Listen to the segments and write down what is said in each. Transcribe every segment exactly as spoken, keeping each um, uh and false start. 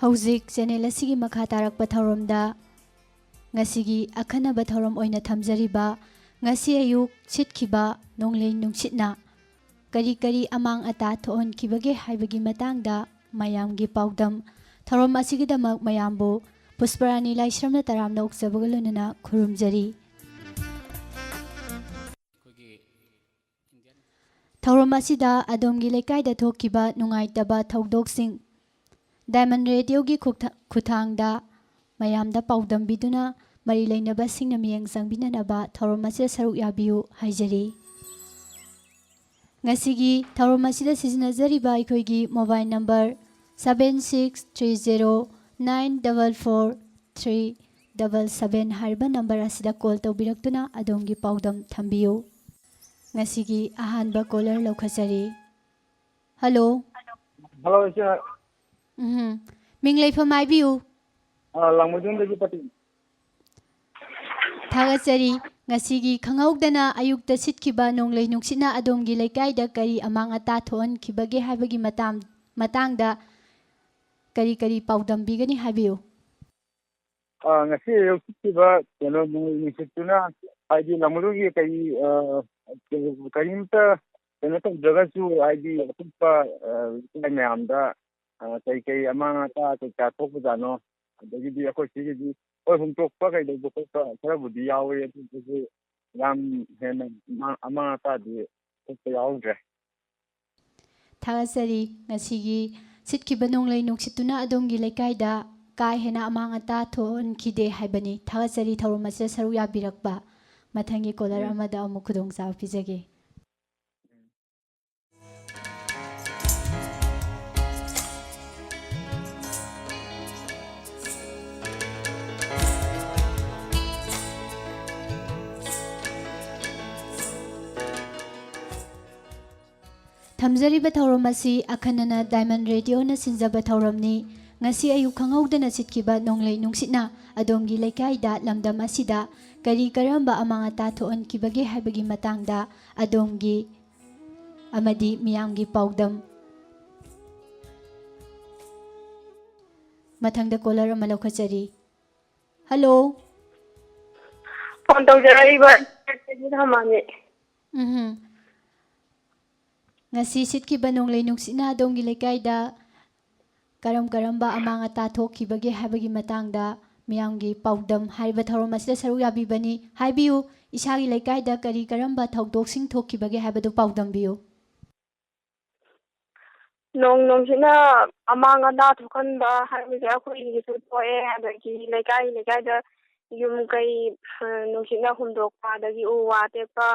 ꯍꯧꯖꯤꯛ ꯆꯦꯅꯦꯜ ꯑꯁꯤꯒꯤ ꯃꯈꯥ ꯇꯥꯔꯛꯄ ꯊꯧꯔꯝꯗ ꯉꯁꯤꯒꯤ ꯑꯈꯟꯅꯕ ꯊꯧꯔꯝ ꯑꯣꯏꯅ ꯊꯝꯖꯔꯤꯕ ꯉꯁꯤ ꯑꯌꯨꯛ ꯁꯤꯠꯈꯤꯕ ꯅꯣꯡꯂꯩ ꯅꯨꯡꯁꯤꯠꯅ ꯀꯔꯤ ꯀꯔꯤ ꯑꯃꯥꯡ ꯑꯇꯥ ꯊꯣꯛꯍꯟꯈꯤꯕꯒꯦ ꯍꯥꯏꯕꯒꯤ ꯃꯇꯥꯡꯗ ꯃꯌꯥꯝꯒꯤ ꯄꯥꯎꯗꯝ꯫ ꯊꯧꯔꯝ ꯑꯁꯤꯒꯤꯗꯃꯛ ꯃꯌꯥꯝꯕꯨ ꯄꯨꯁꯄꯔꯥꯅꯤ ꯂꯥꯏꯁ꯭ꯔꯝꯅ ꯇꯔꯥꯝꯅ ꯑꯣꯛꯆꯕꯒ ꯂꯣꯏꯅꯅ ꯈꯨꯔꯨꯝꯖꯔꯤ꯫ ꯊꯧꯔꯝ ꯑꯁꯤꯗ ꯑꯗꯣꯝꯒꯤ ꯂꯩꯀꯥꯏꯗ ꯊꯣꯛꯈꯤꯕ ꯅꯨꯡꯉꯥꯏꯇꯕ ꯊꯧꯗꯣꯛꯁꯤꯡ, ꯗꯥꯏꯃꯟ ꯔꯦꯗꯤꯑꯣꯒꯤ ꯈꯨꯠꯊ-, ꯈꯨꯠꯊꯥꯡꯗ ꯃꯌꯥꯝꯗ ꯄꯥꯎꯗꯝꯕꯤꯗꯨꯅ ꯃꯔꯤ ꯂꯩꯅꯕꯁꯤꯡꯅ ꯃꯤꯠꯌꯦꯡ ꯆꯪꯕꯤꯅꯅꯕ ꯊꯧꯔꯝ ꯑꯁꯤꯗ ꯁꯔꯨꯛ ꯌꯥꯕꯤꯌꯨ ꯍꯥꯏꯖꯔꯤ꯫ ꯉꯁꯤꯒꯤ ꯊꯧꯔꯝ ꯑꯁꯤꯗ ꯁꯤꯖꯤꯟꯅꯖꯔꯤꯕ ꯑꯩꯈꯣꯏꯒꯤ mobile number seven six three zero nine double four three double seven ꯍꯥꯏꯔꯤꯕ number ꯑꯁꯤꯗ call ꯇꯧꯕꯤꯔꯛꯇꯨꯅ ꯑꯗꯣꯝꯒꯤ ꯄꯥꯎꯗꯝ ꯊꯝꯕꯤꯌꯨ꯫ ꯉꯁꯤꯒꯤ ꯑꯍꯥꯟꯕ caller ꯂꯧꯈꯠꯆꯔꯤ꯫ Hello꯫ Hello, ꯏꯆꯦ꯫ ꯎꯝ꯫ ꯃꯤꯡ ꯂꯩꯐꯝ ꯍꯥꯏꯕꯤꯌꯨ꯫ ꯑ, ꯂꯥꯡꯃꯩꯗꯣꯡꯗꯒꯤ ꯄꯇꯦꯟ꯫ ꯊꯥꯒꯠꯆꯔꯤ꯫ ꯉꯁꯤꯒꯤ ꯈꯪꯍꯧꯗꯅ ꯑꯌꯨꯛꯇ ꯁꯤꯠꯈꯤꯕ ꯅꯣꯡꯂꯩ ꯅꯨꯡꯁꯤꯠꯅ ꯑꯗꯣꯝꯒꯤ ꯂꯩꯀꯥꯏꯗ ꯀꯔꯤ ꯑꯃꯥꯡ ꯑꯇꯥ ꯊꯣꯛꯍꯟꯈꯤꯕꯒꯦ ꯍꯥꯏꯕꯒꯤ ꯃꯇꯥꯡ-, ꯃꯇꯥꯡꯗ ꯀꯔꯤ ꯀꯔꯤ ꯄꯥꯎꯗꯝꯕꯤꯒꯅꯤ ꯍꯥꯏꯕꯤꯌꯨ꯫ ꯑ, ꯉꯁꯤ ꯑꯌꯨꯛ ꯁꯤꯠꯈꯤꯕ ꯀꯩꯅꯣ ꯅꯣꯡꯂꯩ ꯅꯨꯡꯁꯤꯠꯇꯨꯅ ꯍꯥꯏꯗꯤ ꯂꯥꯡꯃꯩꯗꯣꯡꯒꯤ ꯀꯔꯤ, ꯑ, ꯀꯔꯤꯝꯇ ꯀꯩꯅꯣ ꯇꯧꯗ꯭ꯔꯒꯁꯨ ꯍꯥꯏꯗꯤ ꯑꯇꯣꯞꯄ, ꯑ, ꯂꯩꯀꯥꯏ ꯃꯌꯥꯝꯗ, ꯑ, ꯀꯩ ꯀꯩ ꯑꯃꯥꯡ ꯑꯇꯥ ꯀꯩꯀꯥ ꯊꯣꯛꯄꯖꯥꯠꯅꯣ? ꯑꯗꯒꯤꯗꯤ ꯑꯩꯈꯣꯏ ꯁꯤꯒꯤꯗꯤ ꯍꯣꯏ ꯍꯨꯝꯇꯣꯛꯄ ꯀꯩꯗꯧꯕ ꯈꯣꯠꯄ ꯈꯔꯕꯨꯗꯤ ꯌꯥꯎꯋꯦ, ꯑꯗꯨꯗꯨꯁꯨ ꯌꯥꯝ ꯍꯦꯟꯅ ꯑꯃꯥꯡ-, ꯑꯃꯥꯡ ꯑꯇꯥꯗꯤ ꯊꯣꯛꯄ ꯌꯥꯎꯍꯧꯗ꯭ꯔꯦ꯫ ꯊꯥꯒꯠꯆꯔꯤ꯫ ꯉꯁꯤꯒꯤ ꯁꯤꯠꯈꯤꯕ ꯅꯣꯡꯂꯩ ꯅꯨꯡꯁꯤꯠꯇꯨꯅ ꯑꯗꯣꯝꯒꯤ ꯂꯩꯀꯥꯏꯗ ꯀꯥ ꯍꯦꯟꯅ ꯑꯃꯥꯡ ꯑꯇꯥ ꯊꯣꯛꯍꯟꯈꯤꯗꯦ ꯍꯥꯏꯕꯅꯤ꯫ ꯊꯥꯒꯠꯆꯔꯤ ꯊꯧꯔꯝ ꯑꯁꯤꯗ ꯁꯔꯨꯛ ꯌꯥꯕꯤꯔꯛꯄ꯫ ꯃꯊꯪꯒꯤ caller ꯎꯝ꯫ ꯑꯃꯗ ꯑꯃꯨꯛ ꯈꯨꯗꯣꯡꯆꯥꯕ ꯄꯤꯖꯒꯦ꯫ ꯊꯝꯖꯔꯤꯕ ꯊꯧꯔꯝ ꯑꯁꯤ ꯑꯈꯟꯅꯅ ꯗꯥꯏꯃꯟ ꯔꯦꯗꯤꯑꯣꯅ ꯁꯤꯟꯖꯕ ꯊꯧꯔꯝꯅꯤ꯫ ꯉꯁꯤ ꯑꯌꯨꯛ ꯈꯪꯍꯧꯗꯅ ꯁꯤꯠꯈꯤꯕ ꯅꯣꯡꯂꯩ ꯅꯨꯡꯁꯤꯠꯅ ꯑꯗꯣꯝꯒꯤ ꯂꯩꯀꯥꯏꯗ, ꯂꯝꯗꯝ ꯑꯁꯤꯗ ꯀꯔꯤ ꯀꯔꯝꯕ ꯑꯃꯥꯡ ꯑꯇꯥ ꯊꯣꯛꯍꯟꯈꯤꯕꯒꯦ ꯍꯥꯏꯕꯒꯤ ꯃꯇꯥꯡꯗ ꯑꯗꯣꯝꯒꯤ ꯑꯃꯗꯤ ꯃꯤꯌꯥꯝꯒꯤ ꯄꯥꯎꯗꯝ꯫ ꯃꯊꯪꯗ ꯀꯣꯂꯔ ꯑꯃ ꯂꯧꯈꯠꯆꯔꯤ꯫ ꯍꯜꯂꯣ꯫ ꯐꯣꯟ ꯇꯧꯖꯔꯛꯏꯕ ꯏꯆꯦ ꯊꯝꯃꯅꯤ꯫ ꯎꯝꯍꯨꯝ꯫ ꯉꯁꯤ ꯁꯤꯠꯈꯤꯕ ꯅꯣꯡꯂꯩ ꯅꯨꯡꯁꯤꯠꯅ ꯑꯗꯣꯝꯒꯤ ꯂꯩꯀꯥꯏꯗ ꯀꯔꯝ ꯀꯔꯝꯕ ꯑꯃꯥꯡ ꯑꯇꯥ ꯊꯣꯛꯈꯤꯕꯒꯦ ꯍꯥꯏꯕꯒꯤ ꯃꯇꯥꯡꯗ ꯃꯤꯌꯥꯝꯒꯤ ꯄꯥꯎꯗꯝ ꯍꯥꯏꯔꯤꯕ ꯊꯧꯔꯝ ꯑꯁꯤꯗ ꯁꯔꯨꯛ ꯌꯥꯕꯤꯕꯅꯤ꯫ ꯍꯥꯏꯕꯤꯌꯨ, ꯏꯁꯥꯒꯤ ꯂꯩꯀꯥꯏꯗ ꯀꯔꯤ ꯀꯔꯝꯕ ꯊꯧꯗꯣꯛꯁꯤꯡ ꯊꯣꯛꯈꯤꯕꯒꯦ ꯍꯥꯏꯕꯗꯨ ꯄꯥꯎꯗꯝꯕꯤꯌꯨ꯫ ꯅꯣꯡ ꯅꯨꯡꯁꯤꯠꯅ ꯑꯃꯥꯡ ꯑꯇꯥ ꯊꯣꯛꯍꯟꯕ ꯍꯥꯏꯕꯁꯦ ꯑꯩꯈꯣꯏꯒꯤꯁꯨ ꯊꯣꯛꯑꯦ꯫ ꯑꯗꯒꯤ ꯂꯩꯀꯥꯏ ꯂꯩꯀꯥꯏꯗ ꯌꯨꯝ ꯀꯩ, ꯑ, ꯅꯨꯡꯁꯤꯠꯅ ꯍꯨꯝꯗꯣꯛꯄ, ꯑꯗꯒꯤ ꯎ ꯋꯥ ꯇꯦꯛꯄ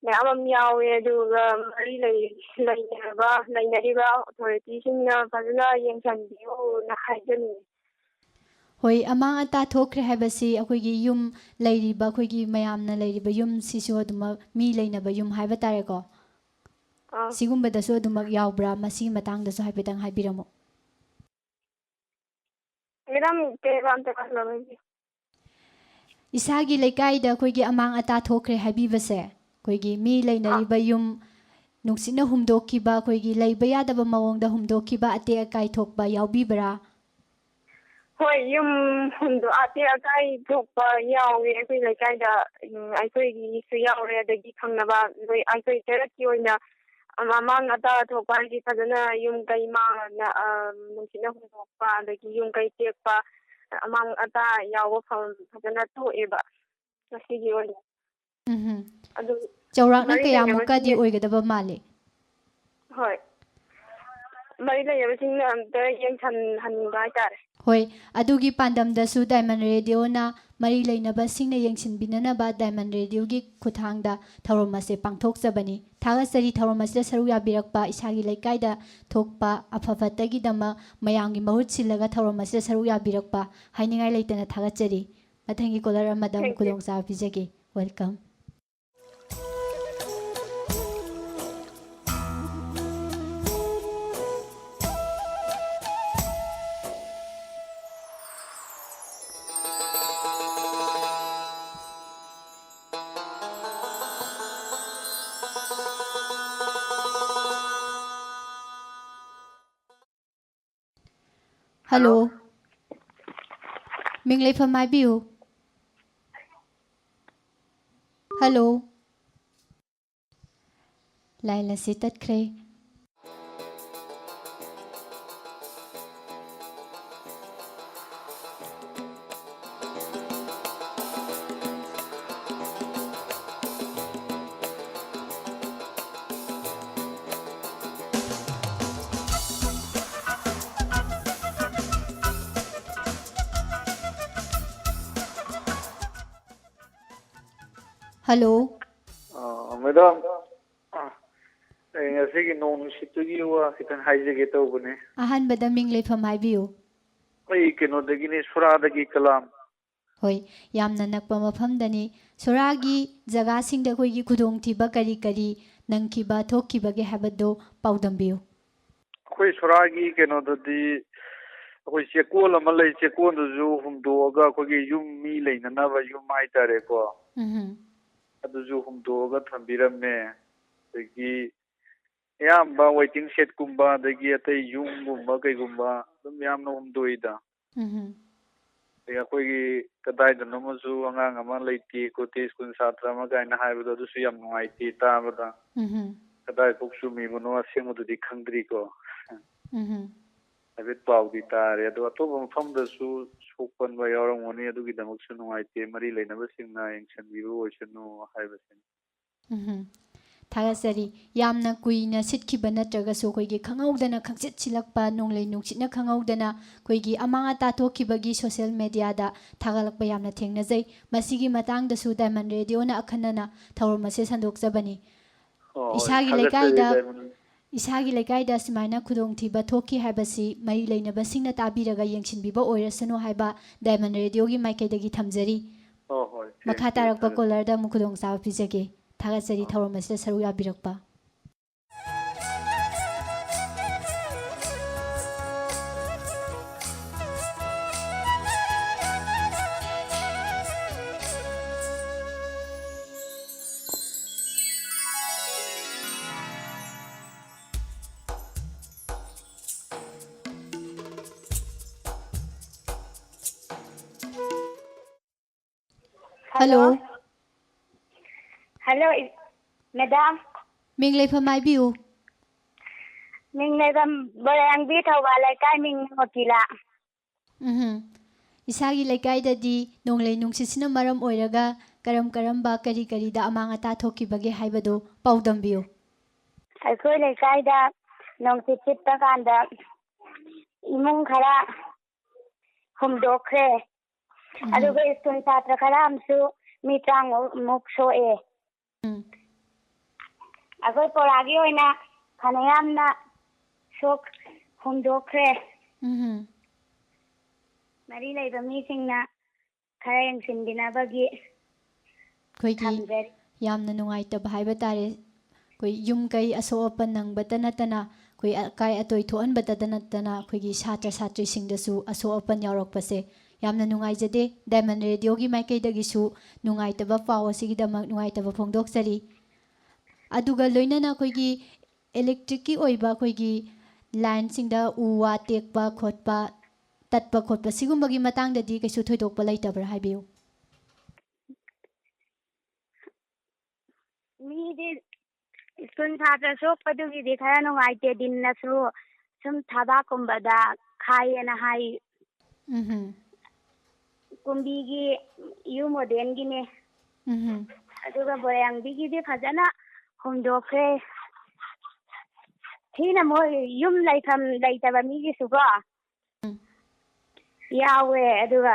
ꯃꯌꯥꯝ ꯑꯃ ꯌꯥꯎꯋꯦ꯫ ꯑꯗꯨꯒ ꯃꯔꯤ ꯂꯩ-, ꯂꯩꯅꯔꯕ, ꯂꯩꯅꯔꯤꯕ ꯑꯣꯊꯣꯔꯤꯇꯤꯁꯤꯡꯅ ꯐꯖꯅ ꯌꯦꯡꯁꯤꯟꯕꯤꯌꯨꯅ ꯍꯥꯏꯖꯅꯤꯡꯉꯤ꯫ ꯍꯣꯏ, ꯑꯃꯥꯡ ꯑꯇꯥ ꯊꯣꯛꯈ꯭ꯔꯦ ꯍꯥꯏꯕꯁꯤ ꯑꯩꯈꯣꯏꯒꯤ ꯌꯨꯝ ꯂꯩꯔꯤꯕ, ꯑꯩꯈꯣꯏꯒꯤ ꯃꯌꯥꯝꯅ ꯂꯩꯔꯤꯕ ꯌꯨꯝꯁꯤꯁꯨ ꯑꯗꯨꯃꯛ ꯃꯤ ꯂꯩꯅꯕ ꯌꯨꯝ ꯍꯥꯏꯕ ꯇꯥꯔꯦꯀꯣ꯫ ꯑꯥ꯫ ꯁꯤꯒꯨꯝꯕꯗꯁꯨ ꯑꯗꯨꯃꯛ ꯌꯥꯎꯕ꯭ꯔꯥ? ꯃꯁꯤꯒꯤ ꯃꯇꯥꯡꯗꯁꯨ ꯍꯥꯏꯐꯦꯠꯇꯪ ꯍꯥꯏꯕꯤꯔꯝꯃꯨ꯫ ꯃꯦꯗꯥꯝ, ꯀꯩ ꯍꯥꯏꯕ ꯑꯝꯇ ꯍꯜꯂꯣ ꯍꯥꯏꯕꯤꯌꯨ꯫ ꯏꯁꯥꯒꯤ ꯂꯩꯀꯥꯏꯗ ꯑꯩꯈꯣꯏꯒꯤ ꯑꯃꯥꯡ ꯑꯇꯥ ꯊꯣꯛꯈ꯭ꯔꯦ ꯍꯥꯏꯕꯤꯕꯁꯦ, ꯑꯩꯈꯣꯏꯒꯤ ꯃꯤ ꯑꯥ꯫ ꯂꯩꯅꯔꯤꯕ ꯌꯨꯝ ꯅꯨꯡꯁꯤꯠꯅ ꯍꯨꯝꯗꯣꯛꯈꯤꯕ, ꯑꯩꯈꯣꯏꯒꯤ ꯂꯩꯕ ꯌꯥꯗꯕ ꯃꯑꯣꯡꯗ ꯍꯨꯝꯗꯣꯛꯈꯤꯕ, ꯑꯇꯦꯛ ꯑꯀꯥꯏ ꯊꯣꯛꯄ ꯌꯥꯎꯕꯤꯕ꯭ꯔꯥ? ꯍꯣꯏ, ꯌꯨꯝ ꯍꯨꯝꯗꯣꯛ-, ꯑꯇꯦꯛ ꯑꯀꯥꯏ ꯊꯣꯛꯄ ꯌꯥꯎꯋꯦ ꯑꯩꯈꯣꯏ ꯂꯩꯀꯥꯏꯗ꯫ ꯎꯝ, ꯑꯩꯈꯣꯏꯒꯤꯁꯨ ꯌꯥꯎꯔꯦ, ꯑꯗꯒꯤ ꯊꯪꯅꯕ ꯂꯣꯏ-, ꯑꯩꯈꯣꯏ ꯀꯩꯔꯛꯀꯤ ꯑꯣꯏꯅ ꯑꯃꯥꯡ ꯑꯇꯥ ꯊꯣꯛꯄ ꯍꯥꯏꯗꯤ ꯐꯖꯅ ꯌꯨꯝ ꯀꯩ ꯃꯥꯡꯉꯅ, ꯑ, ꯅꯨꯡꯁꯤꯠꯅ ꯍꯨꯝꯗꯣꯛꯄ, ꯑꯗꯒꯤ ꯌꯨꯝ ꯀꯩ ꯇꯦꯛꯄ, ꯑꯃꯥꯡ ꯑꯇꯥ ꯌꯥꯎꯕ ꯐ-, ꯐꯖꯅ ꯊꯣꯛꯑꯦꯕ ꯉꯁꯤꯒꯤ ꯑꯣꯏꯅ꯫ ꯎꯝꯍꯨꯝ꯫ ꯑꯗꯨ ꯆꯥꯎꯔꯥꯛꯅ ꯃꯔꯤ ꯀꯌꯥꯃꯨꯛꯀꯗꯤ ꯂꯩꯅꯕꯁꯤꯡꯅ ꯑꯣꯏꯒꯗꯕ ꯃꯥꯜꯂꯤ? ꯍꯣꯏ꯫ ꯃꯔꯤ ꯂꯩꯅꯕꯁꯤꯡꯅ ꯑꯝꯇ ꯌꯦꯡꯁꯟꯍꯟꯅꯤꯡꯕ ꯍꯥꯏꯇꯥꯔꯦ꯫ ꯍꯣꯏ, ꯑꯗꯨꯒꯤ ꯄꯥꯟꯗꯝꯗꯁꯨ ꯗꯥꯏꯃꯟ ꯔꯦꯗꯤꯑꯣꯅ ꯃꯔꯤ ꯂꯩꯅꯕꯁꯤꯡꯅ ꯌꯦꯡꯁꯤꯟꯕꯤꯅꯅꯕ ꯗꯥꯏꯃꯟ ꯔꯦꯗꯤꯑꯣꯒꯤ ꯈꯨꯠꯊꯥꯡꯗ ꯊꯧꯔꯝ ꯑꯁꯦ ꯄꯥꯡꯊꯣꯛꯆꯕꯅꯤ꯫ ꯊꯥꯒꯠꯆꯔꯤ ꯊꯧꯔꯝ ꯑꯁꯤꯗ ꯁꯔꯨꯛ ꯌꯥꯕꯤꯔꯛꯄ ꯏꯁꯥꯒꯤ ꯂꯩꯀꯥꯏꯗ ꯊꯣꯛꯄ ꯑꯐ ꯐꯠꯇꯒꯤꯗꯃꯛ ꯃꯌꯥꯝꯒꯤ ꯃꯍꯨꯠ ꯁꯤꯜꯂꯒ ꯊꯧꯔꯝ ꯑꯁꯤꯗ ꯁꯔꯨꯛ ꯌꯥꯕꯤꯔꯛꯄ ꯍꯥꯏꯅꯤꯡꯉꯥꯏ ꯂꯩꯇꯅ ꯊꯥꯒꯠꯆꯔꯤ꯫ ꯃꯊꯪꯒꯤ ꯀꯣꯂꯔ ꯑꯃꯗ ꯑꯃꯨꯛ Thank you. ꯈꯨꯗꯣꯡꯆꯥꯕ ꯄꯤꯖꯒꯦ꯫ Welcome꯫ ꯍꯜꯂꯣ꯫ ꯃꯤꯡ ꯂꯩꯐꯝ ꯍꯥꯏꯕꯤꯌꯨ꯫ ꯍꯜꯂꯣ꯫ ꯂꯥꯏꯟ ꯑꯁꯤ ꯇꯠꯈ꯭ꯔꯦ꯫ ꯍꯜꯂꯣ꯫ ꯑ, ꯃꯦꯗꯥꯝ, ꯑꯩ ꯉꯁꯤꯒꯤ ꯅꯣꯡ ꯅꯨꯡꯁꯤꯠꯇꯨꯒꯤ ꯋꯥ ꯈꯤꯇꯪ ꯍꯥꯏꯖꯒꯦ ꯇꯧꯕꯅꯦ꯫ ꯑꯍꯥꯟꯕꯗ ꯃꯤꯡ ꯂꯩꯐꯝ ꯍꯥꯏꯕꯤꯌꯨ꯫ ꯑꯩ ꯀꯩꯅꯣꯗꯒꯤꯅꯦ, ꯁꯣꯔꯥꯗꯒꯤ ꯀꯂꯥꯝ꯫ ꯍꯣꯏ, ꯌꯥꯝꯅ ꯅꯛꯄ ꯃꯐꯝꯗꯅꯤ꯫ ꯁꯣꯔꯥꯒꯤ ꯖꯒꯥꯁꯤꯡꯗ ꯑꯩꯈꯣꯏꯒꯤ ꯈꯨꯗꯣꯡꯊꯤꯕ ꯀꯔꯤ ꯀꯔꯤ ꯅꯪꯈꯤꯕ, ꯊꯣꯛꯈꯤꯕꯒꯦ ꯍꯥꯏꯕꯗꯨ ꯄꯥꯎꯗꯝꯕꯤꯌꯨ꯫ ꯑꯩꯈꯣꯏ ꯁꯣꯔꯥꯒꯤ ꯀꯩꯅꯣꯗꯗꯤ, ꯑꯩꯈꯣꯏ ꯆꯦꯛꯀꯣꯟ ꯑꯃ ꯂꯩ, ꯆꯦꯛꯀꯣꯟꯗꯨꯁꯨ ꯍꯨꯝꯗꯣꯛꯑꯒ ꯑꯩꯈꯣꯏꯒꯤ ꯌꯨꯝ, ꯃꯤ ꯂꯩꯅꯅꯕ ꯌꯨꯝ ꯍꯥꯏꯇꯥꯔꯦꯀꯣ, ꯎꯝꯍꯨꯝ꯫ ꯑꯗꯨꯁꯨ ꯍꯨꯝꯗꯣꯛꯑꯒ ꯊꯝꯕꯤꯔꯝꯃꯦ꯫ ꯑꯗꯒꯤ ꯑꯌꯥꯝꯕ ꯋꯦꯇꯤꯡ ꯁꯦꯠꯀꯨꯝꯕ, ꯑꯗꯒꯤ ꯑꯇꯩ ꯌꯨꯝꯒꯨꯝꯕ ꯀꯩꯒꯨꯝꯕ ꯑꯗꯨꯝ ꯌꯥꯝꯅ ꯍꯨꯝꯗꯣꯛꯏꯗ꯫ ꯎꯝꯍꯨꯝ꯫ ꯑꯗꯒꯤ ꯑꯩꯈꯣꯏꯒꯤ ꯀꯗꯥꯏꯗꯅꯣꯃꯁꯨ ꯑꯉꯥꯡ ꯑꯃ ꯂꯩꯇꯦ ꯈꯣꯠꯇꯦ, ꯁ꯭ꯀꯨꯜ ꯁꯥꯇ꯭ꯔ ꯑꯃ ꯀꯥꯏꯅ ꯍꯥꯏꯕꯗꯣ, ꯑꯗꯨꯁꯨ ꯌꯥꯝ ꯅꯨꯡꯉꯥꯏꯇꯦ ꯇꯥꯕꯗ꯫ ꯎꯝꯍꯨꯝ꯫ ꯀꯗꯥꯏꯐꯥꯎ ꯆꯨꯝꯃꯤꯕꯅꯣ ꯑꯁꯦꯡꯕꯗꯨꯗꯤ ꯈꯪꯗ꯭ꯔꯤꯀꯣ꯫ ꯎꯝꯍꯨꯝ꯫ ꯍꯥꯏꯐꯦꯠ ꯄꯥꯎꯗꯤ ꯇꯥꯔꯦ, ꯑꯗꯣ ꯑꯇꯣꯞꯄ ꯃꯐꯝꯗꯁꯨ ꯁꯣꯛꯄꯟꯕ ꯌꯥꯎꯔꯝꯒꯅꯤ, ꯑꯗꯨꯒꯤꯗꯃꯛꯁꯨ ꯅꯨꯡꯉꯥꯏꯇꯦ꯫ ꯃꯔꯤ ꯂꯩꯅꯕꯁꯤꯡꯅ ꯌꯦꯡꯁꯤꯟꯕꯤꯕ ꯑꯣꯏꯁꯅꯨ ꯍꯥꯏꯕꯁꯤꯅꯤ꯫ ꯎꯝꯍꯨꯝ꯫ ꯊꯥꯒꯠꯆꯔꯤ꯫ ꯌꯥꯝꯅ ꯀꯨꯏꯅ ꯁꯤꯠꯈꯤꯕ ꯅꯠꯇ꯭ꯔꯒꯁꯨ ꯑꯩꯈꯣꯏꯒꯤ ꯈꯪꯍꯧꯗꯅ ꯈꯪꯁꯤꯠ ꯁꯤꯠꯂꯛꯄ, ꯅꯣꯡꯂꯩ ꯅꯨꯡꯁꯤꯠꯅ ꯈꯪꯍꯧꯗꯅ ꯑꯩꯈꯣꯏꯒꯤ ꯑꯃꯥꯡ ꯑꯇꯥ ꯊꯣꯛꯈꯤꯕꯒꯤ ꯁꯣꯁꯤꯌꯦꯜ ꯃꯦꯗꯤꯌꯥꯗ ꯊꯥꯒꯠꯂꯛꯄ ꯌꯥꯝꯅ ꯊꯦꯡꯅꯖꯩ꯫ ꯃꯁꯤꯒꯤ ꯃꯇꯥꯡꯗꯁꯨ ꯗꯥꯏꯃꯟ ꯔꯦꯗꯤꯑꯣꯅ ꯑꯈꯟꯅꯅ ꯊꯧꯔꯝ ꯑꯁꯤ ꯁꯟꯗꯣꯛꯆꯕꯅꯤ꯫ ꯑꯣ, ꯍꯣꯏ, ꯏꯁꯥꯒꯤ ꯊꯥꯒꯠꯆꯔꯤ ꯂꯩꯀꯥꯏꯗ, ꯗꯥꯏꯃꯟ꯫ ꯏꯁꯥꯒꯤ ꯂꯩꯀꯥꯏꯗ ꯑꯁꯨꯃꯥꯏꯅ ꯈꯨꯗꯣꯡꯊꯤꯕ ꯊꯣꯛꯈꯤ ꯍꯥꯏꯕꯁꯤ ꯃꯔꯤ ꯂꯩꯅꯕꯁꯤꯡꯅ ꯇꯥꯕꯤꯔꯒ ꯌꯦꯡꯁꯤꯟꯕꯤꯕ ꯑꯣꯏꯔꯁꯅꯨ ꯍꯥꯏꯕ ꯗꯥꯏꯃꯟ ꯔꯦꯗꯤꯑꯣꯒꯤ ꯃꯥꯏꯀꯩꯗꯒꯤ ꯊꯝꯖꯔꯤ꯫ ꯑꯣ, ꯍꯣꯏ, ꯃꯈꯥ ꯊꯦꯡꯀ꯭ꯌꯨ, ꯇꯥꯔꯛꯄ ꯊꯥꯒꯠ-, ꯀꯣꯂꯔꯗ ꯑꯃꯨꯛ ꯈꯨꯗꯣꯡꯆꯥꯕ ꯄꯤꯖꯒꯦ꯫ ꯊꯥꯒꯠꯆꯔꯤ ꯑꯣ꯫ ꯊꯧꯔꯝ ꯑꯁꯤꯗ ꯁꯔꯨꯛ ꯌꯥꯕꯤꯔꯛꯄ꯫ Hello. Hello. Hello, E-, madam. ꯃꯤꯡ ꯂꯩꯐꯝ ꯍꯥꯏꯕꯤꯌꯨ꯫ ꯃꯤꯡ ꯂꯩꯐꯝ ꯕꯣꯔꯥꯌꯥꯡꯕꯤ, ꯊꯧꯕꯥꯜ ꯂꯩꯀꯥꯏ, ꯃꯤꯡ ꯃꯣꯇꯤꯂꯥ꯫ ꯎꯝꯍꯨꯝ꯫ ꯏꯁꯥꯒꯤ ꯂꯩꯀꯥꯏꯗꯗꯤ ꯅꯣꯡꯂꯩ ꯅꯨꯡꯁꯤꯠꯁꯤꯅ ꯃꯔꯝ ꯑꯣꯏꯔꯒ ꯀꯔꯝ ꯀꯔꯝꯕ, ꯀꯔꯤ ꯀꯔꯤꯗ ꯑꯃꯥꯡ ꯑꯇꯥ ꯊꯣꯛꯈꯤꯕꯒꯦ ꯍꯥꯏꯕꯗꯨ ꯄꯥꯎꯗꯝꯕꯤꯌꯨ꯫ ꯑꯩꯈꯣꯏ ꯂꯩꯀꯥꯏꯗ ꯅꯣꯡꯁꯤꯠ ꯁꯤꯠꯄ ꯀꯥꯟꯗ ꯏꯃꯨꯡ ꯈꯔ ꯍꯨꯝꯗꯣꯛꯈ꯭ꯔꯦ꯫ ꯎꯝ꯫ ꯑꯗꯨꯒ ꯁ꯭ꯀꯨꯜ ꯁꯥꯇ꯭ꯔ ꯈꯔ ꯑꯃꯁꯨ ꯃꯤ ꯇꯔꯥꯃꯨꯛ ꯁꯣꯛꯑꯦ꯫ ꯎꯝ꯫ ꯑꯩꯈꯣꯏ ꯄꯣꯔꯥꯒꯤ ꯑꯣꯏꯅ ꯐꯅꯌꯥꯝꯅ ꯁꯣꯛ ꯍꯨꯝꯗꯣꯛꯈ꯭ꯔꯦ꯫ ꯎꯝ꯫ ꯃꯔꯤ ꯂꯩꯕ ꯃꯤꯁꯤꯡꯅ ꯈꯔ ꯌꯦꯡꯁꯤꯟꯕꯤꯅꯕꯒꯤ ꯑꯩꯈꯣꯏꯒꯤ ꯊꯝꯖꯔꯤ꯫ ꯌꯥꯝꯅ ꯅꯨꯡꯉꯥꯏꯇꯕ ꯍꯥꯏꯕ ꯇꯥꯔꯦ꯫ ꯑꯩꯈꯣꯏ ꯌꯨꯝ ꯀꯩ ꯑꯁꯣꯛ ꯑꯄꯟ ꯅꯪꯕꯇ ꯅꯠꯇꯅ, ꯑꯩꯈꯣꯏ ꯑꯀꯥꯏ ꯑꯇꯣꯏ ꯊꯣꯛꯍꯟꯕꯇ ꯅꯠꯇꯅ, ꯑꯩꯈꯣꯏꯒꯤ ꯁꯥꯇ꯭ꯔ ꯁꯥꯇ꯭ꯔꯤꯁꯤꯡꯗꯁꯨ ꯑꯁꯣꯛ ꯑꯄꯟ ꯌꯥꯎꯔꯛꯄꯁꯦ ꯌꯥꯝꯅ ꯅꯨꯡꯉꯥꯏꯖꯗꯦ꯫ ꯗꯥꯏꯃꯟ ꯔꯦꯗꯤꯑꯣꯒꯤ ꯃꯥꯏꯀꯩꯗꯒꯤꯁꯨ ꯅꯨꯡꯉꯥꯏꯇꯕ ꯄꯥꯎ ꯑꯁꯤꯒꯤꯗꯃꯛ ꯅꯨꯡꯉꯥꯏꯇꯕ ꯐꯣꯡꯗꯣꯛꯆꯔꯤ꯫ ꯑꯗꯨꯒ ꯂꯣꯏꯅꯅ ꯑꯩꯈꯣꯏꯒꯤ ꯏꯂꯦꯛꯇ꯭ꯔꯤꯛꯀꯤ ꯑꯣꯏꯕ ꯑꯩꯈꯣꯏꯒꯤ ꯂꯥꯏꯟꯁꯤꯡꯗ ꯎ ꯋꯥ ꯇꯦꯛꯄ ꯈꯣꯠꯄ, ꯇꯠꯄ ꯈꯣꯠꯄ, ꯁꯤꯒꯨꯝꯕꯒꯤ ꯃꯇꯥꯡꯗꯗꯤ ꯀꯩꯁꯨ ꯊꯣꯏꯗꯣꯛꯄ ꯂꯩꯇꯕ꯭ꯔꯥ ꯍꯥꯏꯕꯤꯌꯨ꯫ ꯃꯤꯗꯤ ꯁ꯭ꯀꯨꯜ ꯁꯥꯇ꯭ꯔ ꯁꯣꯛꯄꯗꯨꯒꯤꯗꯤ ꯈꯔ ꯅꯨꯡꯉꯥꯏꯇꯦ, ꯗꯤꯟꯅꯁꯨ ꯁꯨꯝ ꯊꯕꯥꯛꯀꯨꯝꯕꯗ ꯈꯥꯏꯌꯦꯅ ꯍꯥꯏ꯫ ꯎꯝꯍꯨꯝ꯫ ꯀꯨꯝꯕꯤꯒꯤ ꯌꯨ ꯃꯣꯗꯦꯜꯒꯤꯅꯦ꯫ ꯎꯝꯍꯨꯝ꯫ ꯑꯗꯨꯒ ꯕꯣꯔꯥꯌꯥꯡꯕꯤꯒꯤꯗꯤ ꯐꯖꯅ ꯍꯨꯝꯗꯣꯛꯈ꯭ꯔꯦ꯫ ꯊꯤꯅ ꯃꯣꯏ ꯌꯨꯝ ꯂꯩꯐꯝ ꯂꯩꯇꯕ ꯃꯤꯒꯤꯁꯨꯀꯣ꯫ ꯎꯝ꯫ ꯌꯥꯎꯋꯦ꯫ ꯑꯗꯨꯒ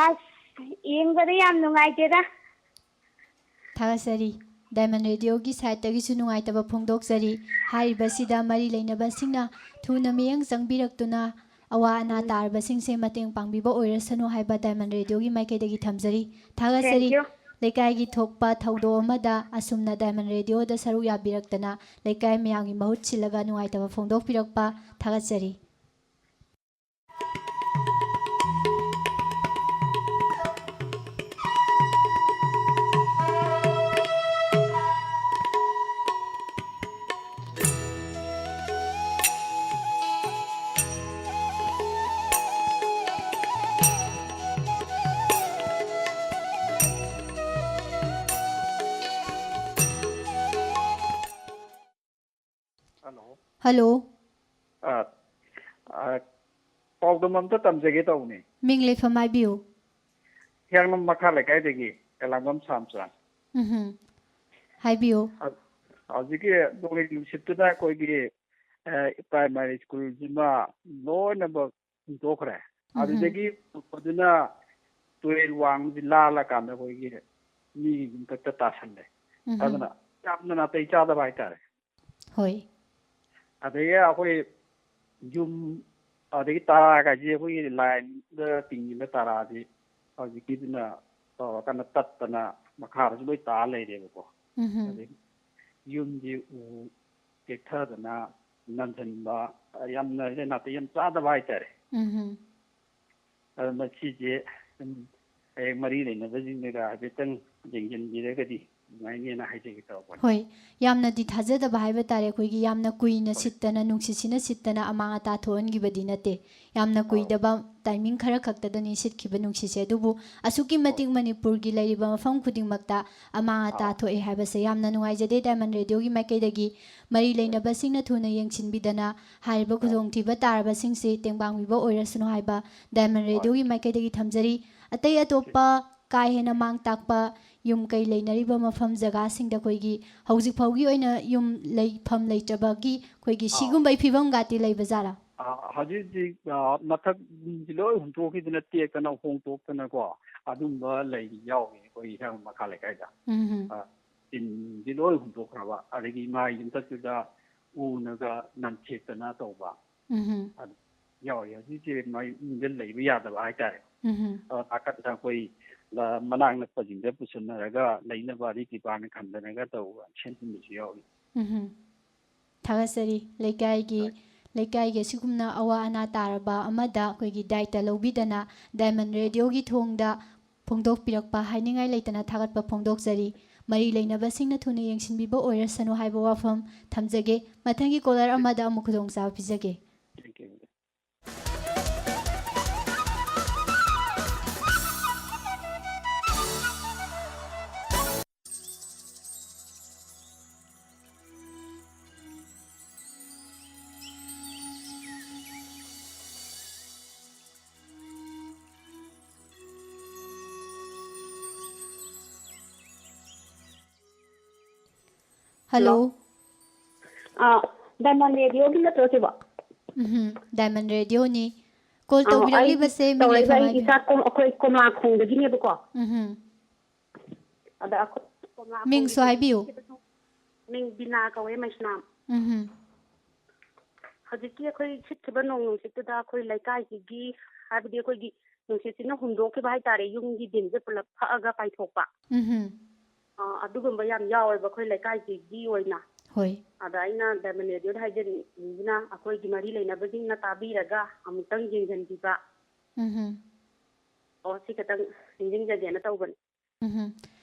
ꯑꯁ, ꯌꯦꯡꯕꯗ ꯌꯥꯝ ꯅꯨꯡꯉꯥꯏꯇꯦꯗ꯫ ꯊꯥꯒꯠꯆꯔꯤ꯫ ꯗꯥꯏꯃꯟ ꯔꯦꯗꯤꯑꯣꯒꯤ ꯁꯥꯏꯠꯇꯒꯤꯁꯨ ꯅꯨꯡꯉꯥꯏꯇꯕ ꯐꯣꯡꯗꯣꯛꯆꯔꯤ꯫ ꯍꯥꯏꯔꯤꯕꯁꯤꯗ ꯃꯔꯤ ꯂꯩꯅꯕꯁꯤꯡꯅ ꯊꯨꯅ ꯃꯤꯠꯌꯦꯡ ꯆꯪꯕꯤꯔꯛꯇꯨꯅ ꯑꯋꯥ ꯑꯅꯥ ꯎꯝ꯫ ꯇꯥꯔꯕꯁꯤꯡꯁꯦ ꯃꯇꯦꯡ ꯄꯥꯡꯕꯤꯕ ꯑꯣꯏꯔꯁꯅꯨ ꯍꯥꯏꯕ ꯗꯥꯏꯃꯟ ꯔꯦꯗꯤꯑꯣꯒꯤ ꯃꯥꯏꯀꯩꯗꯒꯤ ꯊꯝꯖꯔꯤ꯫ ꯊꯥꯒꯠꯆꯔꯤ꯫ Thank you꯫ ꯂꯩꯀꯥꯏꯒꯤ ꯊꯣꯛꯄ ꯊꯧꯗꯣꯛ ꯑꯃꯗ ꯑꯁꯨꯝꯅ ꯗꯥꯏꯃꯟ ꯔꯦꯗꯤꯑꯣꯗ ꯁꯔꯨꯛ ꯌꯥꯕꯤꯔꯛꯇꯅ ꯂꯩꯀꯥꯏ ꯃꯌꯥꯝꯒꯤ ꯃꯍꯨꯠ ꯁꯤꯜꯂꯒ ꯅꯨꯡꯉꯥꯏꯇꯕ ꯐꯣꯡꯗꯣꯛꯄꯤꯔꯛꯄ ꯊꯥꯒꯠꯆꯔꯤ꯫ ꯍꯜꯂꯣ꯫ ꯑ, ꯑ, ꯄꯥꯎꯗꯝ ꯑꯝꯇ ꯇꯝꯖꯒꯦ ꯇꯧꯕꯅꯤ꯫ ꯃꯤꯡ ꯂꯩꯐꯝ ꯍꯥꯏꯕꯤꯌꯨ꯫ ꯍꯤꯌꯥꯡꯂꯝ ꯃꯈꯥ ꯂꯩꯀꯥꯏꯗꯒꯤ ꯀꯩꯂꯥꯡꯕꯝ ꯁꯥꯝꯆꯥꯟ꯫ ꯎꯝꯍꯨꯝ꯫ ꯍꯥꯏꯕꯤꯌꯨ꯫ ꯍꯧ-, ꯍꯧꯖꯤꯛꯀꯤ ꯅꯣꯡꯂꯩ ꯅꯨꯡꯁꯤꯠꯇꯨꯅ ꯑꯩꯈꯣꯏꯒꯤ, ꯑ, primary schoolꯁꯤꯃ ꯂꯣꯏꯅꯃꯛ ꯍꯨꯟꯗꯣꯛꯈ꯭ꯔꯦ꯫ ꯎꯝꯍꯨꯝ꯫ ꯑꯗꯨꯗꯒꯤ ꯍꯨꯟꯗꯣꯛꯄꯗꯨꯅ ꯇꯨꯔꯦꯜ ꯋꯥꯡꯃꯁꯤ ꯂꯥꯜꯂꯀꯥꯟꯗ ꯑꯩꯈꯣꯏꯒꯤ ꯃꯤꯒꯤ ꯌꯨꯝꯊꯛꯇ ꯇꯥꯁꯜꯂꯦ꯫ ꯎꯝꯍꯨꯝ꯫ ꯑꯗꯨꯅ ꯌꯥꯝꯅ ꯅꯥꯇꯩ ꯆꯥꯗꯕ ꯍꯥꯏꯇꯥꯔꯦ꯫ ꯍꯣꯏ꯫ ꯑꯗꯒꯤ ꯑꯩꯈꯣꯏ ꯌꯨꯝ, ꯑꯗꯒꯤ ꯇꯔꯥꯒꯁꯦ ꯑꯩꯈꯣꯏꯒꯤ lineꯗ ꯇꯤꯡꯉꯤꯕ ꯇꯔꯥꯁꯤ ꯍꯧꯖꯤꯛꯀꯤꯗꯨꯅ ꯇꯧꯔꯀꯥꯟꯗ ꯇꯠꯇꯅ ꯃꯈꯥꯗꯁꯨ ꯂꯣꯏ ꯇꯥ ꯂꯩꯔꯦꯕꯀꯣ꯫ ꯎꯝꯍꯨꯝ꯫ ꯑꯗꯒꯤ ꯌꯨꯝꯁꯤ ꯎ ꯇꯦꯛꯊꯗꯅ ꯅꯟꯁꯤꯟꯕ, ꯌꯥꯝꯅ ꯅꯥꯇꯩ ꯌꯥꯝ ꯆꯥꯗꯕ ꯍꯥꯏꯇꯥꯔꯦ꯫ ꯎꯝꯍꯨꯝ꯫ ꯑꯗꯣ ꯃꯁꯤꯁꯦ ꯁꯨꯝ ꯍꯌꯦꯡ ꯃꯔꯤ ꯂꯩꯅꯕꯁꯤꯡꯅꯒ ꯍꯥꯏꯐꯦꯠꯇꯪ ꯌꯦꯡꯁꯤꯟꯕꯤꯔꯒꯗꯤ ꯅꯨꯡꯉꯥꯏꯅꯦꯅ ꯍꯥꯏꯖꯒꯦ ꯇꯧꯕꯅꯤ꯫ ꯍꯣꯏ, ꯌꯥꯝꯅꯗꯤ ꯊꯥꯖꯗꯕ ꯍꯥꯏꯕ ꯇꯥꯔꯦ꯫ ꯑꯩꯈꯣꯏꯒꯤ ꯌꯥꯝꯅ ꯀꯨꯏꯅ ꯍꯣꯏ꯫ ꯁꯤꯠꯇꯅ, ꯅꯨꯡꯁꯤꯠꯁꯤꯅ ꯁꯤꯠꯇꯅ ꯑꯃꯥꯡ ꯑꯇꯥ ꯊꯣꯛꯍꯟꯈꯤꯕꯗꯤ ꯅꯠꯇꯦ꯫ ꯌꯥꯝꯅ ꯑꯧ꯫ ꯀꯨꯏꯗꯕ timing ꯈꯔ ꯈꯛꯇꯗꯅꯤ ꯁꯤꯠꯈꯤꯕ ꯅꯨꯡꯁꯤꯠꯁꯦ꯫ ꯑꯗꯨꯕꯨ ꯑꯁꯨꯛꯀꯤ ꯑꯧ꯫ ꯃꯇꯤꯛ ꯃꯅꯤꯄꯨꯔꯒꯤ ꯂꯩꯔꯤꯕ ꯃꯐꯝ ꯈꯨꯗꯤꯡꯃꯛꯇ ꯑꯃꯥꯡ ꯑꯇꯥ ꯑꯧ꯫ ꯊꯣꯛꯑꯦ ꯍꯥꯏꯕꯁꯦ ꯌꯥꯝꯅ ꯅꯨꯡꯉꯥꯏꯖꯗꯦ꯫ Diamond Radioꯒꯤ ꯃꯥꯏꯀꯩꯗꯒꯤ ꯃꯔꯤ ꯍꯣꯏ꯫ ꯂꯩꯅꯕꯁꯤꯡꯅ ꯊꯨꯅ ꯌꯦꯡꯁꯤꯟꯕꯤꯗꯅ ꯍꯥꯏꯔꯤꯕ ꯑꯧ꯫ ꯈꯨꯗꯣꯡꯊꯤꯕ ꯇꯥꯔꯕꯁꯤꯡꯁꯤ ꯇꯦꯡꯕꯥꯡꯕꯤꯕ ꯑꯣꯏꯔꯁꯅꯨ ꯍꯥꯏꯕ Diamond ꯍꯣꯏ꯫ Radioꯒꯤ ꯃꯥꯏꯀꯩꯗꯒꯤ ꯊꯝꯖꯔꯤ꯫ ꯑꯇꯩ ꯑꯇꯣꯞꯄ ꯀꯥ ꯍꯦꯟꯅ ꯃꯥꯡ ꯇꯥꯛꯄ ꯌꯨꯝ ꯀꯩ ꯂꯩꯅꯔꯤꯕ ꯃꯐꯝ ꯖꯒꯥꯁꯤꯡꯗ ꯑꯩꯈꯣꯏꯒꯤ ꯍꯧꯖꯤꯛ ꯐꯥꯎꯒꯤ ꯑꯣꯏꯅ ꯌꯨꯝ ꯂꯩꯐꯝ ꯂꯩꯇ꯭ꯔꯕꯒꯤ ꯑꯩꯈꯣꯏꯒꯤ ꯑꯥ꯫ ꯁꯤꯒꯨꯝꯕꯒꯤ ꯐꯤꯕꯝꯒꯥꯇꯤ ꯂꯩꯕ ꯖꯥꯠꯂꯥ? ꯑꯥ, ꯍꯧꯖꯤꯛ ꯍꯧꯖꯤꯛ, ꯑꯥ, ꯃꯊꯛꯁꯤ ꯂꯣꯏ ꯍꯨꯟꯇꯣꯛꯈꯤꯗꯅ ꯇꯦꯛꯇꯅ ꯍꯣꯡꯇꯣꯛꯇꯅꯀꯣ ꯑꯗꯨꯝꯕ ꯂꯩ ꯌꯥꯎꯔꯤ ꯑꯩꯈꯣꯏ ꯍꯤꯌꯥꯡ ꯃꯈꯥ ꯂꯩꯀꯥꯏꯗ꯫ ꯎꯝ꯫ ꯑꯥ, ꯇꯤꯟꯁꯤ ꯂꯣꯏ ꯍꯨꯟꯇꯣꯛꯈ꯭ꯔꯕ, ꯑꯗꯒꯤ ꯃꯥꯒꯤ ꯃꯊꯛꯇꯨꯗ ꯎꯅꯒ ꯅꯟꯊꯦꯛꯇꯅ ꯇꯧꯕ꯫ ꯎꯝ꯫ ꯑꯗꯨ ꯌꯥꯎꯔꯤ꯫ ꯍꯧꯖꯤꯛꯁꯦ ꯃꯥꯏ ꯏꯃꯨꯡꯗ ꯂꯩꯕ ꯌꯥꯗꯕ ꯍꯥꯏꯇꯥꯔꯦ꯫ ꯎꯝ꯫ ꯑꯗꯣ ꯅꯥꯀꯟꯗ ꯑꯩꯈꯣꯏ ꯂ-, ꯃꯅꯥꯛ ꯅꯛꯄꯁꯤꯡꯗ ꯄꯨꯁꯤꯟꯅꯔꯒ ꯂꯩꯅꯕ ꯑꯗꯩ department ꯈꯟꯗꯅꯒ ꯇꯧꯕ ꯁꯦꯝꯖꯤꯟꯕꯁꯨ ꯌꯥꯎꯔꯤ꯫ ꯎꯝ꯫ ꯊꯥꯒꯠꯆꯔꯤ꯫ ꯂꯩꯀꯥꯏꯒꯤ, ꯍꯣꯏ꯫ ꯂꯩꯀꯥꯏꯒꯤ ꯑꯁꯤꯒꯨꯝꯅ ꯑꯋꯥ ꯑꯅꯥ ꯇꯥꯔꯕ ꯑꯃꯗ ꯑꯩꯈꯣꯏꯒꯤ ꯗꯥꯏꯇ ꯂꯧꯕꯤꯗꯅ Diamond Radioꯒꯤ ꯊꯣꯡꯗ ꯐꯣꯡꯗꯣꯛꯄꯤꯔꯛꯄ ꯍꯥꯏꯅꯤꯡꯉꯥꯏ ꯂꯩꯇꯅ ꯊꯥꯒꯠꯄ ꯐꯣꯡꯗꯣꯛꯆꯔꯤ꯫ ꯃꯔꯤ ꯂꯩꯅꯕꯁꯤꯡꯅ ꯊꯨꯅ ꯌꯦꯡꯁꯤꯟꯕꯤꯕ ꯑꯣꯏꯔꯁꯅꯨ ꯍꯥꯏꯕ ꯋꯥꯐꯝ ꯊꯝꯖꯒꯦ꯫ ꯃꯊꯪꯒꯤ caller ꯑꯃꯗ ꯑꯃꯨꯛ ꯈꯨꯗꯣꯡꯆꯥꯕ ꯄꯤꯖꯒꯦ꯫ Thank you꯫ ꯍꯜꯂꯣ꯫ ꯑꯥ, ꯗꯥꯏꯃꯟ ꯔꯦꯗꯤꯑꯣꯒꯤ ꯅꯠꯇ꯭ꯔꯣ ꯁꯤꯕꯣ? ꯎꯝꯍꯨꯝ, ꯗꯥꯏꯃꯟ ꯔꯦꯗꯤꯑꯣꯅꯤ꯫ ꯀꯣꯜ ꯑꯥ, ꯑꯩ ꯇꯧꯕꯤꯔꯛꯂꯤꯕꯁꯦ ꯃꯤꯡ ꯇꯧꯔꯛꯏꯕ ꯂꯩꯐꯝ ꯑꯩ ꯍꯥꯏꯕꯤꯌꯨ꯫ ꯏꯆꯥ ꯀꯣꯝ-, ꯑꯩꯈꯣꯏ ꯀꯣꯝꯂꯥꯈꯣꯡꯗꯒꯤꯅꯦꯕꯀꯣ꯫ ꯎꯝꯍꯨꯝ꯫ ꯑꯗ ꯑꯩꯈꯣꯏ ꯀꯣꯝꯂꯥꯈꯣꯡꯒꯤ ꯃꯤꯡꯁꯨ ꯍꯥꯏꯕꯤꯌꯨ꯫ ꯁꯤꯠꯈꯤꯕ ꯅꯣꯡ-, ꯃꯤꯡ ꯕꯤꯅꯥ ꯀꯧꯋꯦ, ꯃꯩꯁꯅꯥꯝ꯫ ꯎꯝꯍꯨꯝ꯫ ꯍꯧꯖꯤꯛꯀꯤ ꯑꯩꯈꯣꯏ ꯁꯤꯠꯈꯤꯕ ꯅꯣꯡ ꯅꯨꯡꯁꯤꯠꯇꯨꯗ ꯑꯩꯈꯣꯏ ꯂꯩꯀꯥꯏꯁꯤꯒꯤ, ꯍꯥꯏꯕꯗꯤ ꯑꯩꯈꯣꯏꯒꯤ ꯅꯨꯡꯁꯤꯠꯁꯤꯅ ꯍꯨꯝꯗꯣꯛꯈꯤꯕ ꯍꯥꯏꯇꯥꯔꯦ, ꯌꯨꯝꯒꯤ ꯗꯤꯟꯁꯦ ꯄꯨꯂꯞ ꯐꯛꯑꯒ ꯄꯥꯏꯊꯣꯛꯄ꯫ ꯎꯝꯍꯨꯝ꯫ ꯑꯥ, ꯑꯗꯨꯒꯨꯝꯕ ꯌꯥꯝ ꯌꯥꯎꯋꯦꯕ ꯑꯩꯈꯣꯏ ꯂꯩꯀꯥꯏꯁꯤꯒꯤ ꯑꯣꯏꯅ꯫ ꯍꯣꯏ꯫ ꯑꯗ ꯑꯩꯅ ꯗꯥꯏꯃꯟ ꯔꯦꯗꯤꯑꯣꯗ ꯍꯥꯏꯖꯅꯤꯡꯕꯁꯤꯅ ꯑꯩꯈꯣꯏꯒꯤ ꯃꯔꯤ ꯂꯩꯅꯕꯁꯤꯡꯅ ꯇꯥꯕꯤꯔꯒ ꯑꯃꯨꯛꯇꯪ ꯌꯦꯡꯁꯤꯟꯕꯤꯕ꯫ ꯎꯝꯍꯨꯝ꯫ ꯑꯣ, ꯁꯤ ꯈꯛꯇꯪ ꯅꯤꯡꯁꯤꯡꯖꯒꯦꯅ ꯇꯧꯕꯅꯤ꯫ ꯎꯝꯍꯨꯝ꯫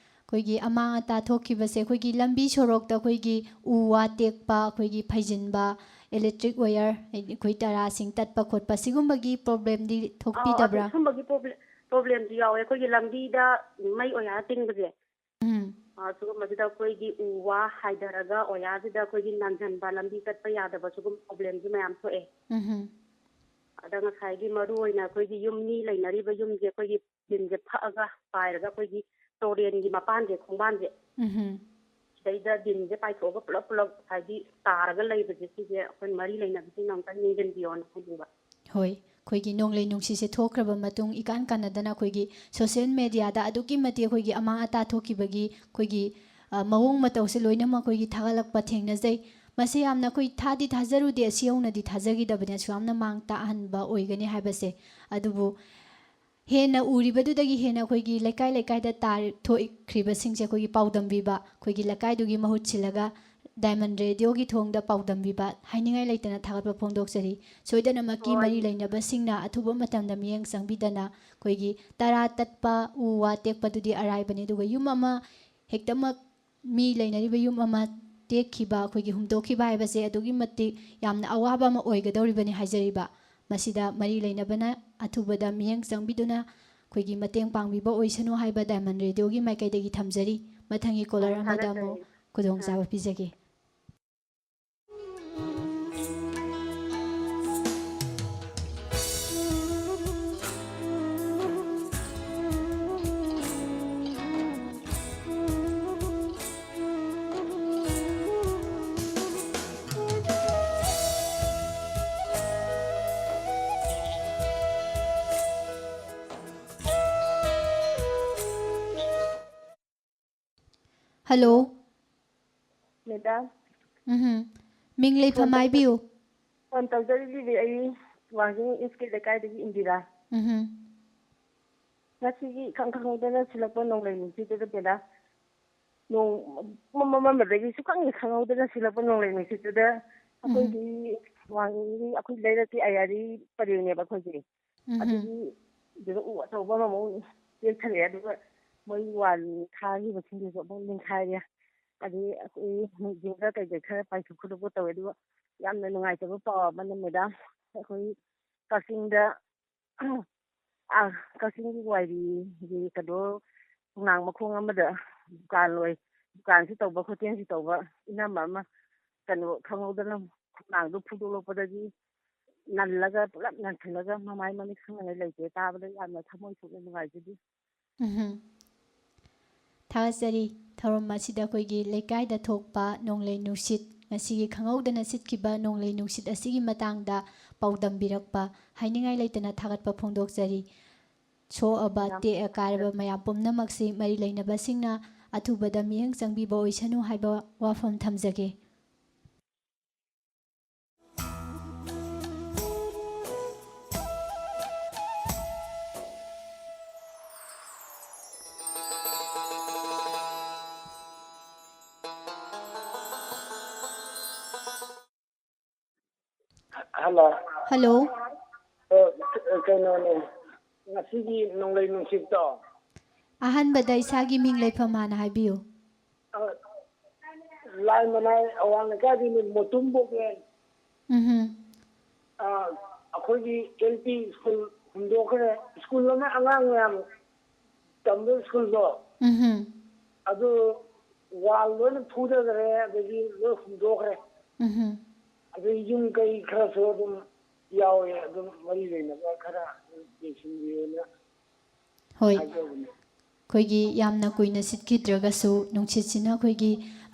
ꯑꯩꯈꯣꯏꯒꯤ ꯑꯃꯥꯡ ꯑꯇꯥ ꯊꯣꯛꯈꯤꯕꯁꯦ ꯑꯩꯈꯣꯏꯒꯤ ꯂꯝꯕꯤ ꯁꯣꯔꯣꯛꯇ ꯑꯩꯈꯣꯏꯒꯤ ꯎ ꯋꯥ ꯇꯦꯛꯄ, ꯑꯩꯈꯣꯏꯒꯤ ꯐꯩꯖꯤꯟꯕ, electric wire, ꯍꯥꯏꯗꯤ ꯑꯩꯈꯣꯏ ꯇꯔꯥꯁꯤꯡ ꯇꯠꯄ ꯈꯣꯠꯄ ꯁꯤꯒꯨꯝꯕꯒꯤ problemꯗꯤ ꯑꯥꯎ, ꯑꯗꯨ ꯊꯣꯛꯄꯤꯗꯕ꯭ꯔꯥ? ꯁꯨꯝꯕꯒꯤ problem, problemꯁꯨ ꯌꯥꯎꯋꯦ꯫ ꯑꯩꯈꯣꯏꯒꯤ ꯂꯝꯕꯤꯗ ꯃꯩ ꯑꯣꯌꯥ ꯇꯤꯡꯕꯁꯦ, ꯎꯝ꯫ ꯑ, ꯁꯤꯒꯨꯝꯕꯁꯤꯗ ꯑꯩꯈꯣꯏꯒꯤ ꯎ ꯋꯥ ꯍꯥꯏꯊꯔꯒ ꯑꯣꯌꯥꯁꯤꯗ ꯑꯩꯈꯣꯏꯒꯤ ꯅꯟꯁꯤꯟꯕ, ꯂꯝꯕꯤ ꯆꯠꯄ ꯌꯥꯗꯕ ꯁꯤꯒꯨꯝꯕ problemꯁꯨ ꯃꯌꯥꯝ ꯊꯣꯛꯑꯦ꯫ ꯎꯝꯍꯨꯝ꯫ ꯑꯗ ꯉꯁꯥꯏꯒꯤ ꯃꯔꯨ ꯑꯣꯏꯅ ꯑꯩꯈꯣꯏꯒꯤ ꯌꯨꯝ ꯃꯤ ꯂꯩꯅꯔꯤꯕ ꯌꯨꯝꯁꯦ ꯑꯩꯈꯣꯏꯒꯤ ꯇꯤꯟꯁꯦ ꯐꯛꯑꯒ ꯄꯥꯏꯔꯒ ꯑꯩꯈꯣꯏꯒꯤ ꯇꯣꯔꯦꯟꯒꯤ ꯃꯄꯥꯟꯁꯦ, ꯈꯣꯡꯕꯥꯟꯁꯦ, ꯎꯝꯍꯨꯝ꯫ ꯁꯤꯗꯩꯗ ꯗꯤꯟꯁꯦ ꯄꯥꯏꯊꯣꯛꯑꯒ ꯄꯨꯂꯞ ꯄꯨꯂꯞ ꯍꯥꯏꯗꯤ ꯇꯥꯔꯒ ꯂꯩꯕꯁꯦ, ꯁꯤꯁꯦ ꯑꯩꯈꯣꯏ ꯃꯔꯤ ꯂꯩꯅꯕꯁꯤꯡꯅ ꯑꯃꯨꯛꯇꯪ ꯌꯦꯡꯁꯤꯟꯕꯤꯌꯣꯅ ꯍꯥꯏꯅꯤꯡꯕ꯫ ꯍꯣꯏ, ꯑꯩꯈꯣꯏꯒꯤ ꯅꯣꯡꯂꯩ ꯅꯨꯡꯁꯤꯠꯁꯦ ꯊꯣꯛꯈ꯭ꯔꯕ ꯃꯇꯨꯡ ꯏꯀꯥꯟ ꯀꯥꯟꯅꯗꯅ ꯑꯩꯈꯣꯏꯒꯤ social mediaꯗ ꯑꯗꯨꯛꯀꯤ ꯃꯇꯤꯛ ꯑꯩꯈꯣꯏꯒꯤ ꯑꯃꯥꯡ ꯑꯇꯥ ꯊꯣꯛꯈꯤꯕꯒꯤ ꯑꯩꯈꯣꯏꯒꯤ, ꯑ, ꯃꯑꯣꯡ ꯃꯇꯧꯁꯦ ꯂꯣꯏꯅꯃꯛ ꯑꯩꯈꯣꯏꯒꯤ ꯊꯥꯒꯠꯂꯛꯄ ꯊꯦꯡꯅꯖꯩ꯫ ꯃꯁꯤ ꯌꯥꯝꯅ ꯑꯩꯈꯣꯏ ꯊꯥꯗꯤ ꯊꯥꯖꯔꯨꯗꯦ, ꯑꯁꯤ ꯌꯧꯅꯗꯤ ꯊꯥꯖꯈꯤꯗꯕꯅꯦ, ꯑꯁꯨꯛ ꯌꯥꯝꯅ ꯃꯥꯡ ꯇꯥꯛꯍꯟꯕ ꯑꯣꯏꯒꯅꯤ ꯍꯥꯏꯕꯁꯦ꯫ ꯑꯗꯨꯕꯨ ꯍꯦꯟꯅ ꯎꯔꯤꯕꯗꯨꯗꯒꯤ ꯍꯦꯟꯅ ꯑꯩꯈꯣꯏꯒꯤ ꯂꯩꯀꯥꯏ ꯂꯩꯀꯥꯏꯗ ꯇꯥꯔꯤ-, ꯊꯣꯛꯈ꯭ꯔꯤꯕꯁꯤꯡꯁꯦ ꯑꯩꯈꯣꯏꯒꯤ ꯄꯥꯎꯗꯝꯕꯤꯕ, ꯑꯩꯈꯣꯏꯒꯤ ꯂꯩꯀꯥꯏꯗꯨꯒꯤ ꯃꯍꯨꯠ ꯁꯤꯜꯂꯒ ꯗꯥꯏꯃꯟ ꯔꯦꯗꯤꯑꯣꯒꯤ ꯊꯣꯡꯗ ꯄꯥꯎꯗꯝꯕꯤꯕ ꯍꯥꯏꯅꯤꯡꯉꯥꯏ ꯂꯩꯇꯅ ꯊꯥꯒꯠꯄ ꯐꯣꯡꯗꯣꯛꯆꯔꯤ꯫ ꯁꯣꯏꯗꯅꯃꯛꯀꯤ ꯍꯣꯏ꯫ ꯃꯔꯤ ꯂꯩꯅꯕꯁꯤꯡꯅ ꯑꯊꯨꯕ ꯃꯇꯝꯗ ꯃꯤꯠꯌꯦꯡ ꯆꯪꯕꯤꯗꯅ ꯑꯩꯈꯣꯏꯒꯤ ꯇꯔꯥ ꯇꯠꯄ, ꯎ ꯋꯥ ꯇꯦꯛꯄꯗꯨꯗꯤ ꯑꯔꯥꯏꯕꯅꯤ, ꯑꯗꯨꯒ ꯌꯨꯝ ꯑꯃ ꯍꯦꯛꯇꯃꯛ ꯃꯤ ꯂꯩꯅꯔꯤꯕ ꯌꯨꯝ ꯑꯃ ꯇꯦꯛꯈꯤꯕ, ꯑꯩꯈꯣꯏꯒꯤ ꯍꯨꯝꯗꯣꯛꯈꯤꯕ ꯍꯥꯏꯕꯁꯦ ꯑꯗꯨꯛꯀꯤ ꯃꯇꯤꯛ ꯌꯥꯝꯅ ꯑꯋꯥꯕ ꯑꯃ ꯑꯣꯏꯒꯗꯧꯔꯤꯕꯅꯤ ꯍꯥꯏꯖꯔꯤꯕ꯫ ꯃꯁꯤꯗ ꯃꯔꯤ ꯂꯩꯅꯕꯅ ꯑꯊꯨꯕꯗ ꯃꯤꯠꯌꯦꯡ ꯆꯪꯕꯤꯗꯨꯅ ꯑꯩꯈꯣꯏꯒꯤ ꯃꯇꯦꯡ ꯄꯥꯡꯕꯤꯕ ꯑꯣꯏꯁꯅꯨ ꯍꯥꯏꯕ ꯗꯥꯏꯃꯟ ꯔꯦꯗꯤꯑꯣꯒꯤ ꯃꯥꯏꯀꯩꯗꯒꯤ ꯊꯝꯖꯔꯤ꯫ ꯃꯊꯪꯒꯤ caller ꯌꯥꯝ ꯑꯃꯗ ꯑꯃꯨꯛ ꯊꯥꯒꯠꯆꯔꯤ꯫ ꯈꯨꯗꯣꯡꯆꯥꯕ ꯄꯤꯖꯒꯦ꯫ ꯍꯜꯂꯣ꯫ ꯃꯦꯗꯥꯝ꯫ ꯎꯝꯍꯨꯝ꯫ ꯃꯤꯡ ꯂꯩꯐꯝ ꯍꯥꯏꯕꯤꯌꯨ꯫ ꯐꯣꯟ ꯇꯧꯖꯔꯤꯁꯤꯗꯤ ꯑꯩ ꯋꯥꯡꯖꯤꯡ ꯏꯁꯀꯤ ꯂꯩꯀꯥꯏꯗꯒꯤ ꯏꯟꯗꯤꯔꯥ꯫ ꯎꯝꯍꯨꯝ꯫ ꯉꯁꯤꯒꯤ ꯏꯈꯪ ꯈꯪꯍꯧꯗꯅ ꯁꯤꯜꯂꯛꯄ ꯅꯣꯡꯂꯩ ꯅꯨꯡꯁꯤꯠꯇꯨꯗ ꯃꯦꯗꯥꯝ, ꯅꯣꯡ ꯃꯝꯃꯝꯕꯗꯒꯤ ꯁꯨꯛꯈꯪ ꯈꯪꯍꯧꯗꯅ ꯁꯤꯜꯂꯛꯄ ꯅꯣꯡꯂꯩ ꯅꯨꯡꯁꯤꯠꯇꯨꯗ, ꯎꯝꯍꯨꯝ꯫ ꯑꯩꯈꯣꯏꯒꯤ ꯋꯥꯡꯖꯤꯡꯒꯤ ꯑꯩꯈꯣꯏ ꯂꯩꯔꯛꯀꯤ ꯑꯌꯥꯔꯤ ꯄꯔꯦꯡꯅꯦꯕ ꯑꯩꯈꯣꯏꯁꯦ꯫ ꯎꯝꯍꯨꯝ꯫ ꯑꯗꯨꯒꯤ ꯑꯗꯨꯗ ꯎ ꯑꯆꯧꯕ ꯑꯃꯃꯨꯛ ꯆꯦꯟꯊꯔꯛꯑꯦ, ꯑꯗꯨꯒ ꯃꯣꯏ ꯋꯥꯜ ꯈꯥꯈꯤꯕꯁꯤꯡꯗꯨꯁꯨ ꯑꯃꯨꯛ ꯅꯤꯡꯈꯥꯏꯔꯦ꯫ ꯑꯗꯩ ꯑꯩꯈꯣꯏ ꯖꯤꯡꯒ ꯀꯩꯀꯩ ꯈꯔ ꯄꯥꯏꯊꯣꯛ ꯈꯣꯠꯇꯣꯛꯄ ꯇꯧꯋꯦ꯫ ꯑꯗꯨꯒ ꯌꯥꯝꯅ ꯅꯨꯡꯉꯥꯏꯇꯕ ꯄꯥꯎ ꯑꯃꯅ ꯃꯦꯗꯥꯝ, ꯑꯩꯈꯣꯏ ꯀꯛꯆꯤꯡꯗ ꯑꯥ, ꯀꯛꯆꯤꯡꯒꯤ ꯋꯥꯏꯔꯤꯒꯤ ꯀꯩꯅꯣ, ꯈꯣꯡꯅꯥꯡ ꯃꯈꯣꯡ ꯑꯃꯗ ꯗꯨꯀꯥꯟ ꯑꯣꯏ, ꯗꯨꯀꯥꯟꯁꯨ ꯇꯧꯕ, ꯍꯣꯇꯦꯜꯁꯨ ꯇꯧꯕ ꯏꯅꯝꯃ ꯑꯃ ꯀꯩꯅꯣ ꯈꯪꯍꯧꯗꯅ ꯈꯣꯡꯅꯥꯡꯗꯣ ꯐꯨꯗꯣꯛꯂꯛꯄꯗꯒꯤ ꯅꯜꯂꯒ, ꯄꯨꯂꯞ ꯅꯟꯁꯤꯜꯂꯒ ꯃꯃꯥꯏ ꯃꯃꯤꯠ ꯈꯪꯗꯉꯩ ꯂꯩꯇ꯭ꯔꯦ꯫ ꯇꯥꯕꯗ ꯌꯥꯝꯅ ꯊꯃꯣꯏ ꯁꯣꯛꯅ ꯅꯨꯡꯉꯥꯏꯖꯗꯦ꯫ ꯎꯝꯍꯨꯝ꯫ ꯊꯥꯒꯠꯆꯔꯤ꯫ ꯊꯧꯔꯝ ꯑꯁꯤꯗ ꯑꯩꯈꯣꯏꯒꯤ ꯂꯩꯀꯥꯏꯗ ꯊꯣꯛꯄ ꯅꯣꯡꯂꯩ ꯅꯨꯡꯁꯤꯠ, ꯉꯁꯤꯒꯤ ꯈꯪꯍꯧꯗꯅ ꯁꯤꯠꯈꯤꯕ ꯅꯣꯡꯂꯩ ꯅꯨꯡꯁꯤꯠ ꯑꯁꯤꯒꯤ ꯃꯇꯥꯡꯗ ꯄꯥꯎꯗꯝꯕꯤꯔꯛꯄ ꯍꯥꯏꯅꯤꯡꯉꯥꯏ ꯂꯩꯇꯅ ꯊꯥꯒꯠꯄ ꯐꯣꯡꯗꯣꯛꯆꯔꯤ꯫ ꯁꯣꯛꯑꯕ, ꯌꯥꯝ ꯇꯦꯛꯑ ꯀꯥꯏꯔꯕ ꯃꯌꯥꯝ ꯄꯨꯝꯅꯃꯛꯁꯤ ꯃꯔꯤ ꯂꯩꯅꯕꯁꯤꯡꯅ ꯑꯊꯨꯕꯗ ꯃꯤꯠꯌꯦꯡ ꯆꯪꯕꯤꯕ ꯑꯣꯏꯁꯅꯨ ꯍꯥꯏꯕ ꯋꯥꯐꯝ ꯊꯝꯖꯒꯦ꯫ ꯍꯜꯂꯣ꯫ ꯍꯜꯂꯣ꯫ ꯑ, ꯀꯩꯅꯣꯅꯦ, ꯉꯁꯤꯒꯤ ꯅꯣꯡꯂꯩ ꯅꯨꯡꯁꯤꯠꯇꯣ꯫ ꯑꯍꯥꯟꯕꯗ ꯏꯁꯥꯒꯤ ꯃꯤꯡ ꯂꯩꯐꯝ ꯍꯥꯟꯅ ꯍꯥꯏꯕꯤꯌꯨ꯫ ꯑ, ꯂꯥꯏ ꯃꯅꯥꯏ ꯑꯋꯥꯡ ꯂꯩꯀꯥꯏꯗꯒꯤꯅꯦ, ꯃꯣꯇꯨꯝ ꯕꯣꯕꯦꯟ꯫ ꯎꯝꯍꯨꯝ꯫ ꯑ, ꯑꯩꯈꯣꯏꯒꯤ ꯑꯦꯜ ꯄꯤ ꯁ꯭ꯀꯨꯜ ꯍꯨꯟꯗꯣꯛꯈ꯭ꯔꯦ꯫ ꯁ꯭ꯀꯨꯜ ꯑꯃ, ꯑꯉꯥꯡ ꯃꯌꯥꯝ ꯇꯝꯕ ꯁ꯭ꯀꯨꯜꯗꯣ, ꯎꯝꯍꯨꯝ꯫ ꯑꯗꯨ ꯋꯥꯜ ꯂꯣꯏꯅ ꯐꯨꯊꯈ꯭ꯔꯦ, ꯑꯗꯒꯤ ꯂꯣꯏ ꯍꯨꯟꯗꯣꯛꯈ꯭ꯔꯦ꯫ ꯎꯝꯍꯨꯝ꯫ ꯑꯗꯩ ꯌꯨꯝ ꯀꯩ ꯈꯔꯁꯨ ꯑꯗꯨꯝ ꯌꯥꯎꯋꯦ, ꯑꯗꯨꯝ ꯃꯔꯤ ꯂꯩꯅꯕ ꯈꯔ ꯑꯗꯨꯝ ꯌꯦꯡꯁꯤꯟꯕꯤꯌꯣꯅ ꯍꯣꯏ꯫ ꯍꯥꯏꯖꯕꯅꯤ꯫ ꯑꯩꯈꯣꯏꯒꯤ ꯌꯥꯝꯅ ꯀꯨꯏꯅ ꯁꯤꯠꯈꯤꯗ꯭ꯔꯒꯁꯨ, ꯅꯨꯡꯁꯤꯠꯁꯤꯅ ꯑꯩꯈꯣꯏꯒꯤ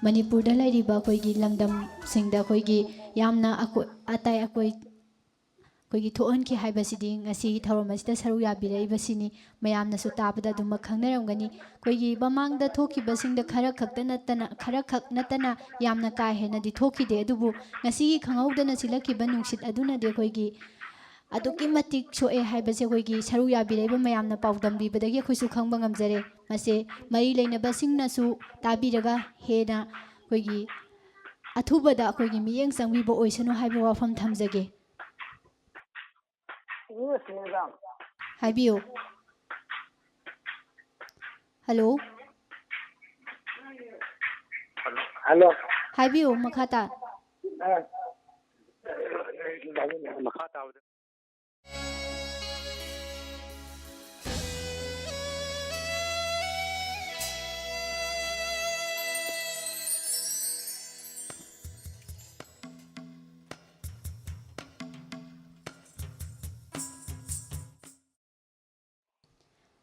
ꯃꯅꯤꯄꯨꯔꯗ ꯂꯩꯔꯤꯕ ꯑꯩꯈꯣꯏꯒꯤ ꯂꯝꯗꯝꯁꯤꯡꯗ ꯑꯩꯈꯣꯏꯒꯤ ꯌꯥꯝꯅ ꯑꯀꯣꯏ-, ꯑꯇꯥꯏ ꯑꯀꯣꯏ-, ꯑꯩꯈꯣꯏꯒꯤ ꯊꯣꯛꯍꯟꯈꯤ ꯍꯥꯏꯕꯁꯤꯗꯤ ꯉꯁꯤꯒꯤ ꯊꯧꯔꯝ ꯑꯁꯤꯗ ꯁꯔꯨꯛ ꯌꯥꯕꯤꯔꯛꯏꯕꯁꯤꯅꯤ꯫ ꯃꯌꯥꯝꯅꯁꯨ ꯇꯥꯕꯗ ꯑꯗꯨꯃꯛ ꯈꯪꯅꯔꯝꯒꯅꯤ꯫ ꯑꯩꯈꯣꯏꯒꯤ ꯃꯃꯥꯡꯗ ꯊꯣꯛꯈꯤꯕꯁꯤꯡꯗ ꯈꯔ ꯈꯛꯇ ꯅꯠꯇꯅ, ꯈꯔꯈꯛ ꯅꯠꯇꯅ ꯌꯥꯝꯅ ꯀꯥ ꯍꯦꯟꯅꯗꯤ ꯊꯣꯛꯈꯤꯗꯦ꯫ ꯑꯗꯨꯕꯨ ꯉꯁꯤꯒꯤ ꯈꯪꯍꯧꯗꯅ ꯁꯤꯜꯂꯛꯈꯤꯕ ꯅꯨꯡꯁꯤꯠ ꯑꯗꯨꯅꯗꯤ ꯑꯩꯈꯣꯏꯒꯤ ꯑꯗꯨꯛꯀꯤ ꯃꯇꯤꯛ ꯁꯣꯛꯑꯦ ꯍꯥꯏꯕꯁꯦ ꯑꯩꯈꯣꯏꯒꯤ ꯁꯔꯨꯛ ꯌꯥꯕꯤꯔꯛꯏꯕ ꯃꯌꯥꯝꯅ ꯄꯥꯎꯗꯝꯕꯤꯕꯗꯒꯤ ꯑꯩꯈꯣꯏꯁꯨ ꯈꯪꯕ ꯉꯝꯖꯔꯦ꯫ ꯃꯁꯦ ꯃꯔꯤ ꯂꯩꯅꯕꯁꯤꯡꯅꯁꯨ ꯇꯥꯕꯤꯔꯒ ꯍꯦꯟꯅ ꯑꯩꯈꯣꯏꯒꯤ ꯑꯊꯨꯕꯗ ꯑꯩꯈꯣꯏꯒꯤ ꯃꯤꯠꯌꯦꯡ ꯆꯪꯕꯤꯕ ꯑꯣꯏꯁꯅꯨ ꯍꯥꯏꯕ ꯋꯥꯐꯝ ꯊꯝꯖꯒꯦ꯫ ꯍꯥꯏꯕꯤꯌꯨ꯫ ꯍꯜꯂꯣ꯫ ꯍꯜꯂꯣ꯫ ꯍꯥꯏꯕꯤꯌꯨ, ꯃꯈꯥ ꯇꯥ꯫ ꯑ, ꯃꯈꯥ ꯇꯥꯕꯗ꯫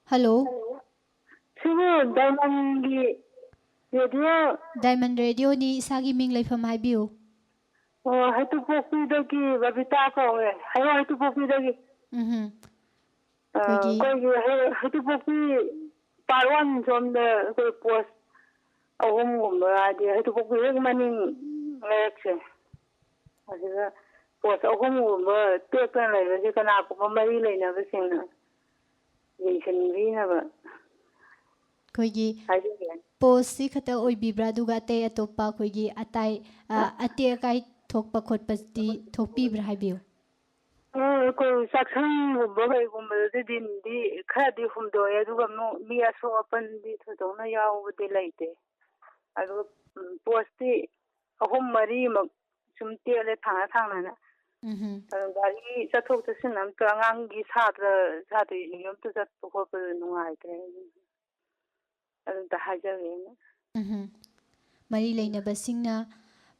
ꯍꯜꯂꯣ꯫ ꯁꯤꯕꯨ ꯗꯥꯏꯃꯟꯒꯤ ꯔꯦꯗꯤꯑꯣ? ꯗꯥꯏꯃꯟ ꯔꯦꯗꯤꯑꯣꯅꯤ, ꯏꯁꯥꯒꯤ ꯃꯤꯡ ꯂꯩꯐꯝ ꯍꯥꯏꯕꯤꯌꯨ꯫ ꯑꯣ, ꯍꯩꯇꯨꯞꯄꯣꯛꯄꯤꯗꯒꯤ ꯕꯕꯤꯇꯥ ꯀꯧꯋꯦ꯫ ꯍꯩꯔꯣꯛ ꯍꯩꯇꯨꯞꯄꯣꯛꯄꯤꯗꯒꯤ꯫ ꯎꯝꯍꯨꯝ꯫ ꯑ, ꯑꯩꯈꯣꯏꯒꯤ ꯑꯩꯈꯣꯏꯒꯤ ꯍꯩ-, ꯍꯩꯇꯨꯞꯄꯣꯛꯄꯤ ꯄꯥꯔꯠ ꯋꯥꯟ ꯁꯣꯝꯗ ꯑꯩꯈꯣꯏ ꯄꯣꯁ ꯑꯍꯨꯝꯒꯨꯝꯕ, ꯍꯥꯏꯗꯤ ꯍꯩꯇꯨꯞꯄꯣꯛꯄꯤ ꯍꯦꯛ ꯃꯅꯤꯡ ꯂꯩꯔꯛꯁꯦ꯫ ꯑꯁꯤꯗ ꯄꯣꯁ ꯑꯍꯨꯝꯒꯨꯝꯕ ꯇꯦꯛꯇꯅ ꯂꯩꯕꯁꯦ ꯀꯅꯥꯒꯨꯝꯕ ꯃꯔꯤ ꯂꯩꯅꯕꯁꯤꯡꯅ ꯌꯦꯡꯁꯤꯟꯕꯤꯅꯕ ꯑꯩꯈꯣꯏꯒꯤ ꯍꯥꯏꯖꯒꯦ꯫ ꯄꯣꯁꯁꯤ ꯈꯛꯇ ꯑꯣꯏꯕꯤꯕ꯭ꯔꯥ? ꯑꯗꯨꯒ ꯑꯇꯩ ꯑꯇꯣꯞꯄ ꯑꯩꯈꯣꯏꯒꯤ ꯑꯇꯥꯏ, ꯑ, ꯑꯇꯦꯛ ꯑꯀꯥꯏ ꯊꯣꯛꯄ ꯈꯣꯠꯄꯗꯤ ꯊꯣꯛꯄꯤꯕ꯭ꯔꯥ ꯍꯥꯏꯕꯤꯌꯨ꯫ ꯑ, ꯑꯩꯈꯣꯏ ꯆꯥꯛꯁꯪꯒꯨꯝꯕ ꯀꯩꯒꯨꯝꯕꯗꯗꯤ ꯗꯤꯟꯗꯤ ꯈꯔꯗꯤ ꯍꯨꯝꯗꯣꯛꯑꯦ, ꯑꯗꯨꯒ ꯃꯨ-, ꯃꯤ ꯑꯁꯣꯛ ꯑꯄꯟꯗꯤ ꯊꯣꯏꯗꯣꯛꯅ ꯌꯥꯎꯕꯗꯤ ꯂꯩꯇꯦ꯫ ꯑꯗꯨꯒ, ꯎꯝ, ꯄꯣꯁꯇꯤ ꯑꯍꯨꯝ ꯃꯔꯤꯃꯛ ꯁꯨꯝ ꯇꯦꯜꯂꯦ ꯊꯥꯡꯅ ꯊꯥꯡꯅꯅ꯫ ꯎꯝꯍꯨꯝ꯫ ꯑꯗꯣ ꯒꯥꯔꯤ ꯆꯠꯊꯣꯛ ꯆꯠꯁꯤꯟ ꯑꯝꯇ, ꯑꯉꯥꯡꯒꯤ ꯁꯥꯇ꯭ꯔ ꯁꯥꯇ꯭ꯔꯤꯁꯤꯡ ꯑꯝꯇ ꯆꯠꯄ ꯈꯣꯠꯄꯗ ꯅꯨꯡꯉꯥꯏꯇ꯭ꯔꯦ꯫ ꯑꯗꯨꯝꯇ ꯍꯥꯏꯖꯒꯦꯅ꯫ ꯎꯝꯍꯨꯝ꯫ ꯃꯔꯤ ꯂꯩꯅꯕꯁꯤꯡꯅ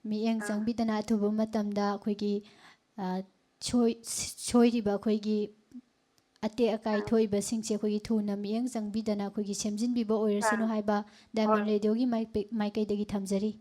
ꯃꯤꯠꯌꯦꯡ ꯑꯥ꯫ ꯆꯪꯕꯤꯗꯅ ꯑꯊꯨꯕ ꯃꯇꯝꯗ ꯑꯩꯈꯣꯏꯒꯤ, ꯑ, ꯁꯣꯏ-, ꯁꯣꯏꯔꯤꯕ ꯑꯩꯈꯣꯏꯒꯤ ꯑꯇꯦꯛ ꯑꯀꯥꯏ ꯑꯥ꯫ ꯊꯣꯛꯏꯕꯁꯤꯡꯁꯦ ꯑꯩꯈꯣꯏꯒꯤ ꯊꯨꯅ ꯃꯤꯠꯌꯦꯡ ꯆꯪꯕꯤꯗꯅ ꯑꯩꯈꯣꯏꯒꯤ ꯁꯦꯝꯖꯤꯟꯕꯤꯕ ꯑꯣꯏꯔꯁꯅꯨ ꯑꯥ꯫ ꯍꯥꯏꯕ ꯗꯥꯏꯃꯟ ꯍꯣꯏ꯫ ꯔꯦꯗꯤꯑꯣꯒꯤ ꯃꯥꯏꯄꯤ-, ꯃꯥꯏꯀꯩꯗꯒꯤ ꯊꯝꯖꯔꯤ꯫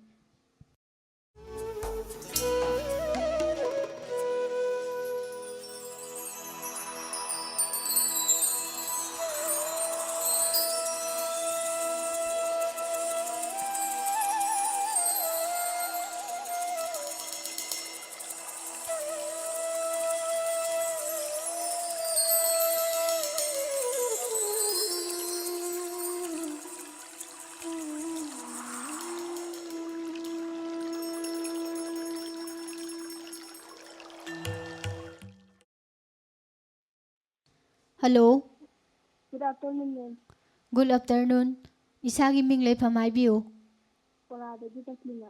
Hello. Good afternoon, ma'am. Good afternoon. ꯏꯁꯥꯒꯤ ꯃꯤꯡ, ꯂꯩꯐꯝ ꯍꯥꯏꯕꯤꯌꯨ꯫ ꯀꯣꯂꯥꯗꯒꯤ ꯇꯁꯂꯤꯃꯥ꯫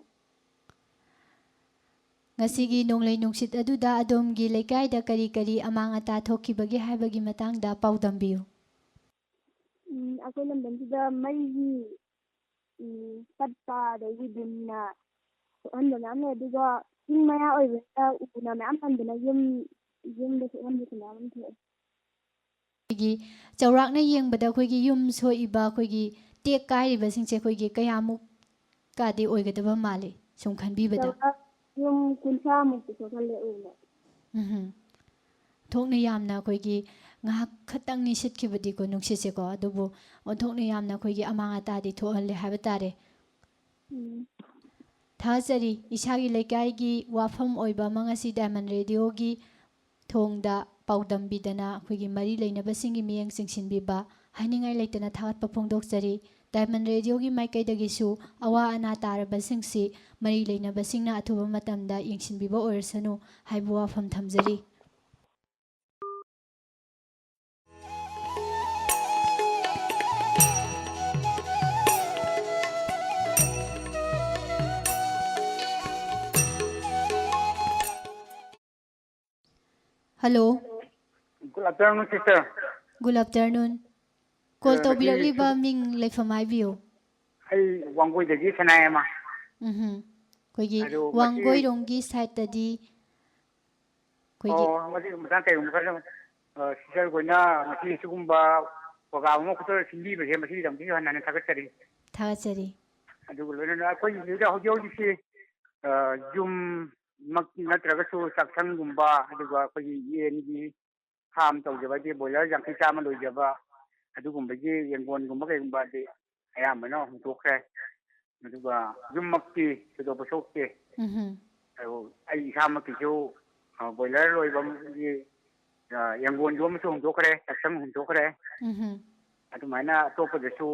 ꯉꯁꯤꯒꯤ ꯅꯣꯡꯂꯩ ꯅꯨꯡꯁꯤꯠ ꯑꯗꯨꯗ ꯑꯗꯣꯝꯒꯤ ꯂꯩꯀꯥꯏꯗ ꯀꯔꯤ ꯀꯔꯤ ꯑꯃꯥꯡ ꯑꯇꯥ ꯊꯣꯛꯈꯤꯕꯒꯦ ꯍꯥꯏꯕꯒꯤ ꯃꯇꯥꯡꯗ ꯄꯥꯎꯗꯝꯕꯤꯌꯨ꯫ ꯎꯝ, ꯑꯩꯈꯣꯏ ꯂꯝꯗꯝꯁꯤꯗ ꯃꯩꯒꯤ, ꯎꯝ, ꯇꯠꯄ, ꯑꯗꯒꯤ ꯗꯤꯟꯅ ꯁꯣꯛꯍꯟꯕ ꯃꯌꯥꯝ ꯂꯩ꯫ ꯑꯗꯨꯒ ꯆꯤꯡ ꯃꯌꯥ ꯑꯣꯏꯕꯅꯤꯅ ꯎꯅ ꯃꯌꯥꯝ ꯊꯝꯗꯅ ꯌꯨꯝ, ꯌꯨꯝꯗ ꯁꯣꯛꯍꯟꯕꯁꯨ ꯃꯌꯥꯝ ꯑꯃ ꯊꯣꯛꯑꯦ꯫ ꯑꯩꯈꯣꯏꯒꯤ ꯆꯥꯎꯔꯥꯛꯅ ꯌꯦꯡꯕꯗ ꯑꯩꯈꯣꯏꯒꯤ ꯌꯨꯝ ꯁꯣꯛꯏꯕ, ꯑꯩꯈꯣꯏꯒꯤ ꯇꯦꯛ ꯀꯥꯏꯔꯤꯕꯁꯤꯡꯁꯦ ꯑꯩꯈꯣꯏꯒꯤ ꯀꯌꯥꯃꯨꯛꯀꯗꯤ ꯑꯣꯏꯒꯗꯕ ꯃꯥꯜꯂꯤ, ꯁꯨꯝ ꯈꯟꯕꯤꯕꯗ? ꯆꯥꯎꯔꯥꯛ ꯌꯨꯝ ꯀꯨꯟꯊ꯭ꯔꯥꯃꯨꯛꯇꯤ ꯁꯣꯛꯍꯜꯂꯦ ꯎꯅ꯫ ꯎꯝꯍꯨꯝ꯫ ꯑꯣꯟꯊꯣꯛꯅ ꯌꯥꯝꯅ ꯑꯩꯈꯣꯏꯒꯤ ꯉꯥꯏꯍꯥꯛ ꯈꯛꯇꯪꯅꯤ ꯁꯤꯠꯈꯤꯕꯗꯤꯀꯣ ꯅꯨꯡꯁꯤꯠꯁꯦꯀꯣ, ꯑꯗꯨꯕꯨ ꯑꯣꯟꯊꯣꯛꯅ ꯌꯥꯝꯅ ꯑꯩꯈꯣꯏꯒꯤ ꯑꯃꯥꯡ ꯑꯇꯥꯗꯤ ꯊꯣꯛꯍꯜꯂꯦ ꯍꯥꯏꯕ ꯇꯥꯔꯦ꯫ ꯎꯝ꯫ ꯊꯥꯒꯠꯆꯔꯤ꯫ ꯏꯁꯥꯒꯤ ꯂꯩꯀꯥꯏꯒꯤ ꯋꯥꯐꯝ ꯑꯣꯏꯕ ꯑꯃ ꯉꯁꯤ ꯗꯥꯏꯃꯟ ꯔꯦꯗꯤꯑꯣꯒꯤ ꯊꯣꯡꯗ ꯄꯥꯎꯗꯝꯕꯤꯗꯅ ꯑꯩꯈꯣꯏꯒꯤ ꯃꯔꯤ ꯂꯩꯅꯕꯁꯤꯡꯒꯤ ꯃꯤꯠꯌꯦꯡ ꯆꯤꯡꯁꯤꯟꯕꯤꯕ ꯍꯥꯏꯅꯤꯡꯉꯥꯏ ꯂꯩꯇꯅ ꯊꯥꯒꯠꯄ ꯐꯣꯡꯗꯣꯛꯆꯔꯤ꯫ ꯗꯥꯏꯃꯟ ꯔꯦꯗꯤꯑꯣꯒꯤ ꯃꯥꯏꯀꯩꯗꯒꯤꯁꯨ ꯑꯋꯥ ꯑꯅꯥ ꯇꯥꯔꯕꯁꯤꯡꯁꯤ ꯃꯔꯤ ꯂꯩꯅꯕꯁꯤꯡꯅ ꯑꯊꯨꯕ ꯃꯇꯝꯗ ꯌꯦꯡꯁꯤꯟꯕꯤꯕ ꯑꯣꯏꯔꯁꯅꯨ ꯍꯥꯏꯕ ꯋꯥꯐꯝ ꯊꯝꯖꯔꯤ꯫ Hello. Good afternoon, sister. Good afternoon. Call ꯑ, ꯇꯧꯕꯤꯔꯛꯂꯤꯕ ꯁꯤ- ꯃꯤꯡ, ꯂꯩꯐꯝ ꯍꯥꯏꯕꯤꯌꯨ꯫ ꯑꯩ ꯋꯥꯡꯒꯣꯏꯗꯒꯤ ꯁꯅꯥꯌꯥꯏꯃ꯫ ꯎꯝꯍꯨꯝ꯫ ꯑꯩꯈꯣꯏꯒꯤ ꯑꯗꯣ ꯃꯁꯤ- ꯋꯥꯡꯒꯣꯏꯔꯣꯝꯒꯤ side ꯇꯗꯤ ꯑꯩꯈꯣꯏꯒꯤ ꯑꯣ, ꯃꯁꯤ ꯃꯇꯥꯡ ꯀꯩꯒꯨꯝꯕ ꯈꯔ, ꯑ, sister ꯈꯣꯏꯅ ꯉꯁꯤ ꯁꯤꯒꯨꯝꯕ program ꯑꯃ ꯈꯨꯇꯧ ꯁꯤꯟꯕꯤꯕꯁꯦ ꯃꯁꯤꯒꯤꯗꯃꯛꯇꯁꯨ ꯍꯟꯅ ꯍꯟꯅ ꯊꯥꯒꯠꯆꯔꯤ꯫ ꯊꯥꯒꯠꯆꯔꯤ꯫ ꯑꯗꯨꯒ ꯂꯣꯏꯅꯅ ꯑꯩꯈꯣꯏꯒꯤꯁꯤꯗ ꯍꯧꯖꯤꯛ ꯍꯧꯖꯤꯛꯁꯤ, ꯑ, ꯌꯨꯝꯃꯛ ꯅꯠꯇ꯭ꯔꯒꯁꯨ ꯆꯥꯛꯁꯪꯒꯨꯝꯕ, ꯑꯗꯨꯒ ꯑꯩꯈꯣꯏꯒꯤ ꯌꯦꯟꯒꯤ farm ꯇꯧꯖꯕ, ꯍꯥꯏꯗꯤ ꯕꯣꯏꯂꯔ ꯌꯥꯡꯈꯩ ꯆꯥꯝꯃ ꯂꯣꯏꯖꯕ, ꯑꯗꯨꯒꯨꯝꯕꯒꯤ ꯌꯦꯟꯒꯣꯟꯒꯨꯝꯕ ꯀꯩꯒꯨꯝꯕꯗꯤ ꯑꯌꯥꯝꯕꯅ ꯍꯨꯟꯗꯣꯛꯈ꯭ꯔꯦ꯫ ꯑꯗꯨꯒ ꯌꯨꯝꯃꯛꯇꯤ ꯊꯣꯏꯗꯣꯛꯄ ꯁꯣꯛꯇꯦ꯫ ꯎꯝꯍꯨꯝ꯫ ꯑꯗꯨ ꯑꯩ ꯏꯁꯥꯃꯛꯀꯤꯁꯨ, ꯑ, ꯕꯣꯏꯂꯔ ꯂꯣꯏꯕꯒꯤ, ꯑ, ꯌꯦꯟꯒꯣꯟ ꯌꯣꯝꯕꯁꯨ ꯍꯨꯟꯗꯣꯛꯈ꯭ꯔꯦ, ꯆꯥꯛꯁꯪ ꯍꯨꯟꯗꯣꯛꯈ꯭ꯔꯦ꯫ ꯎꯝꯍꯨꯝ꯫ ꯑꯗꯨꯃꯥꯏꯅ ꯑꯇꯣꯞꯄꯗꯁꯨ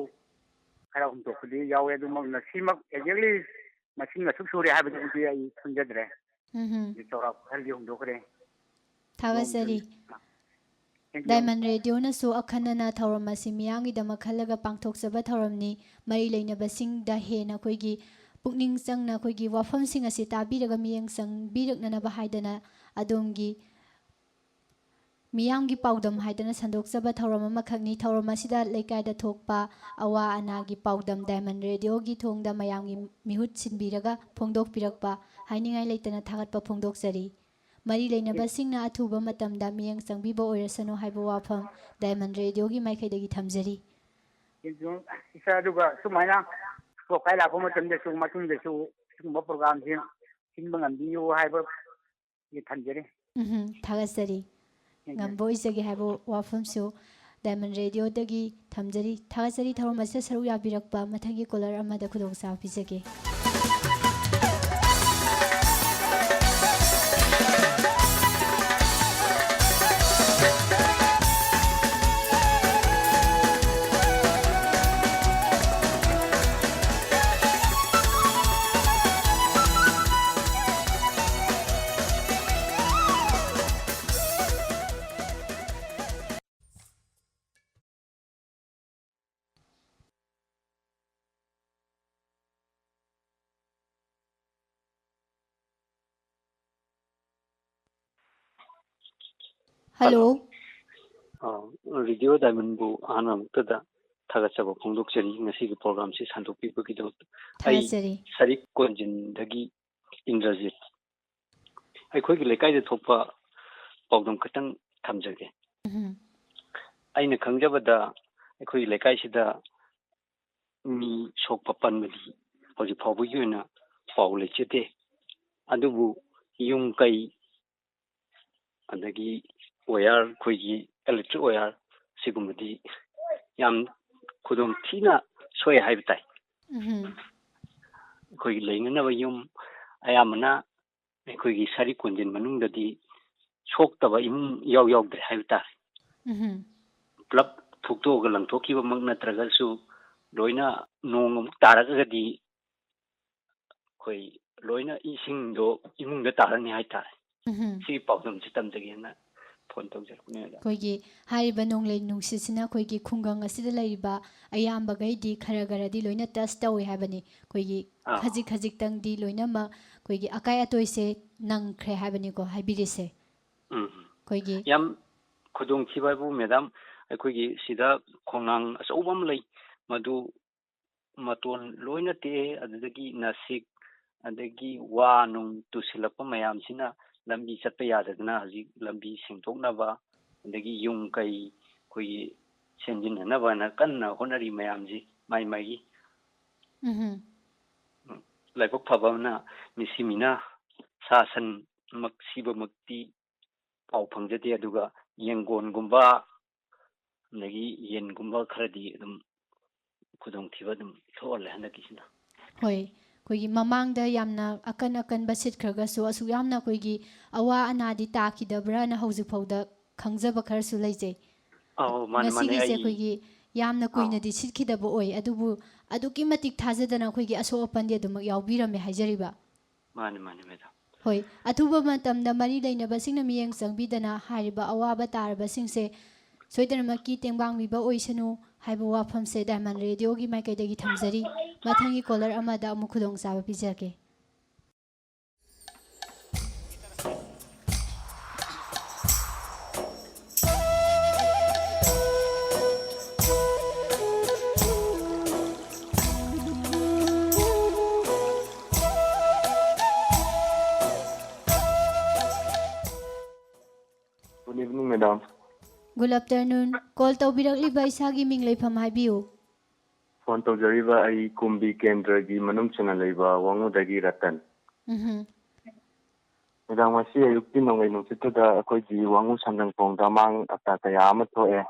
ꯈꯔ ꯍꯨꯟꯗꯣꯛꯄꯗꯤ ꯌꯥꯎꯋꯦ꯫ ꯑꯗꯨꯃꯛꯅ ꯁꯤꯃꯛ exactly ꯃꯁꯤꯡ ꯑꯁꯨꯛ ꯁꯨꯔꯦ ꯍꯥꯏꯕꯗꯨꯕꯨꯗꯤ ꯑꯩ ꯈꯪꯖꯗ꯭ꯔꯦ꯫ ꯎꯝꯍꯨꯝ꯫ ꯑꯗꯨ ꯆꯥꯎꯔꯥꯛꯄ ꯈꯔꯗꯤ ꯍꯨꯟꯗꯣꯛꯈ꯭ꯔꯦ꯫ ꯊꯥꯒꯠꯆꯔꯤ꯫ ꯗꯥꯏꯃꯟ ꯔꯦꯗꯤꯑꯣꯅꯁꯨ ꯑꯈꯟꯅꯅ ꯊꯧꯔꯝ ꯑꯁꯤ ꯃꯤꯌꯥꯝꯒꯤꯗꯃꯛ ꯈꯜꯂꯒ ꯄꯥꯡꯊꯣꯛꯆꯕ ꯊꯧꯔꯝꯅꯤ꯫ ꯃꯔꯤ ꯂꯩꯅꯕꯁꯤꯡꯗ ꯍꯦꯟꯅ ꯑꯩꯈꯣꯏꯒꯤ ꯄꯨꯛꯅꯤꯡ ꯆꯪꯅ ꯑꯩꯈꯣꯏꯒꯤ ꯋꯥꯐꯝꯁꯤꯡ ꯑꯁꯤ ꯇꯥꯕꯤꯔꯒ ꯃꯤꯠꯌꯦꯡ ꯆꯪꯕꯤꯔꯛꯅꯅꯕ ꯍꯥꯏꯗꯅ ꯑꯗꯣꯝꯒꯤ ꯃꯤꯌꯥꯝꯒꯤ ꯄꯥꯎꯗꯝ ꯍꯥꯏꯗꯅ ꯁꯟꯗꯣꯛꯆꯕ ꯊꯧꯔꯝ ꯑꯃꯈꯛꯅꯤ꯫ ꯊꯧꯔꯝ ꯑꯁꯤꯗ ꯂꯩꯀꯥꯏꯗ ꯊꯣꯛꯄ ꯑꯋꯥ ꯑꯅꯥꯒꯤ ꯄꯥꯎꯗꯝ ꯗꯥꯏꯃꯟ ꯔꯦꯗꯤꯑꯣꯒꯤ ꯊꯣꯡꯗ ꯃꯌꯥꯝꯒꯤ ꯃꯤꯍꯨꯠ ꯁꯤꯟꯕꯤꯔꯒ ꯐꯣꯡꯗꯣꯛꯄꯤꯔꯛꯄ ꯍꯥꯏꯅꯤꯡꯉꯥꯏ ꯂꯩꯇꯅ ꯊꯥꯒꯠꯄ ꯐꯣꯡꯗꯣꯛꯆꯔꯤ꯫ ꯃꯔꯤ ꯂꯩꯅꯕꯁꯤꯡꯅ ꯑꯊꯨꯕ ꯃꯇꯝꯗ ꯃꯤꯠꯌꯦꯡ ꯆꯪꯕꯤꯕ ꯑꯣꯏꯔꯁꯅꯨ ꯍꯥꯏꯕ ꯋꯥꯐꯝ ꯗꯥꯏꯃꯟ ꯔꯦꯗꯤꯑꯣꯒꯤ ꯃꯥꯏꯀꯩꯗꯒꯤ ꯊꯝꯖꯔꯤ꯫ ꯏꯆꯥ, ꯑꯗꯨꯒ ꯁꯨꯃꯥꯏꯅ ꯂꯣꯀꯥꯏ ꯂꯥꯛꯄ ꯃꯇꯝꯗꯁꯨ, ꯃꯇꯨꯡꯗꯁꯨ ꯁꯤꯒꯨꯝꯕ ꯄ꯭ꯔꯣꯒ꯭ꯔꯥꯝꯁꯤ ꯁꯤꯟꯕ ꯉꯝꯕꯤꯌꯨ ꯍꯥꯏꯕ ꯊꯝꯖꯔꯤ꯫ ꯎꯝ, ꯊꯥꯒꯠꯆꯔꯤ꯫ ꯊꯦꯡꯀ꯭ꯌꯨ꯫ ꯉꯝꯕ ꯑꯣꯏꯖꯒꯦ ꯍꯥꯏꯕ ꯋꯥꯐꯝꯁꯨ ꯗꯥꯏꯃꯟ ꯔꯦꯗꯤꯑꯣꯗꯒꯤ ꯊꯝꯖꯔꯤ꯫ ꯊꯥꯒꯠꯆꯔꯤ, ꯊꯧꯔꯝ ꯑꯁꯤꯗ ꯁꯔꯨꯛ ꯌꯥꯕꯤꯔꯛꯄ꯫ ꯃꯊꯪꯒꯤ ꯀꯣꯂꯔ ꯑꯃꯗ ꯈꯨꯗꯣꯡꯆꯥꯕ ꯄꯤꯖꯒꯦ꯫ ꯍꯜꯂꯣ꯫ ꯍꯜꯂꯣ꯫ ꯑ, ꯔꯦꯗꯤꯑꯣ ꯗꯥꯏꯃꯟꯕꯨ ꯑꯍꯥꯟꯕ ꯑꯃꯨꯛꯇꯗ ꯊꯥꯒꯠꯆꯕ ꯐꯣꯡꯗꯣꯛꯆꯔꯤ, ꯉꯁꯤꯒꯤ ꯄ꯭ꯔꯣꯒ꯭ꯔꯥꯝꯁꯤ ꯁꯟꯗꯣꯛꯄꯤꯕꯒꯤꯗꯃꯛꯇ꯫ ꯑꯩ ꯊꯥꯒꯠꯆꯔꯤ꯫ ꯁꯔꯤꯛ ꯀꯣꯟꯖꯤꯟꯗꯒꯤ ꯏꯟꯗ꯭ꯔꯖꯤꯠ꯫ ꯑꯩꯈꯣꯏꯒꯤ ꯂꯩꯀꯥꯏꯗ ꯊꯣꯛꯄ ꯄꯥꯎꯗꯝ ꯈꯛꯇꯪ ꯊꯝꯖꯒꯦ꯫ ꯎꯝ꯫ ꯑꯩꯅ ꯈꯪꯖꯕꯗ ꯑꯩꯈꯣꯏꯒꯤ ꯂꯩꯀꯥꯏꯁꯤꯗ ꯃꯤ ꯁꯣꯛꯄ ꯄꯟꯕꯗꯤ ꯍꯧꯖꯤꯛ ꯐꯥꯎꯕꯒꯤ ꯑꯣꯏꯅ ꯄꯥꯎ ꯂꯩꯖꯗꯦ꯫ ꯑꯗꯨꯕꯨ ꯌꯨꯝ ꯀꯩ, ꯑꯗꯒꯤ ꯋꯥꯌꯔ, ꯑꯩꯈꯣꯏꯒꯤ ꯏꯂꯦꯛꯇ꯭ꯔꯤꯛ ꯋꯥꯌꯔ, ꯁꯤꯒꯨꯝꯕꯗꯤ ꯌꯥꯝ ꯈꯨꯗꯣꯡ ꯊꯤꯅ ꯁꯣꯛꯑꯦ ꯍꯥꯏꯕ ꯇꯥꯏ꯫ ꯎꯝ꯫ ꯑꯩꯈꯣꯏꯒꯤ ꯂꯩꯅꯅꯕ ꯌꯨꯝ ꯑꯌꯥꯝꯕꯅ ꯑꯩꯈꯣꯏꯒꯤ ꯁꯔꯤꯛ ꯀꯣꯟꯖꯤꯟ ꯃꯅꯨꯡꯗꯗꯤ ꯁꯣꯛꯇꯕ ꯏꯃꯨꯡ ꯏꯌꯥꯎ ꯌꯥꯎꯗ꯭ꯔꯦ ꯍꯥꯏꯕ ꯇꯥꯔꯦ꯫ ꯎꯝ꯫ ꯄꯨꯂꯞ ꯐꯨꯛꯇꯣꯛꯑꯒ ꯂꯪꯊꯣꯛꯈꯤꯕꯃꯛ ꯅꯠꯇ꯭ꯔꯒꯁꯨ, ꯂꯣꯏꯅ ꯅꯣꯡ ꯑꯃꯨꯛ ꯇꯥꯔꯛꯑꯒꯗꯤ ꯑꯩꯈꯣꯏ ꯂꯣꯏꯅ ꯏꯁꯤꯡꯗꯣ ꯏꯃꯨꯡꯗ ꯇꯥꯔꯅꯤ ꯍꯥꯏꯇꯥꯔꯦ꯫ ꯎꯝ꯫ ꯁꯤꯒꯤ ꯄꯥꯎꯗꯝꯁꯤ ꯇꯝꯖꯒꯦꯅ ꯐꯣꯟ ꯇꯧꯖꯔꯛꯄꯅꯦ, ꯃꯦꯗꯥꯝ꯫ ꯑꯩꯈꯣꯏꯒꯤ ꯍꯥꯏꯔꯤꯕ ꯅꯣꯡꯂꯩ ꯅꯨꯡꯁꯤꯠꯁꯤꯅ ꯑꯩꯈꯣꯏꯒꯤ ꯈꯨꯡꯒꯪ ꯑꯁꯤꯗ ꯂꯩꯔꯤꯕ ꯑꯌꯥꯝꯕꯈꯩꯗꯤ ꯈꯔ ꯈꯔꯗꯤ ꯂꯣꯏꯅ ꯇꯁ ꯇꯧꯏ ꯍꯥꯏꯕꯅꯤ꯫ ꯑꯩꯈꯣꯏꯒꯤ ꯑꯥ꯫ ꯈꯖꯤꯛ ꯈꯖꯤꯛꯇꯪꯗꯤ ꯂꯣꯏꯅꯃꯛ ꯑꯩꯈꯣꯏꯒꯤ ꯑꯀꯥꯏ ꯑꯇꯣꯏꯁꯦ ꯅꯪꯈ꯭ꯔꯦ ꯍꯥꯏꯕꯅꯤꯀꯣ ꯍꯥꯏꯕꯤꯔꯤꯁꯦ꯫ ꯎꯝ꯫ ꯑꯩꯈꯣꯏꯒꯤ ꯌꯥꯝ ꯈꯨꯗꯣꯡꯊꯤꯕ ꯍꯥꯏꯕꯨ, ꯃꯦꯗꯥꯝ, ꯑꯩꯈꯣꯏꯒꯤ ꯁꯤꯗ ꯈꯣꯡꯅꯥꯡ ꯑꯆꯧꯕ ꯑꯃ ꯂꯩ, ꯃꯗꯨ ꯃꯇꯣꯟ ꯂꯣꯏꯅ ꯇꯦꯛꯑꯦ꯫ ꯑꯗꯨꯗꯒꯤ ꯅꯥꯁꯤꯛ, ꯑꯗꯒꯤ ꯋꯥ ꯅꯨꯡ ꯇꯨꯁꯤꯜꯂꯛꯄ ꯃꯌꯥꯝꯁꯤꯅ ꯂꯝꯕꯤ ꯆꯠꯄ ꯌꯥꯗꯗꯅ ꯍꯧꯖꯤꯛ ꯂꯝꯕꯤ ꯁꯦꯡꯗꯣꯛꯅꯕ, ꯑꯗꯒꯤ ꯌꯨꯝ ꯀꯩ ꯑꯩꯈꯣꯏꯒꯤ ꯁꯦꯝꯖꯤꯟꯅꯅꯕꯅ ꯀꯟꯅ ꯍꯣꯠꯅꯔꯤ ꯃꯌꯥꯝꯁꯤ ꯃꯥꯏ ꯃꯥꯏꯒꯤ꯫ ꯎꯝꯍꯨꯝ꯫ ꯂꯥꯏꯕꯛ ꯐꯕ ꯑꯃꯅ ꯃꯤꯁꯤ ꯃꯤꯅ ꯁꯥ ꯁꯟꯃꯛ ꯁꯤꯕꯃꯛꯇꯤ ꯄꯥꯎ ꯐꯪꯖꯗꯦ, ꯑꯗꯨꯒ ꯌꯦꯟꯒꯣꯟꯒꯨꯝꯕ ꯑꯗꯒꯤ ꯌꯦꯟꯒꯨꯝꯕ ꯈꯔꯗꯤ ꯑꯗꯨꯝ ꯈꯨꯗꯣꯡꯊꯤꯕ ꯑꯗꯨꯝ ꯊꯣꯛꯍꯜꯂꯦ ꯍꯟꯗꯛꯀꯤꯁꯤꯅ꯫ ꯍꯣꯏ, ꯑꯩꯈꯣꯏꯒꯤ ꯃꯃꯥꯡꯗ ꯌꯥꯝꯅ ꯑꯀꯟ ꯑꯀꯟꯕ ꯁꯤꯠꯈ꯭ꯔꯒꯁꯨ ꯑꯁꯨꯛ ꯌꯥꯝꯅ ꯑꯩꯈꯣꯏꯒꯤ ꯑꯋꯥ ꯑꯅꯥꯗꯤ ꯇꯥꯈꯤꯗꯕ꯭ꯔꯥꯅ ꯍꯧꯖꯤꯛ ꯐꯥꯎꯗ ꯈꯪꯖꯕ ꯈꯔꯁꯨ ꯂꯩꯖꯩ꯫ ꯑꯧ, ꯃꯥꯅꯦ, ꯃꯥꯅꯦ, ꯉꯁꯤꯒꯤꯁꯦ ꯑꯩ ꯑꯩꯈꯣꯏꯒꯤ ꯌꯥꯝꯅ ꯑꯧ꯫ ꯀꯨꯏꯅꯗꯤ ꯁꯤꯠꯈꯤꯗꯕ ꯑꯣꯏ, ꯑꯗꯨꯕꯨ ꯑꯗꯨꯛꯀꯤ ꯃꯇꯤꯛ ꯊꯥꯖꯗꯅ ꯑꯩꯈꯣꯏꯒꯤ ꯑꯁꯣꯛ ꯑꯄꯟꯗꯤ ꯑꯗꯨꯃꯛ ꯌꯥꯎꯕꯤꯔꯝꯃꯦ ꯍꯥꯏꯖꯔꯤꯕ꯫ ꯃꯥꯅꯦ, ꯃꯥꯅꯦ, ꯃꯦꯗꯥꯝ꯫ ꯍꯣꯏ, ꯑꯊꯨꯕ ꯃꯇꯝꯗ ꯃꯔꯤ ꯂꯩꯅꯕꯁꯤꯡꯅ ꯃꯤꯠꯌꯦꯡ ꯆꯪꯕꯤꯗꯅ ꯍꯥꯏꯔꯤꯕ ꯑꯋꯥꯕ ꯇꯥꯔꯕꯁꯤꯡꯁꯦ ꯁꯣꯏꯗꯅꯃꯛꯀꯤ ꯇꯦꯡꯕꯥꯡꯕꯤꯕ ꯑꯣꯏꯁꯅꯨ ꯍꯥꯏꯕ ꯋꯥꯐꯝꯁꯦ ꯗꯥꯏꯃꯟ ꯔꯦꯗꯤꯑꯣꯒꯤ ꯃꯥꯏꯀꯩꯗꯒꯤ ꯊꯝꯖꯔꯤ꯫ ꯃꯊꯪꯒꯤ ꯀꯣꯂꯔ ꯑꯃꯗ ꯑꯃꯨꯛ ꯈꯨꯗꯣꯡꯆꯥꯕ ꯄꯤꯖꯒꯦ꯫ Good evening, madam. Good afternoon. Call ꯇꯧꯕꯤꯔꯛꯂꯤꯕ ꯏꯁꯥꯒꯤ ꯃꯤꯡ ꯂꯩꯐꯝ ꯍꯥꯏꯕꯤꯌꯨ꯫ ꯐꯣꯟ ꯇꯧꯖꯔꯤꯕ ꯑꯩ ꯀꯨꯝꯕꯤ ꯀꯦꯟꯗ꯭ꯔꯒꯤ ꯃꯅꯨꯡ ꯆꯟꯅ ꯂꯩꯕ ꯋꯥꯉꯨꯗꯒꯤ ꯔꯇꯟ꯫ ꯎꯝꯍꯨꯝ꯫ ꯃꯦꯗꯥꯝ, ꯉꯁꯤ ꯑꯌꯨꯛꯀꯤ ꯅꯣꯡꯂꯩ ꯅꯨꯡꯁꯤꯠꯇꯨꯗ ꯑꯩꯈꯣꯏꯒꯤ ꯋꯥꯉꯨ ꯁꯪꯒꯪꯈꯣꯡꯗ ꯑꯃꯥꯡ ꯑꯇꯥ ꯀꯌꯥ ꯑꯃ ꯊꯣꯛꯑꯦ꯫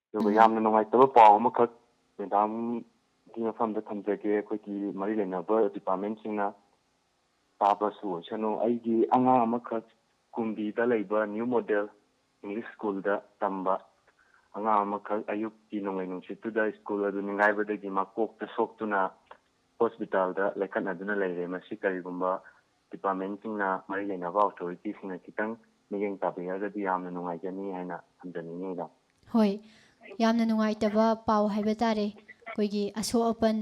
ꯑꯗꯨꯒ ꯎꯝ꯫ ꯌꯥꯝꯅ ꯅꯨꯡꯉꯥꯏꯇꯕ ꯄꯥꯎ ꯑꯃꯈꯛ ꯃꯦꯗꯥꯝꯒꯤ ꯃꯐꯝꯗ ꯊꯝꯖꯒꯦ꯫ ꯑꯩꯈꯣꯏꯒꯤ ꯃꯔꯤ ꯂꯩꯅꯕ ꯗꯤꯄꯥꯔꯠꯃꯦꯟꯁꯤꯡꯅ ꯇꯥꯕꯁꯨ ꯑꯣꯏꯁꯅꯨ꯫ ꯑꯩꯒꯤ ꯑꯉꯥꯡ ꯑꯃꯈꯛ ꯀꯨꯝꯕꯤꯗ ꯂꯩꯕ ꯅ꯭ꯌꯨ ꯃꯣꯗꯦꯜ ꯏꯪꯂꯤꯁ ꯁ꯭ꯀꯨꯜꯗ ꯇꯝꯕ ꯑꯉꯥꯡ ꯑꯃꯈꯛ ꯑꯌꯨꯛꯀꯤ ꯅꯣꯡꯂꯩ ꯅꯨꯡꯁꯤꯠꯇꯨꯗ ꯁ꯭ꯀꯨꯜ ꯑꯗꯨ ꯅꯤꯡꯒꯥꯏꯕꯗꯒꯤ ꯃꯀꯣꯛꯇ ꯁꯣꯛꯇꯨꯅ ꯍꯣꯁꯄꯤꯇꯥꯜꯗ ꯂꯥꯏꯀꯠꯅꯗꯨꯅ ꯂꯩꯔꯦ꯫ ꯃꯁꯤ ꯀꯔꯤꯒꯨꯝꯕ ꯗꯤꯄꯥꯔꯠꯃꯦꯟꯁꯤꯡꯅ, ꯃꯔꯤ ꯂꯩꯅꯕ ꯑꯣꯊꯣꯔꯤꯇꯤꯁꯤꯡꯅ ꯈꯤꯇꯪ ꯃꯤꯠꯌꯦꯡ ꯇꯥꯕꯤꯔꯒꯗꯤ ꯌꯥꯝꯅ ꯅꯨꯡꯉꯥꯏꯖꯅꯤ ꯍꯥꯏꯅ ꯊꯝꯖꯅꯤꯡꯉꯤ, ꯃꯦꯗꯥꯝ꯫ ꯍꯣꯏ, ꯌꯥꯝꯅ ꯅꯨꯡꯉꯥꯏꯇꯕ ꯄꯥꯎ ꯍꯥꯏꯕ ꯇꯥꯔꯦ꯫ ꯑꯩꯈꯣꯏꯒꯤ ꯑꯁꯣꯛ ꯑꯄꯟ,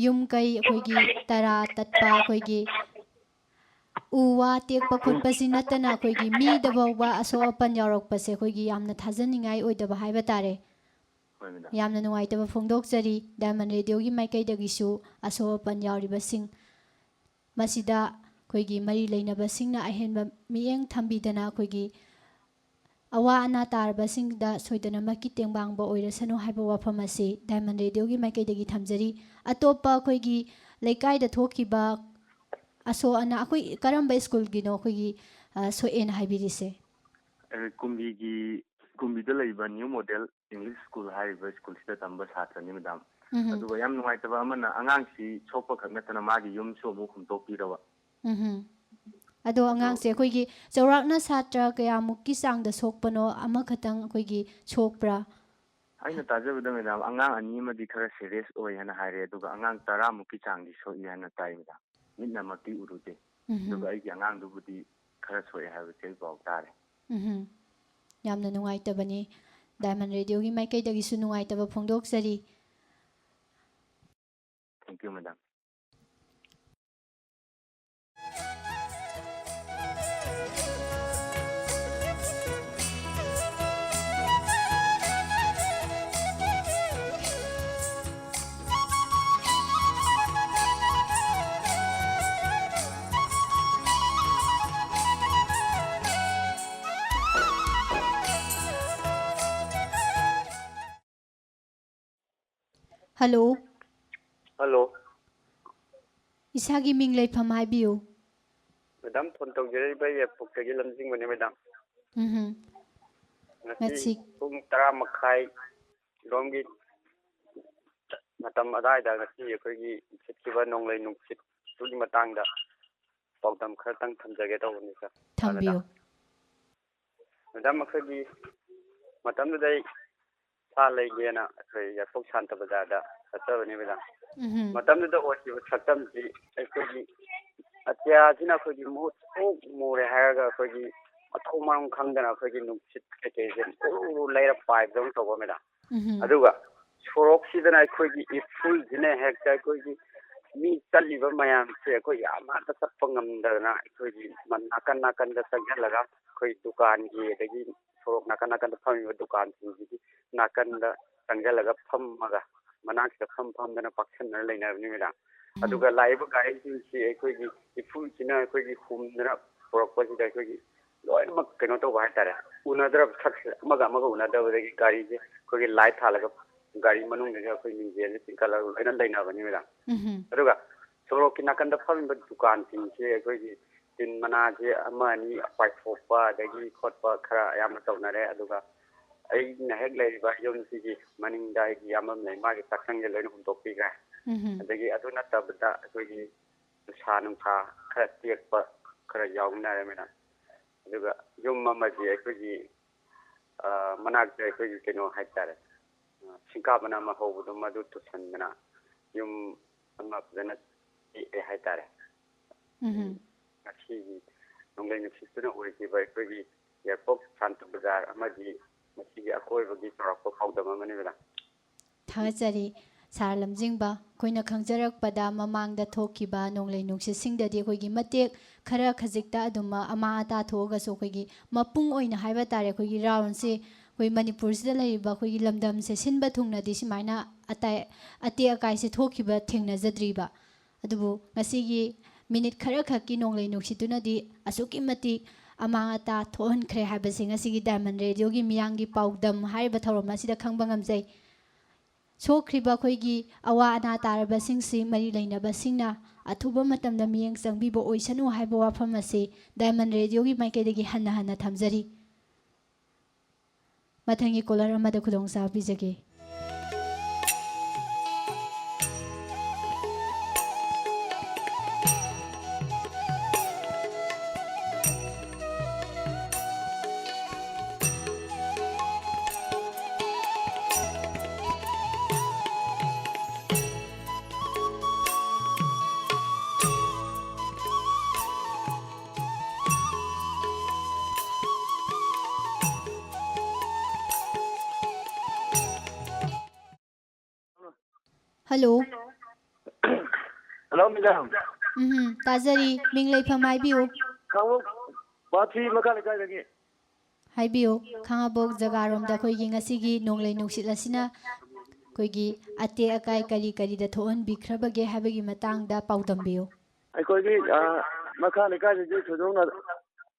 ꯌꯨꯝ ꯀꯩ ꯑꯩꯈꯣꯏꯒꯤ ꯇꯔꯥ ꯇꯠꯄ, ꯑꯩꯈꯣꯏꯒꯤ ꯎ ꯋꯥ ꯇꯦꯛꯄ ꯈꯣꯠꯄꯁꯤ ꯅꯠꯇꯅ ꯑꯩꯈꯣꯏꯒꯤ ꯃꯤꯗ ꯐꯥꯎꯕ ꯑꯁꯣꯛ ꯑꯄꯟ ꯌꯥꯎꯔꯛꯄꯁꯦ ꯑꯩꯈꯣꯏꯒꯤ ꯌꯥꯝꯅ ꯊꯥꯖꯅꯤꯡꯉꯥꯏ ꯑꯣꯏꯗꯕ ꯍꯥꯏꯕ ꯇꯥꯔꯦ꯫ ꯍꯣꯏ, ꯃꯦꯗꯥꯝ꯫ ꯌꯥꯝꯅ ꯅꯨꯡꯉꯥꯏꯇꯕ ꯐꯣꯡꯗꯣꯛꯆꯔꯤ꯫ ꯗꯥꯏꯃꯟ ꯔꯦꯗꯤꯑꯣꯒꯤ ꯃꯥꯏꯀꯩꯗꯒꯤꯁꯨ ꯑꯁꯣꯛ ꯑꯄꯟ ꯌꯥꯎꯔꯤꯕꯁꯤꯡ ꯃꯁꯤꯗ ꯑꯩꯈꯣꯏꯒꯤ ꯃꯔꯤ ꯂꯩꯅꯕꯁꯤꯡꯅ ꯑꯍꯦꯟꯕ ꯃꯤꯠꯌꯦꯡ ꯊꯝꯕꯤꯗꯅ ꯑꯩꯈꯣꯏꯒꯤ ꯑꯋꯥ ꯑꯅꯥ ꯇꯥꯔꯕꯁꯤꯡꯗ ꯁꯣꯏꯗꯅꯃꯛꯀꯤ ꯇꯦꯡꯕꯥꯡꯕ ꯑꯣꯏꯔꯁꯅꯨ ꯍꯥꯏꯕ ꯋꯥꯐꯝ ꯑꯁꯤ ꯗꯥꯏꯃꯟ ꯔꯦꯗꯤꯑꯣꯒꯤ ꯃꯥꯏꯀꯩꯗꯒꯤ ꯊꯝꯖꯔꯤ꯫ ꯑꯇꯣꯞꯄ ꯑꯩꯈꯣꯏꯒꯤ ꯂꯩꯀꯥꯏꯗ ꯊꯣꯛꯈꯤꯕ ꯑꯁꯣꯛ ꯑꯅꯥ, ꯑꯩꯈꯣꯏ ꯀꯔꯝꯕ ꯁ꯭ꯀꯨꯜꯒꯤꯅꯣ ꯑꯩꯈꯣꯏꯒꯤ, ꯑ, ꯁꯣꯛꯑꯦꯅ ꯍꯥꯏꯕꯤꯔꯤꯁꯦ? ꯑꯩꯈꯣꯏ ꯀꯨꯝꯕꯤꯒꯤ, ꯀꯨꯝꯕꯤꯗ ꯂꯩꯕ ꯅ꯭ꯌꯨ ꯃꯣꯗꯦꯜ ꯏꯪꯂꯤꯁ ꯁ꯭ꯀꯨꯜ ꯍꯥꯏꯔꯤꯕ ꯁ꯭ꯀꯨꯜꯁꯤꯗ ꯇꯝꯕ ꯁꯥꯇ꯭ꯔꯅꯤ, ꯃꯦꯗꯥꯝ꯫ ꯎꯝꯍꯨꯝ꯫ ꯑꯗꯨꯒ ꯌꯥꯝ ꯅꯨꯡꯉꯥꯏꯇꯕ ꯑꯃꯅ, ꯑꯉꯥꯡꯁꯤ ꯁꯣꯛꯄ ꯈꯛ ꯅꯠꯇꯅ ꯃꯥꯒꯤ ꯌꯨꯝꯁꯨ ꯑꯃꯨꯛ ꯍꯨꯝꯇꯣꯛꯄꯤꯔꯕ꯫ ꯎꯝꯍꯨꯝ꯫ ꯑꯗꯣ ꯑꯉꯥꯡꯁꯦ ꯑꯩꯈꯣꯏꯒꯤ ꯆꯥꯎꯔꯥꯛꯅ ꯁꯥꯇ꯭ꯔ ꯀꯌꯥꯃꯨꯛꯀꯤ ꯆꯥꯡꯗ ꯁꯣꯛꯄꯅꯣ? ꯑꯃꯈꯛꯇꯪ ꯑꯩꯈꯣꯏꯒꯤ ꯁꯣꯛꯄ꯭ꯔꯥ? ꯑꯩꯅ ꯇꯥꯖꯕꯗ, ꯃꯦꯗꯥꯝ, ꯑꯉꯥꯡ ꯑꯅꯤ ꯑꯃꯗꯤ ꯈꯔ ꯁꯦꯔꯤꯌꯁ ꯑꯣꯏ ꯍꯥꯏꯅ ꯍꯥꯏꯔꯦ, ꯑꯗꯨꯒ ꯑꯉꯥꯡ ꯇꯔꯥꯃꯨꯛꯀꯤ ꯆꯥꯡꯗꯤ ꯁꯣꯛꯏ ꯍꯥꯏꯅ ꯇꯥꯏ, ꯃꯦꯗꯥꯝ꯫ ꯃꯤꯠꯅꯃꯛꯇꯤ ꯎꯔꯨꯗꯦ꯫ ꯎꯝꯍꯨꯝ꯫ ꯑꯗꯨꯒ ꯑꯩꯒꯤ ꯑꯉꯥꯡꯗꯨꯕꯨꯗꯤ ꯈꯔ ꯁꯣꯛꯑꯦ ꯍꯥꯏꯕꯁꯤ ꯑꯩ ꯄꯥꯎ ꯇꯥꯔꯦ꯫ ꯎꯝꯍꯨꯝ꯫ ꯌꯥꯝꯅ ꯅꯨꯡꯉꯥꯏꯇꯕꯅꯤ꯫ ꯗꯥꯏꯃꯟ ꯔꯦꯗꯤꯑꯣꯒꯤ ꯃꯥꯏꯀꯩꯗꯒꯤꯁꯨ ꯅꯨꯡꯉꯥꯏꯇꯕ ꯐꯣꯡꯗꯣꯛꯆꯔꯤ꯫ Thank you, madam. Hello. Hello. ꯏꯁꯥꯒꯤ ꯃꯤꯡ ꯂꯩꯐꯝ ꯍꯥꯏꯕꯤꯌꯨ꯫ ꯃꯦꯗꯥꯝ, ꯐꯣꯟ ꯇꯧꯖꯔꯛꯏꯕ ꯌꯥꯏꯄꯣꯛꯇꯒꯤ ꯂꯝꯖꯤꯡꯕꯅꯦ, ꯃꯦꯗꯥꯝ꯫ ꯎꯝꯍꯨꯝ꯫ ꯉꯁꯤ ꯉꯁꯤ ꯄꯨꯡ ꯇꯔꯥ ꯃꯈꯥꯏ ꯔꯣꯝꯒꯤ ꯃꯇꯝ ꯑꯗꯥꯏꯗ ꯉꯁꯤ ꯑꯩꯈꯣꯏꯒꯤ ꯁꯤꯠꯈꯤꯕ ꯅꯣꯡꯂꯩ ꯅꯨꯡꯁꯤꯠꯇꯨꯒꯤ ꯃꯇꯥꯡꯗ ꯄꯥꯎꯗꯝ ꯈꯔꯇꯪ ꯊꯝꯖꯒꯦ ꯇꯧꯕꯅꯤ, ꯁꯥꯔ꯫ ꯊꯝꯕꯤꯌꯨ꯫ ꯃꯦꯗꯥꯝ, ꯑꯩꯈꯣꯏꯒꯤ ꯃꯇꯝꯗꯨꯗ ꯑꯩ ꯁꯥ ꯂꯩꯒꯦꯅ ꯑꯩꯈꯣꯏ ꯌꯥꯏꯄꯣꯛ ꯁꯥꯟꯇ ꯕꯖꯥꯔꯗ ꯆꯠꯆꯕꯅꯤ, ꯃꯦꯗꯥꯝ꯫ ꯎꯝꯍꯨꯝ꯫ ꯃꯇꯝꯗꯨꯗ ꯑꯣꯏꯈꯤꯕ ꯁꯛꯇꯝꯁꯤ ꯑꯩꯈꯣꯏꯒꯤ ꯑꯇꯤꯌꯥꯁꯤꯅ ꯑꯩꯈꯣꯏꯒꯤ ꯃꯨꯁꯨꯛ ꯃꯨꯔꯦ ꯍꯥꯏꯔꯒ ꯑꯩꯈꯣꯏꯒꯤ ꯃꯊꯧ ꯃꯔꯝ ꯈꯪꯗꯅ ꯑꯩꯈꯣꯏꯒꯤ ꯅꯨꯡꯁꯤꯠ ꯀꯩꯀꯩꯁꯦ ꯎꯔꯨ ꯎꯔꯨ ꯂꯩꯔ ꯄꯥꯏꯕꯗꯧꯅ ꯇꯧꯕ, ꯃꯦꯗꯥꯝ꯫ ꯎꯝ꯫ ꯑꯗꯨꯒ ꯁꯣꯔꯣꯛꯁꯤꯗꯅ ꯑꯩꯈꯣꯏꯒꯤ ꯏꯐꯨꯜꯁꯤꯅ ꯍꯦꯛꯇ ꯑꯩꯈꯣꯏꯒꯤ ꯃꯤ ꯆꯠꯂꯤꯕ ꯃꯌꯥꯝꯁꯦ ꯑꯩꯈꯣꯏꯒꯤ ꯑꯃꯠꯇ ꯆꯠꯄ ꯉꯝꯗꯗꯅ ꯑꯩꯈꯣꯏꯒꯤ ꯃ-, ꯅꯥꯀꯟ ꯅꯥꯀꯟꯗ ꯆꯪꯁꯤꯜꯂꯒ ꯑꯩꯈꯣꯏ ꯗꯨꯀꯥꯟꯒꯤ, ꯑꯗꯒꯤ ꯁꯣꯔꯣꯛ ꯅꯥꯀꯟ ꯅꯥꯀꯟꯗ ꯐꯝꯃꯤꯕ ꯗꯨꯀꯥꯟꯁꯤꯡꯁꯤꯒꯤ ꯅꯥꯀꯟꯗ ꯆꯪꯁꯤꯜꯂꯒ ꯐꯝꯃꯒ ꯃꯅꯥꯛꯁꯤꯗ ꯐꯝ ꯐꯝꯗꯅ ꯄꯥꯛꯁꯟꯗꯅ ꯂꯩꯅꯕꯅꯤ, ꯃꯦꯗꯥꯝ꯫ ꯑꯗꯨꯒ ꯂꯥꯛꯏꯕ ꯒꯥꯔꯤꯁꯤꯡꯁꯤ ꯑꯩꯈꯣꯏꯒꯤ ꯏꯐꯨꯜꯁꯤꯅ ꯑꯩꯈꯣꯏꯒꯤ ꯍꯨꯝꯗꯅ ꯄꯨꯔꯛꯄꯁꯤꯗ ꯑꯩꯈꯣꯏꯒꯤ ꯂꯣꯏꯅꯃꯛ ꯀꯩꯅꯣ ꯇꯧꯕ ꯍꯥꯏꯇꯥꯔꯦ, ꯎꯅꯗ꯭ꯔꯕ, ꯁꯛꯁꯦ ꯑꯃꯒ ꯑꯃꯒ ꯎꯅꯗꯕꯗꯒꯤ ꯒꯥꯔꯤꯁꯦ ꯑꯩꯈꯣꯏꯒꯤ ꯂꯥꯏꯠ ꯊꯥꯜꯂꯒ ꯒꯥꯔꯤ ꯃꯅꯨꯡꯗꯒꯤ ꯑꯩꯈꯣꯏ ꯃꯤꯡꯖꯦꯜꯁꯦ ꯆꯤꯡꯈꯠꯂꯒ ꯂꯣꯏꯅ ꯂꯩꯅꯕꯅꯤ, ꯃꯦꯗꯥꯝ꯫ ꯎꯝ꯫ ꯑꯗꯨꯒ ꯁꯣꯔꯣꯛꯀꯤ ꯅꯥꯀꯟꯗ ꯐꯝꯃꯤꯕ ꯗꯨꯀꯥꯟꯁꯤꯡꯁꯦ ꯑꯩꯈꯣꯏꯒꯤ ꯇꯤꯟ ꯃꯅꯥꯁꯦ ꯑꯃ ꯑꯅꯤ ꯄꯥꯏꯊꯣꯛꯄ ꯑꯗꯒꯤ ꯈꯣꯠꯄ ꯈꯔ ꯑꯌꯥꯝꯕ ꯇꯧꯅꯔꯦ꯫ ꯑꯗꯨꯒ ꯑꯩꯅ ꯍꯦꯛ ꯂꯩꯔꯤꯕ ꯌꯨꯝꯁꯤꯒꯤ ꯃꯅꯤꯡꯗ ꯑꯩꯒꯤ ꯏꯌꯥꯝꯕ ꯑꯃ ꯂꯩ, ꯃꯥꯒꯤ ꯆꯥꯛꯁꯪꯁꯦ ꯂꯣꯏꯅ ꯍꯨꯟꯗꯣꯛꯄꯤꯈ꯭ꯔꯦ꯫ ꯎꯝ꯫ ꯑꯗꯒꯤ ꯑꯗꯨ ꯅꯠꯇꯕꯗ ꯑꯩꯈꯣꯏꯒꯤ ꯅꯨꯡꯁꯥ ꯅꯨꯡꯁꯥ ꯈꯔ ꯇꯦꯛꯄ ꯈꯔ ꯌꯥꯎꯅꯔꯦ, ꯃꯦꯗꯥꯝ꯫ ꯑꯗꯨꯒ ꯌꯨꯝ ꯑꯃꯗꯤ ꯑꯩꯈꯣꯏꯒꯤ, ꯑ, ꯃꯅꯥꯛꯇ ꯑꯩꯈꯣꯏꯒꯤ ꯀꯩꯅꯣ ꯍꯥꯏꯇꯥꯔꯦ, ꯑ, ꯁꯤꯡꯀꯥ ꯃꯅꯥ ꯑꯃ ꯍꯧꯕꯗꯣ, ꯃꯗꯨ ꯇꯨꯁꯟꯗꯅ ꯌꯨꯝ ꯑꯃ ꯐꯖꯅ ꯇꯦꯛꯑꯦ ꯍꯥꯏꯇꯥꯔꯦ꯫ ꯎꯝ꯫ ꯉꯁꯤꯒꯤ ꯅꯣꯡꯂꯩ ꯅꯨꯡꯁꯤꯠꯇꯨꯅ ꯑꯣꯏꯈꯤꯕ ꯑꯩꯈꯣꯏꯒꯤ ꯌꯥꯏꯔꯤꯄꯣꯛ ꯁꯥꯟꯇ ꯕꯖꯥꯔ ꯑꯃꯗꯤ ꯃꯁꯤꯒꯤ ꯑꯀꯣꯏꯕꯒꯤ ꯆꯥꯎꯔꯥꯛꯄ ꯄꯥꯎꯗꯝ ꯑꯃꯅꯤ, ꯃꯦꯗꯥꯝ꯫ ꯊꯥꯒꯠꯆꯔꯤ ꯁꯥꯔ ꯂꯝꯖꯤꯡꯕ꯫ ꯑꯩꯈꯣꯏꯅ ꯈꯪꯖꯔꯛꯄꯗ ꯃꯃꯥꯡꯗ ꯊꯣꯛꯈꯤꯕ ꯅꯣꯡꯂꯩ ꯅꯨꯡꯁꯤꯠꯁꯤꯡꯗꯗꯤ ꯑꯩꯈꯣꯏꯒꯤ ꯃꯇꯦꯛ ꯈꯔ ꯈꯖꯤꯛꯇ ꯑꯗꯨꯝ ꯑꯃꯥꯡ ꯑꯇꯥ ꯊꯣꯛꯑꯒꯁꯨ ꯑꯩꯈꯣꯏꯒꯤ ꯃꯄꯨꯡ ꯑꯣꯏꯅ ꯍꯥꯏꯕ ꯇꯥꯔꯦ, ꯑꯩꯈꯣꯏꯒꯤ ꯔꯥꯎꯟꯁꯦ ꯑꯩꯈꯣꯏ ꯃꯅꯤꯄꯨꯔꯁꯤꯗ ꯂꯩꯔꯤꯕ ꯑꯩꯈꯣꯏꯒꯤ ꯂꯝꯗꯝꯁꯦ ꯁꯤꯟꯕ ꯊꯨꯡꯅꯗꯤ ꯁꯨꯃꯥꯏꯅ ꯑꯇꯥꯏ-, ꯑꯇꯦꯛ ꯑꯀꯥꯏꯁꯦ ꯊꯣꯛꯈꯤꯕ ꯊꯦꯡꯅꯖꯗ꯭ꯔꯤꯕ꯫ ꯑꯗꯨꯕꯨ ꯉꯁꯤꯒꯤ ꯃꯤꯅꯤꯠ ꯈꯔꯈꯛꯀꯤ ꯅꯣꯡꯂꯩ ꯅꯨꯡꯁꯤꯠꯇꯨꯅꯗꯤ ꯑꯁꯨꯛꯀꯤ ꯃꯇꯤꯛ ꯑꯃꯥꯡ ꯑꯇꯥ ꯊꯣꯛꯍꯟꯈ꯭ꯔꯦ ꯍꯥꯏꯕꯁꯤ ꯉꯁꯤꯒꯤ ꯗꯥꯏꯃꯟ ꯔꯦꯗꯤꯑꯣꯒꯤ ꯃꯤꯌꯥꯝꯒꯤ ꯄꯥꯎꯗꯝ ꯍꯥꯏꯔꯤꯕ ꯊꯧꯔꯝ ꯑꯁꯤꯗ ꯈꯪꯕ ꯉꯝꯖꯩ꯫ ꯁꯣꯛꯈ꯭ꯔꯤꯕ ꯑꯩꯈꯣꯏꯒꯤ ꯑꯋꯥ ꯑꯅꯥ ꯇꯥꯔꯕꯁꯤꯡꯁꯤ ꯃꯔꯤ ꯂꯩꯅꯕꯁꯤꯡꯅ ꯑꯊꯨꯕ ꯃꯇꯝꯗ ꯃꯤꯠꯌꯦꯡ ꯆꯪꯕꯤꯕ ꯑꯣꯏꯁꯅꯨ ꯍꯥꯏꯕ ꯋꯥꯐꯝ ꯑꯁꯤ ꯗꯥꯏꯃꯟ ꯔꯦꯗꯤꯑꯣꯒꯤ ꯃꯥꯏꯀꯩꯗꯒꯤ ꯍꯟꯅ ꯍꯟꯅ ꯊꯝꯖꯔꯤ꯫ ꯃꯊꯪꯒꯤ ꯀꯣꯂꯔ ꯑꯃꯗ ꯈꯨꯗꯣꯡꯆꯥꯕ ꯄꯤꯖꯒꯦ꯫ ꯍꯜꯂꯣ꯫ Hello, madam. ꯎꯝ, ꯇꯥꯖꯔꯤ꯫ ꯃꯤꯡ ꯂꯩꯐꯝ ꯍꯥꯏꯕꯤꯌꯨ꯫ ꯈꯥꯡꯉꯕꯣꯛ ꯕꯥꯊꯤ ꯃꯈꯥ ꯂꯩꯀꯥꯏꯗꯒꯤ꯫ ꯍꯥꯏꯕꯤꯌꯨ꯫ ꯈꯥꯡꯉꯕꯣꯛ ꯖꯒꯥꯔꯣꯝꯗ ꯑꯩꯈꯣꯏꯒꯤ ꯉꯁꯤꯒꯤ ꯅꯣꯡꯂꯩ ꯅꯨꯡꯁꯤꯠ ꯑꯁꯤꯅ ꯑꯩꯈꯣꯏꯒꯤ ꯑꯇꯦꯛ ꯑꯀꯥꯏ ꯀꯔꯤ ꯀꯔꯤꯗ ꯊꯣꯛꯍꯟꯕꯤꯈ꯭ꯔꯕꯒꯦ ꯍꯥꯏꯕꯒꯤ ꯃꯇꯥꯡꯗ ꯄꯥꯎꯗꯝꯕꯤꯌꯨ꯫ ꯑꯩꯈꯣꯏꯒꯤ, ꯑ, ꯃꯈꯥ ꯂꯩꯀꯥꯏꯗꯗꯤ ꯊꯣꯏꯗꯣꯛꯅ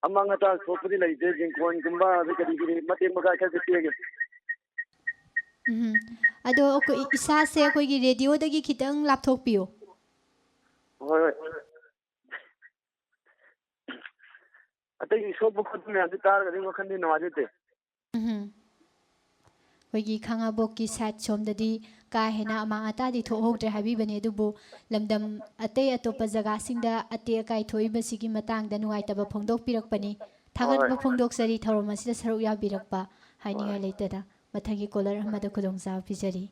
ꯑꯃꯥꯡ ꯑꯇꯥ ꯊꯣꯛꯄꯗꯤ ꯂꯩꯇꯦ꯫ ꯏꯪꯈꯣꯜꯒꯨꯝꯕ ꯑꯗꯩ ꯀꯔꯤ ꯀꯔꯤ ꯃꯇꯦꯛ ꯃꯀꯥꯏ ꯈꯔꯗꯤ ꯇꯦꯛꯑꯦ꯫ ꯎꯝ꯫ ꯑꯗꯣ ꯑꯩꯈꯣꯏ ꯏꯁꯥꯁꯦ ꯑꯩꯈꯣꯏꯒꯤ ꯔꯦꯗꯤꯑꯣꯗꯒꯤ ꯈꯤꯇꯪ ꯂꯥꯞꯊꯣꯛꯄꯤꯌꯨ꯫ ꯍꯣꯏ, ꯍꯣꯏ꯫ ꯑꯇꯩ ꯁꯣꯛꯄ ꯈꯣꯠꯄ ꯃꯌꯥꯝꯁꯦ ꯇꯥꯔꯒꯗꯤ ꯋꯥꯈꯜꯗꯤ ꯅꯨꯡꯉꯥꯏꯖꯗꯦ꯫ ꯎꯝ꯫ ꯑꯩꯈꯣꯏꯒꯤ ꯈꯥꯡꯉꯕꯣꯛꯀꯤ ꯁꯥꯏꯠ ꯁꯣꯝꯗꯗꯤ ꯀꯥ ꯍꯦꯟꯅ ꯑꯃꯥꯡ ꯑꯇꯥꯗꯤ ꯊꯣꯛꯍꯧꯗ꯭ꯔꯦ ꯍꯥꯏꯕꯤꯕꯅꯤ, ꯑꯗꯨꯕꯨ ꯂꯝꯗꯝ ꯑꯇꯩ ꯑꯇꯣꯞꯄ ꯖꯒꯥꯁꯤꯡꯗ ꯑꯇꯦꯛ ꯑꯀꯥꯏ ꯊꯣꯛꯏꯕꯁꯤꯒꯤ ꯃꯇꯥꯡꯗ ꯅꯨꯡꯉꯥꯏꯇꯕ ꯐꯣꯡꯗꯣꯛꯄꯤꯔꯛꯄꯅꯤ꯫ ꯊꯥꯒꯠꯄ ꯍꯣꯏ꯫ ꯐꯣꯡꯗꯣꯛꯆꯔꯤ ꯊꯧꯔꯝ ꯑꯁꯤꯗ ꯁꯔꯨꯛ ꯌꯥꯕꯤꯔꯛꯄ꯫ ꯍꯣꯏ꯫ ꯍꯥꯏꯅꯤꯡꯉꯥꯏ ꯂꯩꯇꯅ ꯃꯊꯪꯒꯤ ꯀꯣꯂꯔ ꯑꯃꯗ ꯈꯨꯗꯣꯡꯆꯥꯕ ꯄꯤꯖꯔꯤ꯫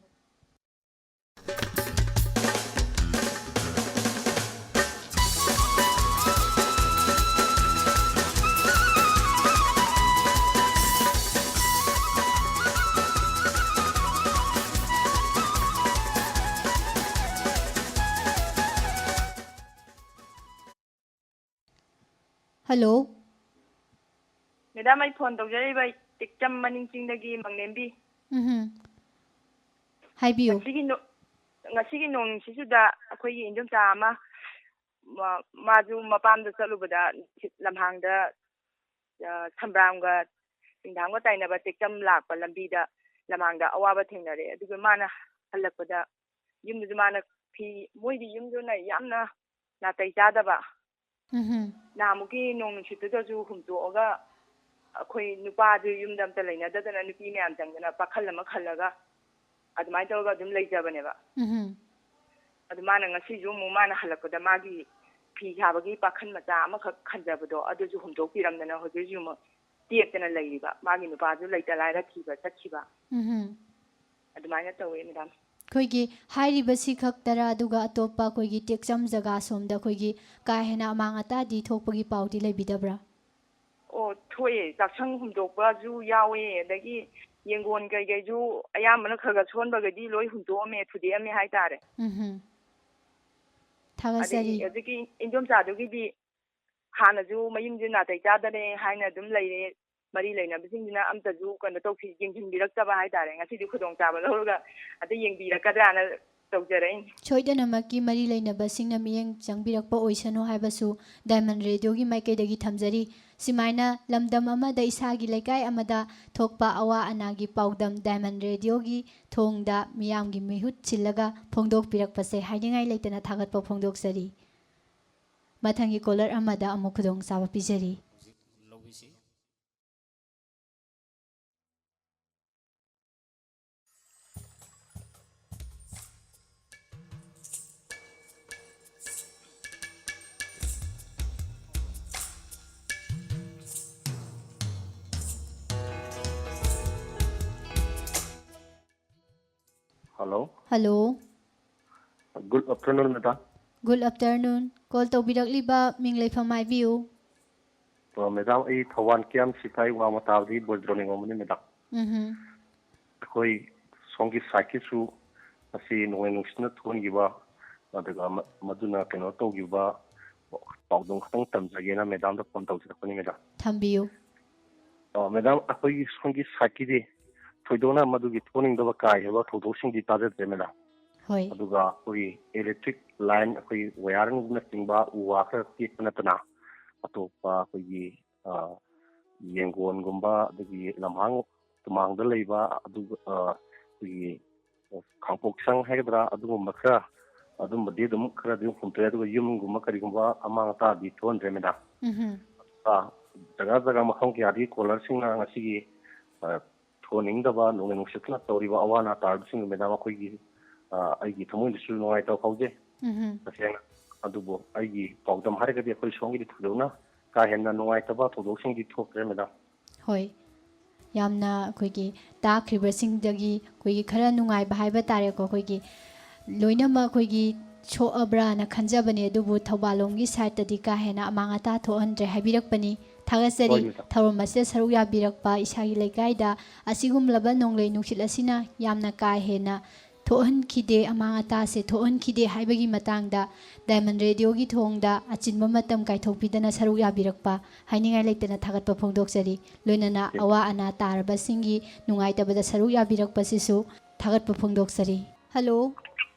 ꯍꯜꯂꯣ꯫ ꯃꯦꯗꯥꯝ, ꯑꯩ ꯐꯣꯟ ꯇꯧꯖꯔꯛꯏꯕ ꯇꯦꯛꯆꯝ ꯃꯅꯤꯡ ꯆꯤꯡꯗꯒꯤ ꯃꯪꯂꯦꯝꯕꯤ꯫ ꯎꯝ꯫ ꯍꯥꯏꯕꯤꯌꯨ꯫ ꯉꯁꯤꯒꯤ ꯅꯣ-, ꯉꯁꯤꯒꯤ ꯅꯣꯡꯁꯤꯁꯨꯗ ꯑꯩꯈꯣꯏꯒꯤ ꯏꯟꯗꯣꯝꯆꯥ ꯑꯃ, ꯃꯥ-, ꯃꯥꯁꯨ ꯃꯄꯥꯝꯗ ꯆꯠꯂꯨꯕꯗ ꯂꯝꯍꯥꯡꯗ, ꯑ, ꯁꯝꯕ꯭ꯔꯥꯝꯒ ꯁꯤꯡꯗꯥꯝꯒ ꯇꯥꯏꯅꯕ ꯇꯦꯛꯆꯝ ꯂꯥꯛꯄ ꯂꯝꯕꯤꯗ ꯂꯝꯍꯥꯡꯗ ꯑꯋꯥꯕ ꯊꯦꯡꯅꯔꯦ꯫ ꯑꯗꯨꯒ ꯃꯥꯅ ꯍꯜꯂꯛꯄꯗ ꯌꯨꯝꯗꯁꯨ ꯃꯥꯅ ꯐꯤ, ꯃꯣꯏꯗꯤ ꯌꯨꯝꯗꯨꯅ ꯌꯥꯝꯅ ꯅꯥꯇꯩ ꯆꯥꯗꯕ꯫ ꯎꯝ꯫ ꯅꯍꯥꯟꯃꯨꯛꯀꯤ ꯅꯣꯡ ꯅꯨꯡꯁꯤꯠꯇꯨꯗꯁꯨ ꯍꯨꯝꯇꯣꯛꯑꯒ ꯑꯩꯈꯣꯏ ꯅꯨꯄꯥꯗꯨ ꯌꯨꯝꯗ ꯑꯝꯇ ꯂꯩꯅꯗꯗꯅ ꯅꯨꯄꯤ ꯃꯌꯥꯝ ꯆꯪꯗꯅ ꯄꯥꯈꯜ ꯑꯃ ꯈꯜꯂꯒ ꯑꯗꯨꯃꯥꯏꯅ ꯇꯧꯔꯒ ꯑꯗꯨꯝ ꯂꯩꯖꯕꯅꯦꯕ꯫ ꯎꯝ꯫ ꯑꯗꯨ ꯃꯥꯅ ꯉꯁꯤꯁꯨ ꯑꯃꯨꯛ ꯃꯥꯅ ꯍꯜꯂꯛꯄꯗ ꯃꯥꯒꯤ ꯐꯤ ꯁꯥꯕꯒꯤ ꯄꯥꯈꯟ ꯃꯆꯥ ꯑꯃꯈꯛ ꯈꯟꯖꯕꯗꯣ ꯑꯗꯨꯁꯨ ꯍꯨꯝꯇꯣꯛꯄꯤꯔꯝꯗꯅ ꯍꯧꯖꯤꯛ ꯍꯧꯖꯤꯛ ꯑꯃꯨꯛ ꯇꯦꯛꯇꯅ ꯂꯩꯔꯤꯕ꯫ ꯃꯥꯒꯤ ꯅꯨꯄꯥꯁꯨ ꯂꯩꯇ ꯂꯥꯏꯔ ꯊꯤꯕ ꯆꯠꯈꯤꯕ꯫ ꯎꯝ꯫ ꯑꯗꯨꯃꯥꯏꯅ ꯇꯧꯋꯦ, ꯃꯦꯗꯥꯝ꯫ ꯑꯩꯈꯣꯏꯒꯤ ꯍꯥꯏꯔꯤꯕꯁꯤ ꯈꯛꯇꯔ, ꯑꯗꯨꯒ ꯑꯇꯣꯞꯄ ꯑꯩꯈꯣꯏꯒꯤ ꯇꯦꯛꯆꯝ ꯖꯒꯥ ꯁꯣꯝꯗ ꯑꯩꯈꯣꯏꯒꯤ ꯀꯥ ꯍꯦꯟꯅ ꯑꯃꯥꯡ ꯑꯇꯥꯗꯤ ꯊꯣꯛꯄꯒꯤ ꯄꯥꯎꯗꯤ ꯂꯩꯕꯤꯗꯕ꯭ꯔꯥ? ꯑꯣ, ꯊꯣꯛꯑꯦ꯫ ꯆꯥꯛꯁꯪ ꯍꯨꯝꯗꯣꯛꯄꯁꯨ ꯌꯥꯎꯋꯦ, ꯑꯗꯒꯤ ꯌꯦꯡꯒꯣꯟ ꯀꯩꯀꯩꯁꯨ ꯑꯌꯥꯝꯕꯅ ꯈꯔ ꯈꯔ ꯁꯣꯟꯕꯒꯩꯗꯤ ꯂꯣꯏ ꯍꯨꯟꯇꯣꯛꯑꯝꯃꯦ, ꯊꯨꯗꯦꯛꯑꯝꯃꯦ ꯍꯥꯏꯇꯥꯔꯦ꯫ ꯎꯝꯍꯨꯝ꯫ ꯑꯗꯒꯤ ꯊꯥꯒꯠꯆꯔꯤ꯫ ꯍꯧꯖꯤꯛꯀꯤ ꯏꯟꯗꯣꯝꯆꯥꯗꯨꯒꯤꯗꯤ ꯍꯥꯟꯅꯁꯨ ꯃꯌꯨꯝꯁꯦ ꯅꯥꯇꯩ ꯆꯥꯗꯔꯦ ꯍꯥꯏꯅ ꯑꯗꯨꯝ ꯂꯩꯔꯦ꯫ ꯃꯔꯤ ꯂꯩꯅꯕꯁꯤꯡꯁꯤꯅ ꯑꯝꯇꯁꯨ ꯀꯩꯅꯣ ꯇꯧꯕꯤ-, ꯌꯦꯡꯁꯤꯟꯕꯤꯔꯛꯇꯕ ꯍꯥꯏꯇꯥꯔꯦ꯫ ꯉꯁꯤꯗꯤ ꯈꯨꯗꯣꯡꯆꯥꯕ ꯂꯧꯔꯒ ꯑꯗ ꯌꯦꯡꯕꯤꯔꯛꯀꯗ꯭ꯔꯥꯅ ꯇꯧꯖꯔꯛꯏꯅꯤ꯫ ꯁꯣꯏꯗꯅꯃꯛꯀꯤ ꯃꯔꯤ ꯂꯩꯅꯕꯁꯤꯡꯅ ꯃꯤꯠꯌꯦꯡ ꯆꯪꯕꯤꯔꯛꯄ ꯑꯣꯏꯁꯅꯨ ꯍꯥꯏꯕꯁꯨ ꯗꯥꯏꯃꯟ ꯔꯦꯗꯤꯑꯣꯒꯤ ꯃꯥꯏꯀꯩꯗꯒꯤ ꯊꯝꯖꯔꯤ꯫ ꯁꯨꯃꯥꯏꯅ ꯂꯝꯗꯝ ꯑꯃꯗ, ꯏꯁꯥꯒꯤ ꯂꯩꯀꯥꯏ ꯑꯃꯗ ꯊꯣꯛꯄ ꯑꯋꯥ ꯑꯅꯥꯒꯤ ꯄꯥꯎꯗꯝ ꯗꯥꯏꯃꯟ ꯔꯦꯗꯤꯑꯣꯒꯤ ꯊꯣꯡꯗ ꯃꯤꯌꯥꯝꯒꯤ ꯃꯤꯍꯨꯠ ꯁꯤꯜꯂꯒ ꯐꯣꯡꯗꯣꯛꯄꯤꯔꯛꯄꯁꯦ ꯍꯥꯏꯅꯤꯡꯉꯥꯏ ꯂꯩꯇꯅ ꯊꯥꯒꯠꯄ ꯐꯣꯡꯗꯣꯛꯆꯔꯤ꯫ ꯃꯊꯪꯒꯤ ꯀꯣꯂꯔ ꯑꯃꯗ ꯑꯃꯨꯛ ꯈꯨꯗꯣꯡꯆꯥꯕ ꯄꯤꯖꯔꯤ꯫ ꯍꯧꯖꯤꯛ ꯂꯧꯕꯤꯁꯤ꯫ Hello. Hello. Good afternoon, madam. Good afternoon. Call ꯇꯧꯕꯤꯔꯛꯂꯤꯕ ꯃꯤꯡ ꯂꯩꯐꯝ ꯍꯥꯏꯕꯤꯌꯨ꯫ ꯑ, madam, ꯑꯩ ꯊꯧꯕꯥꯜ ꯀꯤꯌꯥꯝ ꯁꯤꯐꯥꯏ ꯋꯥꯡꯃ ꯇꯥꯕꯗꯒꯤ ꯕꯣꯏꯗ꯭ꯔꯣ ꯅꯤꯉꯣꯝꯕꯅꯤ, madam꯫ ꯎꯝꯍꯨꯝ꯫ ꯑꯩꯈꯣꯏ ꯁꯣꯝꯒꯤ side ꯀꯤꯁꯨ ꯉꯁꯤ ꯅꯣꯡꯂꯩ ꯅꯨꯡꯁꯤꯠꯅ ꯊꯣꯛꯍꯟꯈꯤꯕ, ꯑꯗꯨꯒ ꯃ-, ꯃꯗꯨꯅ ꯀꯩꯅꯣ ꯇꯧꯈꯤꯕ ꯄꯥꯎꯗꯝ ꯈꯛꯇꯪ ꯇꯝꯖꯒꯦꯅ madam ꯗ phone ꯇꯧꯖꯔꯛꯄꯅꯤ, madam꯫ ꯊꯝꯕꯤꯌꯨ꯫ ꯑ, madam, ꯑꯩꯈꯣꯏꯒꯤ ꯁꯣꯝꯒꯤ side ꯀꯤꯗꯤ ꯊꯣꯏꯗꯣꯛꯅ ꯃꯗꯨꯒꯤ ꯊꯣꯛꯍꯟꯅꯤꯡꯗꯕ ꯀꯥ ꯍꯦꯟꯕ ꯊꯧꯗꯣꯛꯁꯤꯡꯗꯤ ꯇꯥꯖꯗ꯭ꯔꯦ, madam꯫ ꯍꯣꯏ꯫ ꯑꯗꯨꯒ ꯑꯩꯈꯣꯏꯒꯤ electric line, ꯑꯩꯈꯣꯏ wiring ꯅꯆꯤꯡꯕ ꯎ ꯋꯥ ꯈꯔ ꯇꯦꯛꯄ ꯅꯠꯇꯅ ꯑꯇꯣꯞꯄ ꯑꯩꯈꯣꯏꯒꯤ, ꯑ, ꯌꯦꯡꯒꯣꯟꯒꯨꯝꯕ, ꯑꯗꯒꯤ ꯂꯝꯍꯥꯡ ꯇꯨꯃꯥꯡꯗ ꯂꯩꯕ, ꯑꯗꯨꯒ, ꯑ, ꯑꯩꯈꯣꯏꯒꯤ ꯈꯥꯡꯄꯣꯛꯁꯪ ꯍꯥꯏꯒꯗ꯭ꯔꯥ, ꯑꯗꯨꯒꯨꯝꯕ ꯈꯔ, ꯑꯗꯨꯝꯕꯗꯤ ꯑꯗꯨꯝ ꯈꯔꯗꯤ ꯍꯨꯟꯇꯣꯛꯑꯦ꯫ ꯑꯗꯨꯒ ꯌꯨꯝꯒꯨꯝꯕ ꯀꯔꯤꯒꯨꯝꯕ ꯑꯃꯥꯡ ꯑꯇꯥꯗꯤ ꯊꯣꯛꯍꯟꯗ꯭ꯔꯦ, madam꯫ ꯎꯝꯍꯨꯝ꯫ ꯑ, ꯖꯒꯥ ꯖꯒꯥ ꯃꯐꯝ ꯀꯌꯥꯗꯒꯤ caller ꯁꯤꯡꯅ ꯉꯁꯤꯒꯤ, ꯑ, ꯊꯣꯟꯅꯤꯡꯗꯕ ꯅꯣꯡꯂꯩ ꯅꯨꯡꯁꯤꯠꯅ ꯇꯧꯔꯤꯕ ꯑꯋꯥ ꯑꯅꯥ ꯇꯥꯔꯤꯕꯁꯤꯡꯗꯨ, madam, ꯑꯩꯈꯣꯏꯒꯤ, ꯑ, ꯑꯩꯒꯤ ꯊꯃꯣꯏꯗꯁꯨ ꯅꯨꯡꯉꯥꯏꯇꯕ ꯐꯥꯎꯖꯩ, ꯎꯝꯍꯨꯝ꯫ ꯇꯁꯦꯡꯅ꯫ ꯑꯗꯨꯕꯨ ꯑꯩꯒꯤ ꯄꯥꯎꯗꯝ ꯍꯥꯏꯔꯒꯗꯤ ꯑꯩꯈꯣꯏ ꯁꯣꯝꯒꯤꯗꯤ ꯊꯣꯏꯗꯣꯛꯅ ꯀꯥ ꯍꯦꯟꯅ ꯅꯨꯡꯉꯥꯏꯇꯕ ꯊꯧꯗꯣꯛꯁꯤꯡꯗꯤ ꯊꯣꯛꯇ꯭ꯔꯦ, madam꯫ ꯍꯣꯏ, ꯌꯥꯝꯅ ꯑꯩꯈꯣꯏꯒꯤ ꯇꯥꯈ꯭ꯔꯤꯕꯁꯤꯡꯗꯒꯤ ꯑꯩꯈꯣꯏꯒꯤ ꯈꯔ ꯅꯨꯡꯉꯥꯏꯕ ꯍꯥꯏꯕ ꯇꯥꯔꯦꯀꯣ, ꯑꯩꯈꯣꯏꯒꯤ ꯂꯣꯏꯅꯃꯛ ꯑꯩꯈꯣꯏꯒꯤ ꯁꯣꯛꯑꯕ꯭ꯔꯥꯅ ꯈꯟꯖꯕꯅꯦ, ꯑꯗꯨꯕꯨ ꯊꯧꯕꯥꯜ ꯂꯣꯝꯒꯤ side ꯇꯗꯤ ꯀꯥ ꯍꯦꯟꯅ ꯑꯃꯥꯡ ꯑꯇꯥ ꯊꯣꯛꯍꯟꯗ꯭ꯔꯦ ꯍꯥꯏꯕꯤꯔꯛꯄꯅꯤ꯫ ꯊꯥꯒꯠꯆꯔꯤ꯫ ꯍꯣꯏ, ꯃꯦꯗꯥꯝ꯫ ꯊꯧꯔꯝ ꯑꯁꯤꯗ ꯁꯔꯨꯛ ꯌꯥꯕꯤꯔꯛꯄ ꯏꯁꯥꯒꯤ ꯂꯩꯀꯥꯏꯗ ꯑꯁꯤꯒꯨꯝꯂꯕ ꯅꯣꯡꯂꯩ ꯅꯨꯡꯁꯤꯠ ꯑꯁꯤꯅ ꯌꯥꯝꯅ ꯀꯥ ꯍꯦꯟꯅ ꯊꯣꯛꯍꯟꯈꯤꯗꯦ, ꯑꯃꯥꯡ ꯑꯇꯥꯁꯦ ꯊꯣꯛꯍꯟꯈꯤꯗꯦ ꯍꯥꯏꯕꯒꯤ ꯃꯇꯥꯡꯗ ꯗꯥꯏꯃꯟ ꯔꯦꯗꯤꯑꯣꯒꯤ ꯊꯣꯡꯗ ꯑꯆꯤꯟꯕ ꯃꯇꯝ ꯀꯥꯏꯊꯣꯛꯄꯤꯗꯅ ꯁꯔꯨꯛ ꯌꯥꯕꯤꯔꯛꯄ ꯍꯥꯏꯅꯤꯡꯉꯥꯏ ꯂꯩꯇꯅ ꯊꯥꯒꯠꯄ ꯐꯣꯡꯗꯣꯛꯆꯔꯤ꯫ ꯂꯣꯏꯅꯅ ꯑꯋꯥ ꯑꯅꯥ ꯇꯥꯔꯕꯁꯤꯡꯒꯤ ꯅꯨꯡꯉꯥꯏꯇꯕꯗ ꯁꯔꯨꯛ ꯌꯥꯕꯤꯔꯛꯄꯁꯤꯁꯨ ꯊꯥꯒꯠꯄ ꯐꯣꯡꯗꯣꯛꯆꯔꯤ꯫ Hello.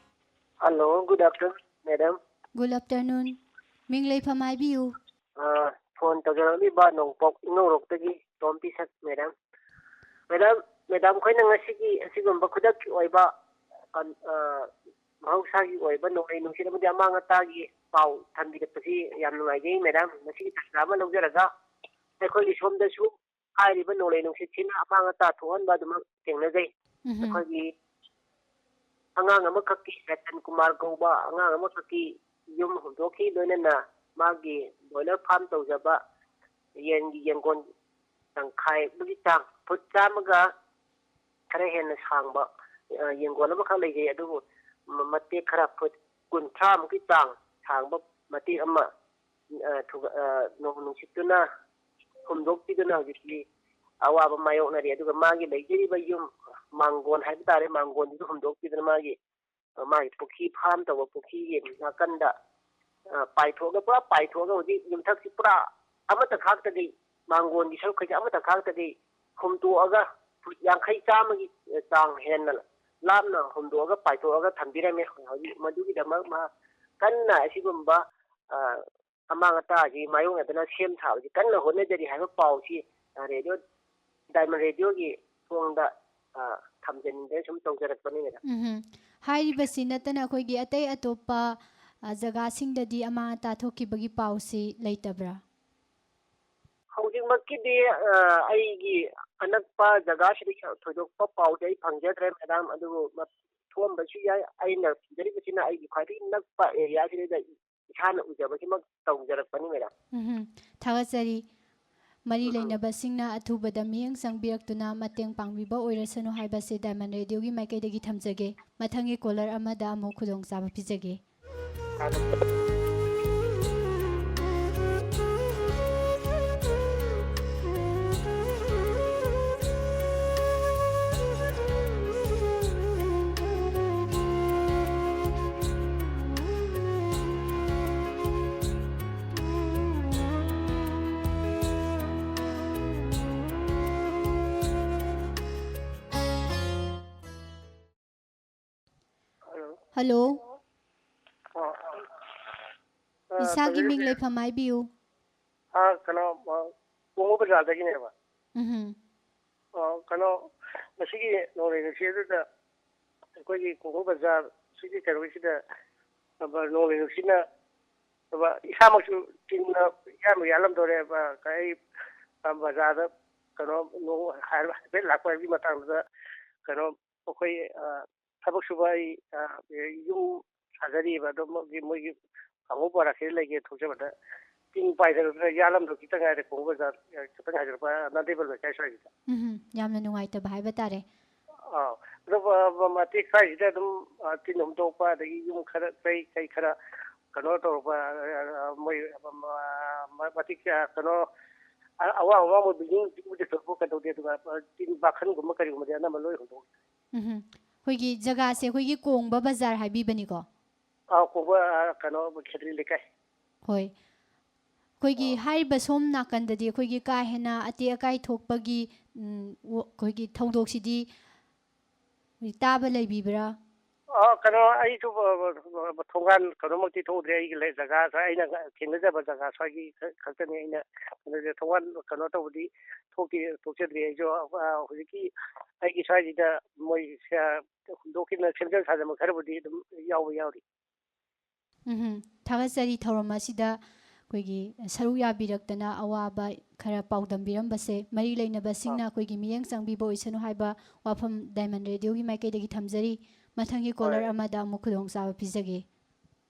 Hello, good afternoon, madam. Good afternoon. ꯃꯤꯡ ꯂꯩꯐꯝ ꯍꯥꯏꯕꯤꯌꯨ꯫ ꯑꯥ, phone ꯇꯧꯖꯔꯛꯂꯤꯕ ꯅꯣꯡꯄꯣꯛ ꯏꯉꯧꯔꯣꯛꯇꯒꯤ ꯇꯣꯝ ꯄꯤꯁꯛ, madam. Madam, madam ꯈꯣꯏꯅ ꯉꯁꯤꯒꯤ ꯑꯁꯤꯒꯨꯝꯕ ꯈꯨꯗꯛꯀꯤ ꯑꯣꯏꯕ, ꯀꯟ-, ꯑꯥ, ꯃꯍꯧꯁꯥꯒꯤ ꯑꯣꯏꯕ ꯅꯣꯡꯂꯩ ꯅꯨꯡꯁꯤꯠ ꯑꯃꯗꯤ ꯑꯃꯥꯡ ꯑꯇꯥꯒꯤ ꯄꯥꯎ ꯊꯝꯕꯤꯔꯛꯄꯁꯤ ꯌꯥꯝ ꯅꯨꯡꯉꯥꯏꯖꯩ, madam. ꯃꯁꯤꯒꯤ ꯇꯥꯟꯖꯥ ꯑꯃ ꯂꯧꯖꯔꯒ ꯑꯩꯈꯣꯏꯒꯤ ꯁꯣꯝꯗꯁꯨ ꯍꯥꯏꯔꯤꯕ ꯅꯣꯡꯂꯩ ꯅꯨꯡꯁꯤꯠꯁꯤꯅ ꯑꯃꯥꯡ ꯑꯇꯥ ꯊꯣꯛꯍꯟꯕ ꯑꯗꯨꯃꯛ ꯊꯦꯡꯅꯖꯩ꯫ ꯎꯝꯍꯨꯝ꯫ ꯑꯩꯈꯣꯏꯒꯤ ꯑꯉꯥꯡ ꯑꯃꯈꯛꯀꯤ, ꯔꯇꯟ ꯀꯨꯃꯥꯔ ꯀꯧꯕ ꯑꯉꯥꯡ ꯑꯃꯈꯛꯀꯤ ꯌꯨꯝ ꯍꯨꯝꯗꯣꯛꯈꯤ, ꯂꯣꯏꯅꯅ ꯃꯥꯒꯤ boiler farm ꯇꯧꯖꯕ ꯌꯦꯟꯒꯤ ꯌꯦꯟꯒꯣꯟ ꯇꯪꯈꯥꯏ ꯑꯗꯨꯒꯤ ꯆꯥꯡ, ꯐꯨꯠ ꯆꯥꯝꯃꯒ ꯈꯔ ꯍꯦꯟꯅ ꯁꯥꯡꯕ, ꯑ, ꯌꯦꯟꯒꯣꯟ ꯑꯃꯈꯛ ꯂꯩꯖꯩ꯫ ꯑꯗꯨꯕꯨ ꯃ-, ꯃꯇꯦꯛ ꯈꯔ, ꯐꯨꯠ ꯀꯨꯟꯊ꯭ꯔꯥꯃꯨꯛꯀꯤ ꯆꯥꯡ ꯁꯥꯡꯕ ꯃꯇꯦꯛ ꯑꯃ, ꯑ, ꯊꯨꯒ-, ꯑ, ꯅꯣꯡ ꯅꯨꯡꯁꯤꯠꯇꯨꯅ ꯍꯨꯝꯗꯣꯛꯄꯤꯗꯨꯅ ꯍꯧꯖꯤꯛꯇꯤ ꯑꯋꯥꯕ ꯃꯥꯌꯣꯛꯅꯔꯤ꯫ ꯑꯗꯨꯒ ꯃꯥꯒꯤ ꯂꯩꯖꯔꯤꯕ ꯌꯨꯝ ꯃꯥꯡꯒꯣꯟ ꯍꯥꯏꯕ ꯇꯥꯔꯦ, ꯃꯥꯡꯒꯣꯟꯗꯨꯁꯨ ꯍꯨꯝꯗꯣꯛꯄꯤꯗꯨꯅ ꯃꯥꯒꯤ, ꯃꯥꯒꯤ ꯄꯨꯈ꯭ꯔꯤ farm ꯇꯧꯕ ꯄꯨꯈ꯭ꯔꯤꯒꯤ ꯅꯥꯀꯟꯗ, ꯑ, ꯄꯥꯏꯊꯣꯛꯑꯒ, ꯄꯨꯔꯥ ꯄꯥꯏꯊꯣꯛꯑꯒ ꯍꯧꯖꯤꯛ ꯌꯨꯝꯊꯛꯁꯤ ꯄꯨꯔꯥ ꯑꯃꯠꯇ ꯈꯥꯛꯇꯒꯩ, ꯃꯥꯡꯒꯣꯟꯒꯤ ꯁꯔꯨꯛꯈꯩꯁꯦ ꯑꯃꯠꯇ ꯈꯥꯛꯇꯒꯩ ꯍꯨꯝꯇꯣꯛꯑꯒ ꯐꯨꯠ ꯌꯥꯡꯈꯩ ꯆꯥꯝꯃꯒꯤ ꯆꯥꯡ ꯍꯦꯟꯅ ꯂꯥꯞꯅ ꯍꯨꯝꯗꯣꯛꯑꯒ ꯄꯥꯏꯊꯣꯛꯑꯒ ꯊꯝꯕꯤꯔꯝꯃꯦ꯫ ꯍꯧꯖꯤꯛ ꯃꯗꯨꯒꯤꯗꯃꯛ ꯃꯥ ꯀꯟꯅ ꯑꯁꯤꯒꯨꯝꯕ, ꯑ, ꯑꯃꯥꯡ ꯑꯇꯥꯁꯤ ꯃꯥꯌꯣꯛꯅꯗꯅ ꯁꯦꯝ ꯁꯥꯕꯁꯤ ꯀꯟꯅ ꯍꯣꯠꯅꯖꯔꯤ ꯍꯥꯏꯕ ꯄꯥꯎꯁꯤ, ꯑ, ꯔꯦꯗꯤꯑꯣ, ꯗꯥꯏꯃꯟ ꯔꯦꯗꯤꯑꯣꯒꯤ ꯊꯣꯡꯗ, ꯑ, ꯊꯝꯖꯅꯤꯡꯗꯅ ꯁꯨꯝ ꯇꯧꯖꯔꯛꯄꯅꯤ, ꯃꯦꯗꯥꯝ꯫ ꯎꯝꯍꯨꯝ꯫ ꯍꯥꯏꯔꯤꯕꯁꯤ ꯅꯠꯇꯅ ꯑꯩꯈꯣꯏꯒꯤ ꯑꯇꯩ ꯑꯇꯣꯞꯄ, ꯑ, ꯖꯒꯥꯁꯤꯡꯗꯗꯤ ꯑꯃꯥꯡ ꯑꯇꯥ ꯊꯣꯛꯈꯤꯕꯒꯤ ꯄꯥꯎꯁꯤ ꯂꯩꯇꯕ꯭ꯔꯥ? ꯍꯧꯖꯤꯛꯃꯛꯀꯤꯗꯤ, ꯑ, ꯑꯩꯒꯤ ꯑꯅꯛꯄ ꯖꯒꯥꯁꯤꯗ ꯊꯣꯏꯗꯣꯛꯄ ꯄꯥꯎꯗꯤ ꯑꯩ ꯐꯪꯖꯗ꯭ꯔꯦ, ꯃꯦꯗꯥꯝ, ꯑꯗꯨꯕꯨ ꯃ-, ꯊꯣꯛꯑꯝꯕꯁꯨ ꯌꯥꯏ꯫ ꯑꯩꯅ ꯊꯤꯖꯔꯤꯕꯁꯤꯅ ꯑꯩꯒꯤ ꯈ꯭ꯋꯥꯏꯗꯒꯤ ꯅꯛꯄ areaꯁꯤꯗꯩꯗ ꯏꯁꯥꯅ ꯎꯖꯕꯁꯤꯃꯛ ꯇꯧꯖꯔꯛꯄꯅꯤ, ꯃꯦꯗꯥꯝ꯫ ꯎꯝꯍꯨꯝ꯫ ꯊꯥꯒꯠꯆꯔꯤ꯫ ꯃꯔꯤ ꯂꯩꯅꯕꯁꯤꯡꯅ ꯑꯊꯨꯕꯗ ꯃꯤꯠꯌꯦꯡ ꯆꯪꯕꯤꯔꯛꯇꯨꯅ ꯃꯇꯦꯡ ꯄꯥꯡꯕꯤꯕ ꯑꯣꯏꯔꯁꯅꯨ ꯍꯥꯏꯕꯁꯦ ꯗꯥꯏꯃꯟ ꯔꯦꯗꯤꯑꯣꯒꯤ ꯃꯥꯏꯀꯩꯗꯒꯤ ꯊꯝꯖꯒꯦ꯫ ꯃꯊꯪꯒꯤ caller ꯑꯃꯗ ꯑꯃꯨꯛ ꯈꯨꯗꯣꯡꯆꯥꯕ ꯄꯤꯖꯒꯦ꯫ ꯍꯜꯂꯣ꯫ ꯑꯣ꯫ ꯑ, ꯏꯁꯥꯒꯤ ꯃꯤꯡ ꯇꯧꯖꯔꯤꯁꯦ, ꯂꯩꯐꯝ ꯍꯥꯏꯕꯤꯌꯨ꯫ ꯑ, ꯀꯩꯅꯣ, ꯑ, ꯀꯣꯡꯕ ꯕꯖꯥꯔꯗꯒꯤꯅꯦꯕ꯫ ꯎꯝꯍꯨꯝ꯫ ꯑ, ꯀꯩꯅꯣ, ꯉꯁꯤꯒꯤ ꯅꯣꯡꯂꯩ ꯅꯨꯡꯁꯤꯠ ꯑꯗꯨꯗ ꯑꯩꯈꯣꯏꯒꯤ ꯀꯣꯡꯕ ꯕꯖꯥꯔ ꯁꯤꯒꯤ ꯀꯩꯅꯣꯁꯤꯗ, ꯑ, ꯅꯣꯡꯂꯩ ꯅꯨꯡꯁꯤꯠꯅ, ꯑ, ꯏꯁꯥꯃꯛꯁꯨ ꯇꯤꯟꯅ ꯌꯥꯟꯕꯨ ꯌꯥꯜꯂꯝꯗꯧꯔꯦ꯫ ꯑ, ꯑꯩ, ꯑ, ꯕꯖꯥꯔꯗ ꯀꯩꯅꯣ, ꯅꯣꯡ ꯍꯥꯏꯐꯦꯠ ꯂꯥꯛꯄ ꯍꯥꯏꯕꯒꯤ ꯃꯇꯥꯡꯗꯨꯗ ꯀꯩꯅꯣ, ꯑꯩꯈꯣꯏ, ꯑ, ꯊꯕꯛ ꯁꯨꯕ ꯑꯩ, ꯑ, ꯌꯨꯝ ꯁꯥꯖꯔꯤꯕ, ꯑꯗꯣ ꯃꯣꯏꯒꯤ, ꯃꯣꯏꯒꯤ ꯀꯥꯡꯍꯧ ꯕꯣꯔꯥ ꯈꯤꯇ ꯂꯩꯒꯦ ꯊꯣꯛꯆꯕꯗ ꯇꯤꯟ ꯄꯥꯏꯗꯅ ꯌꯥꯜꯂꯝꯗꯧ ꯈꯤꯇꯪ ꯉꯥꯏꯔꯦ, ꯀꯣꯡꯕ ꯕꯖꯥꯔ, ꯑ, ꯈꯤꯇꯪ ꯍꯥꯏꯖꯤꯜꯂꯛꯄ ꯅꯥꯟꯗꯩꯕ ꯂꯩꯀꯥꯏ ꯁ꯭ꯋꯥꯏꯁꯤꯗ꯫ ꯎꯝꯍꯨꯝ꯫ ꯌꯥꯝꯅ ꯅꯨꯡꯉꯥꯏꯇꯕ ꯍꯥꯏꯕ ꯇꯥꯔꯦ꯫ ꯑꯥ, ꯑꯗꯣ, ꯑ, ꯃ-, ꯃꯇꯦꯛ ꯁ꯭ꯋꯥꯏꯁꯤꯗ ꯑꯗꯨꯝ, ꯑ, ꯇꯤꯟ ꯍꯨꯝꯗꯣꯛꯄ, ꯑꯗꯒꯤ ꯌꯨꯝ ꯈꯔ, ꯀꯩ, ꯀꯩ ꯈꯔ ꯀꯩꯅꯣ ꯇꯧꯔꯛꯄ, ꯑ, ꯑ, ꯃꯣꯏ, ꯑ, ꯃ-, ꯃ-, ꯃꯇꯤꯛ ꯆꯥ-, ꯀꯩꯅꯣ, ꯑ-, ꯑꯋꯥꯡ ꯑꯋꯥꯡꯕ building ꯄꯤꯛꯄꯗꯤ ꯊꯣꯏꯗꯣꯛꯄ ꯀꯩꯗꯧꯗꯦ, ꯑꯗꯨꯒ, ꯑ, ꯇꯤꯟ ꯕꯥꯈꯟꯒꯨꯝꯕ ꯀꯔꯤꯒꯨꯝꯕꯗꯤ ꯑꯅꯝꯕ ꯂꯣꯏ ꯍꯨꯟꯗꯣꯛꯈ꯭ꯔꯦ꯫ ꯎꯝꯍꯨꯝ꯫ ꯑꯩꯈꯣꯏꯒꯤ ꯖꯒꯥꯁꯦ ꯑꯩꯈꯣꯏꯒꯤ ꯀꯣꯡꯕ ꯕꯖꯥꯔ ꯍꯥꯏꯕꯤꯕꯅꯤꯀꯣ? ꯑꯥ, ꯀꯣꯡꯕ, ꯑ, ꯀꯩꯅꯣ, ꯈꯦꯇ꯭ꯔꯤ ꯂꯩꯀꯥꯏ꯫ ꯍꯣꯏ꯫ ꯑꯩꯈꯣꯏꯒꯤ ꯑꯣ꯫ ꯍꯥꯏꯔꯤꯕ ꯁꯣꯝ ꯅꯥꯀꯟꯗꯗꯤ ꯑꯩꯈꯣꯏꯒꯤ ꯀꯥ ꯍꯦꯟꯅ ꯑꯇꯦꯛ ꯑꯀꯥꯏ ꯊꯣꯛꯄꯒꯤ, ꯎꯝ, ꯋ-, ꯑꯩꯈꯣꯏꯒꯤ ꯊꯧꯗꯣꯛꯁꯤꯗꯤ ꯇꯥꯕ ꯂꯩꯕꯤꯕ꯭ꯔꯥ? ꯑ, ꯀꯩꯅꯣ, ꯑꯩꯁꯨ, ꯑ, ꯑ, ꯊꯣꯡꯒꯥꯟ ꯀꯩꯅꯣꯃꯛꯇꯤ ꯊꯣꯛꯎꯗ꯭ꯔꯦ꯫ ꯑꯩꯒꯤ ꯂꯩ-, ꯖꯒꯥ, ꯑꯩꯅ ꯊꯦꯡꯅꯖꯕ ꯖꯒꯥ ꯁ꯭ꯋꯥꯏꯒꯤ ꯈ-, ꯈꯛꯇꯅꯤ꯫ ꯑꯩꯅ ꯀꯩꯅꯣꯁꯦ, ꯊꯣꯡꯒꯥꯟ ꯀꯩꯅꯣ ꯇꯧꯕꯗꯤ ꯊꯣꯛꯇꯤ ꯊꯣꯛꯆꯗ꯭ꯔꯤ꯫ ꯑꯩꯁꯨ, ꯑ, ꯍꯧꯖꯤꯛꯀꯤ ꯑꯩꯒꯤ ꯁ꯭ꯋꯥꯏꯁꯤꯗ ꯃꯣꯏ, ꯑ, ꯍꯨꯟꯗꯣꯛꯈꯤꯗꯅ ꯁꯦꯝꯖꯤꯟ ꯁꯥꯖꯤꯟꯕ ꯈꯔꯕꯨꯗꯤ ꯑꯗꯨꯝ ꯌꯥꯎꯕ ꯌꯥꯎꯔꯤ꯫ ꯎꯝꯍꯨꯝ꯫ ꯊꯥꯒꯠꯆꯔꯤ ꯊꯧꯔꯝ ꯑꯁꯤꯗ ꯑꯩꯈꯣꯏꯒꯤ ꯁꯔꯨꯛ ꯌꯥꯕꯤꯔꯛꯇꯅ ꯑꯋꯥꯕ ꯈꯔ ꯄꯥꯎꯗꯝꯕꯤꯔꯝꯕꯁꯦ꯫ ꯃꯔꯤ ꯂꯩꯅꯕꯁꯤꯡꯅ ꯑꯥ꯫ ꯑꯩꯈꯣꯏꯒꯤ ꯃꯤꯠꯌꯦꯡ ꯆꯪꯕꯤꯕ ꯑꯣꯏꯁꯅꯨ ꯍꯥꯏꯕ ꯋꯥꯐꯝ Diamond Radio ꯒꯤ ꯃꯥꯏꯀꯩꯗꯒꯤ ꯊꯝꯖꯔꯤ꯫ ꯃꯊꯪꯒꯤ caller ꯍꯣꯏ꯫ ꯑꯃꯗ ꯑꯃꯨꯛ ꯈꯨꯗꯣꯡꯆꯥꯕ ꯄꯤꯖꯒꯦ꯫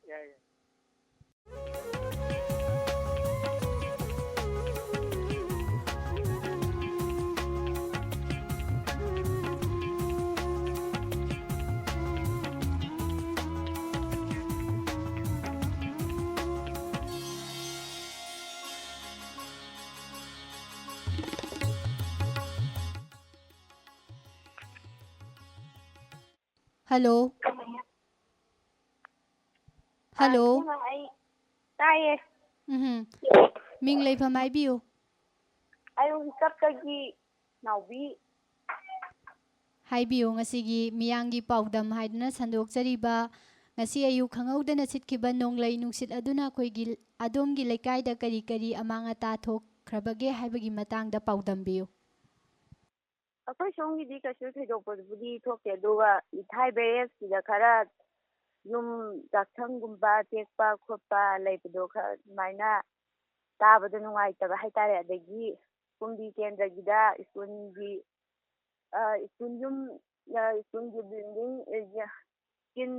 ꯌꯥꯏ, ꯌꯥꯏ꯫ ꯍꯜꯂꯣ꯫ ꯍꯜꯂꯣ꯫ ꯑ, ꯏꯆꯦꯃ, ꯑꯩ ꯇꯥꯏꯌꯦ꯫ ꯎꯝꯍꯨꯝ꯫ ꯃꯤꯡ ꯂꯩꯐꯝ ꯍꯥꯏꯕꯤꯌꯨ꯫ ꯑꯩ ꯍꯧꯖꯤꯛ ꯀꯛꯇꯒꯤ ꯅꯥꯎꯕꯤ꯫ ꯍꯥꯏꯕꯤꯌꯨ, ꯉꯁꯤꯒꯤ ꯃꯤꯌꯥꯝꯒꯤ ꯄꯥꯎꯗꯝ ꯍꯥꯏꯗꯨꯅ ꯁꯟꯗꯣꯛꯆꯔꯤꯕ ꯉꯁꯤ ꯑꯌꯨꯛ ꯈꯪꯍꯧꯗꯅ ꯁꯤꯠꯈꯤꯕ ꯅꯣꯡꯂꯩ ꯅꯨꯡꯁꯤꯠ ꯑꯗꯨꯅ ꯑꯩꯈꯣꯏꯒꯤ, ꯑꯗꯣꯝꯒꯤ ꯂꯩꯀꯥꯏꯗ ꯀꯔꯤ ꯀꯔꯤ ꯑꯃꯥꯡ ꯑꯇꯥ ꯊꯣꯛꯈ꯭ꯔꯕꯒꯦ ꯍꯥꯏꯕꯒꯤ ꯃꯇꯥꯡꯗ ꯄꯥꯎꯗꯝꯕꯤꯌꯨ꯫ ꯑꯩꯈꯣꯏ ꯁꯣꯝꯒꯤꯗꯤ ꯀꯩꯁꯨ ꯊꯣꯏꯗꯣꯛꯄꯕꯨꯗꯤ ꯊꯣꯛꯇꯦ, ꯑꯗꯨꯒ ꯏꯊꯥꯏ ꯕꯦꯔꯦꯖꯀꯤꯗ ꯈꯔ ꯌꯨꯝ ꯆꯥꯛꯁꯪꯒꯨꯝꯕ ꯇꯦꯛꯄ ꯈꯣꯠꯄ ꯂꯩꯕꯗꯣ ꯈꯔ ꯑꯗꯨꯃꯥꯏꯅ ꯇꯥꯕꯗ ꯅꯨꯡꯉꯥꯏꯇꯕ ꯍꯥꯏꯇꯥꯔꯦ꯫ ꯑꯗꯒꯤ ꯀꯨꯝꯕꯤ ꯀꯦꯟꯗ꯭ꯔꯒꯤꯗ ꯁ꯭ꯀꯨꯜꯒꯤ, ꯑ, ꯁ꯭ꯀꯨꯜ ꯌꯨꯝ, ꯑ, ꯁ꯭ꯀꯨꯜꯒꯤ ꯕꯤꯜꯗꯤꯡ, ꯑ, ꯇꯤꯟ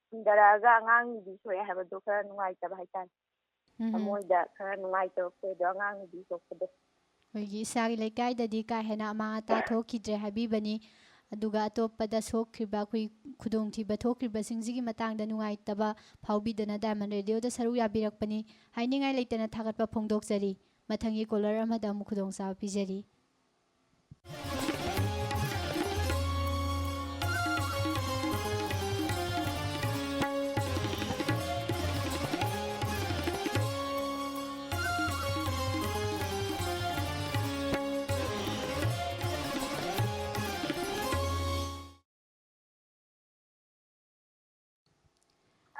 ꯍꯟꯊꯔꯛꯑꯒ ꯑꯉꯥꯡ ꯅꯨꯕꯤ ꯁꯣꯛꯑꯦ ꯍꯥꯏꯕꯗꯣ ꯈꯔ ꯅꯨꯡꯉꯥꯏꯇꯕ ꯍꯥꯏꯇꯥꯔꯦ꯫ ꯎꯝ꯫ ꯊꯃꯣꯏꯗ ꯈꯔ ꯅꯨꯡꯉꯥꯏꯇꯕ ꯄꯣꯛꯑꯦ ꯑꯗꯣ ꯑꯉꯥꯡ ꯅꯨꯕꯤ ꯁꯣꯛꯄꯗꯣ꯫ ꯑꯩꯈꯣꯏꯒꯤ ꯏꯁꯥꯒꯤ ꯂꯩꯀꯥꯏꯗꯗꯤ ꯀꯥ ꯍꯦꯟꯅ ꯑꯃꯥꯡ ꯑꯇꯥ ꯊꯣꯛꯈꯤꯗ꯭ꯔꯦ ꯍꯥꯏꯕꯤꯕꯅꯤ꯫ ꯑꯗꯨꯒ ꯑꯇꯣꯞꯄꯗ ꯁꯣꯛꯈ꯭ꯔꯤꯕ, ꯑꯩꯈꯣꯏ ꯈꯨꯗꯣꯡꯊꯤꯕ ꯊꯣꯛꯈ꯭ꯔꯤꯕꯁꯤꯡꯁꯤꯒꯤ ꯃꯇꯥꯡꯗ ꯅꯨꯡꯉꯥꯏꯇꯕ ꯐꯥꯎꯕꯤꯗꯅ ꯗꯥꯏꯃꯟ ꯔꯦꯗꯤꯑꯣꯗ ꯁꯔꯨꯛ ꯌꯥꯕꯤꯔꯛꯄꯅꯤ꯫ ꯍꯥꯏꯅꯤꯡꯉꯥꯏ ꯂꯩꯇꯅ ꯊꯥꯒꯠꯄ ꯐꯣꯡꯗꯣꯛꯆꯔꯤ꯫ ꯃꯊꯪꯒꯤ ꯀꯣꯂꯔ ꯑꯃꯗ ꯑꯃꯨꯛ ꯈꯨꯗꯣꯡꯆꯥꯕ ꯄꯤꯖꯔꯤ꯫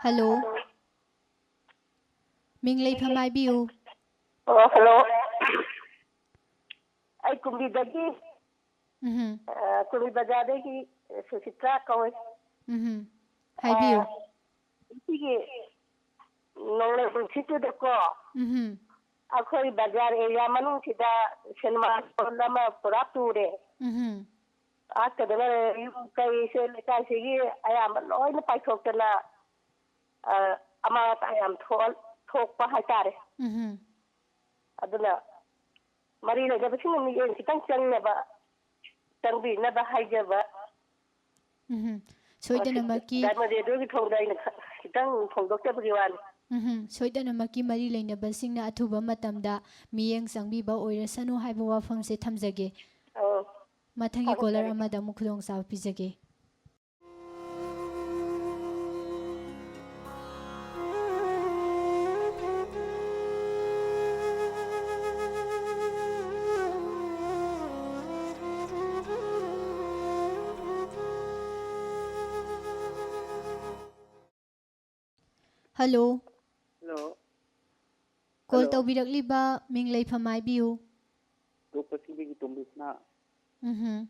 ꯍꯜꯂꯣ꯫ ꯃꯤꯡ ꯂꯩꯐꯝ ꯍꯥꯏꯕꯤꯌꯨ꯫ ꯑꯣ, ꯍꯜꯂꯣ꯫ ꯑꯩ ꯀꯨꯝꯕꯤꯗꯒꯤ, ꯎꯝꯍꯨꯝ꯫ ꯑ, ꯀꯨꯝꯕꯤ ꯕꯖꯥꯔꯗꯒꯤ ꯁꯨꯆꯤꯇ꯭ꯔꯥ ꯀꯧꯏ꯫ ꯎꯝꯍꯨꯝ꯫ ꯍꯥꯏꯕꯤꯌꯨ꯫ ꯑ, ꯁꯤꯒꯤ ꯅꯣꯡꯂꯩ ꯅꯨꯡꯁꯤꯠꯇꯨꯗꯀꯣ, ꯎꯝꯍꯨꯝ꯫ ꯑꯩꯈꯣꯏ ꯕꯖꯥꯔ ꯑꯦꯔꯤꯌꯥ ꯃꯅꯨꯡꯁꯤꯗ ꯁꯤꯅꯦꯃꯥ ꯍꯣꯜ ꯑꯃ ꯄꯨꯔꯥ ꯇꯨꯔꯦ꯫ ꯎꯝꯍꯨꯝ꯫ ꯍꯥꯠꯀꯗꯕ ꯌꯨꯝ ꯀꯩꯁꯦ ꯂꯩꯀꯥꯏꯁꯤꯒꯤ ꯑꯌꯥꯝꯕ ꯂꯣꯏꯅ ꯄꯥꯏꯊꯣꯛꯇꯅ, ꯑ, ꯑꯃꯥꯡ ꯑꯇꯥ ꯌꯥꯝ ꯊꯣꯛꯍꯟ-, ꯊꯣꯛꯄ ꯍꯥꯏꯇꯥꯔꯦ꯫ ꯎꯝꯍꯨꯝ꯫ ꯑꯗꯨꯅ ꯃꯔꯤ ꯂꯩꯅꯕꯁꯤꯡꯅ ꯃꯤꯠꯌꯦꯡ ꯈꯤꯇꯪ ꯆꯪꯅꯕ, ꯆꯪꯕꯤꯅꯕ ꯍꯥꯏꯖꯕ꯫ ꯎꯝꯍꯨꯝ꯫ ꯁꯣꯏꯗꯅꯃꯛꯀꯤ ꯗꯥꯏꯃꯟ ꯔꯦꯗꯤꯑꯣꯒꯤ ꯊꯣꯡꯗ ꯑꯩꯅ ꯈ-, ꯈꯤꯇꯪ ꯐꯣꯡꯗꯣꯛꯆꯕꯒꯤ ꯋꯥꯅꯤ꯫ ꯎꯝꯍꯨꯝ꯫ ꯁꯣꯏꯗꯅꯃꯛꯀꯤ ꯃꯔꯤ ꯂꯩꯅꯕꯁꯤꯡꯅ ꯑꯊꯨꯕ ꯃꯇꯝꯗ ꯃꯤꯠꯌꯦꯡ ꯆꯪꯕꯤꯕ ꯑꯣꯏꯔꯁꯅꯨ ꯍꯥꯏꯕ ꯋꯥꯐꯝꯁꯦ ꯊꯝꯖꯒꯦ꯫ ꯑꯧ꯫ ꯃꯊꯪꯒꯤ ꯊꯥꯒꯠꯆꯔꯤ꯫ ꯀꯣꯂꯔ ꯑꯃꯗ ꯑꯃꯨꯛ ꯈꯨꯗꯣꯡꯆꯥꯕ ꯄꯤꯖꯒꯦ꯫ ꯍꯜꯂꯣ꯫ ꯍꯜꯂꯣ꯫ Call hello. ꯇꯧꯕꯤꯔꯛꯂꯤꯕ ꯃꯤꯡ ꯂꯩꯐꯝ ꯍꯥꯏꯕꯤꯌꯨ꯫ ꯇꯣꯞ ꯀꯛꯆꯤꯡꯗꯒꯤ ꯇꯣꯝꯕꯤꯁꯅꯥ꯫ ꯎꯝꯍꯨꯝ꯫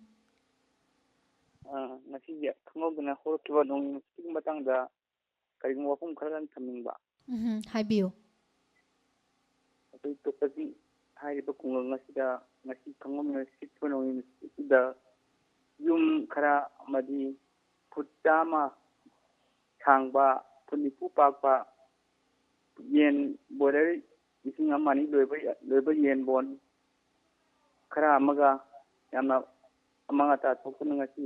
ꯑ, ꯉꯁꯤꯒꯤ ꯈꯪꯍꯧꯗꯅ ꯍꯧꯔꯛꯈꯤꯕ ꯅꯣꯡ ꯅꯨꯡꯁꯤꯠꯀꯤ ꯃꯇꯥꯡꯗ ꯀꯔꯤꯒꯨꯝꯕ ꯋꯥꯐꯝ ꯈꯔꯗꯪ ꯊꯝꯅꯤꯡꯕ꯫ ꯎꯝꯍꯨꯝ꯫ ꯍꯥꯏꯕꯤꯌꯨ꯫ ꯑꯩꯈꯣꯏ ꯇꯣꯞ ꯀꯛꯆꯤꯡ ꯍꯥꯏꯔꯤꯕ ꯈꯨꯡꯒꯪ ꯑꯁꯤꯗ ꯉꯁꯤ ꯈꯪꯍꯧꯗꯅ ꯁꯤꯠꯄ ꯅꯣꯡ ꯅꯨꯡꯁꯤꯠ ꯑꯁꯤꯗ ꯌꯨꯝ ꯈꯔ ꯑꯃꯗꯤ ꯐꯨꯠ ꯆꯥꯝꯃ ꯁꯥꯡꯕ, ꯐꯨꯠ ꯅꯤꯐꯨ ꯄꯥꯛꯄ ꯌꯦꯟ ꯕꯣꯏꯂꯔ ꯂꯤꯁꯤꯡ ꯑꯃ ꯑꯅꯤ ꯂꯣꯏꯕ, ꯂꯣꯏꯕ ꯌꯦꯟꯕꯣꯟ ꯈꯔ ꯑꯃꯒ ꯌꯥꯝꯅ ꯑꯃꯥꯡ ꯑꯇꯥ ꯊꯣꯛꯇꯨꯅ ꯉꯁꯤ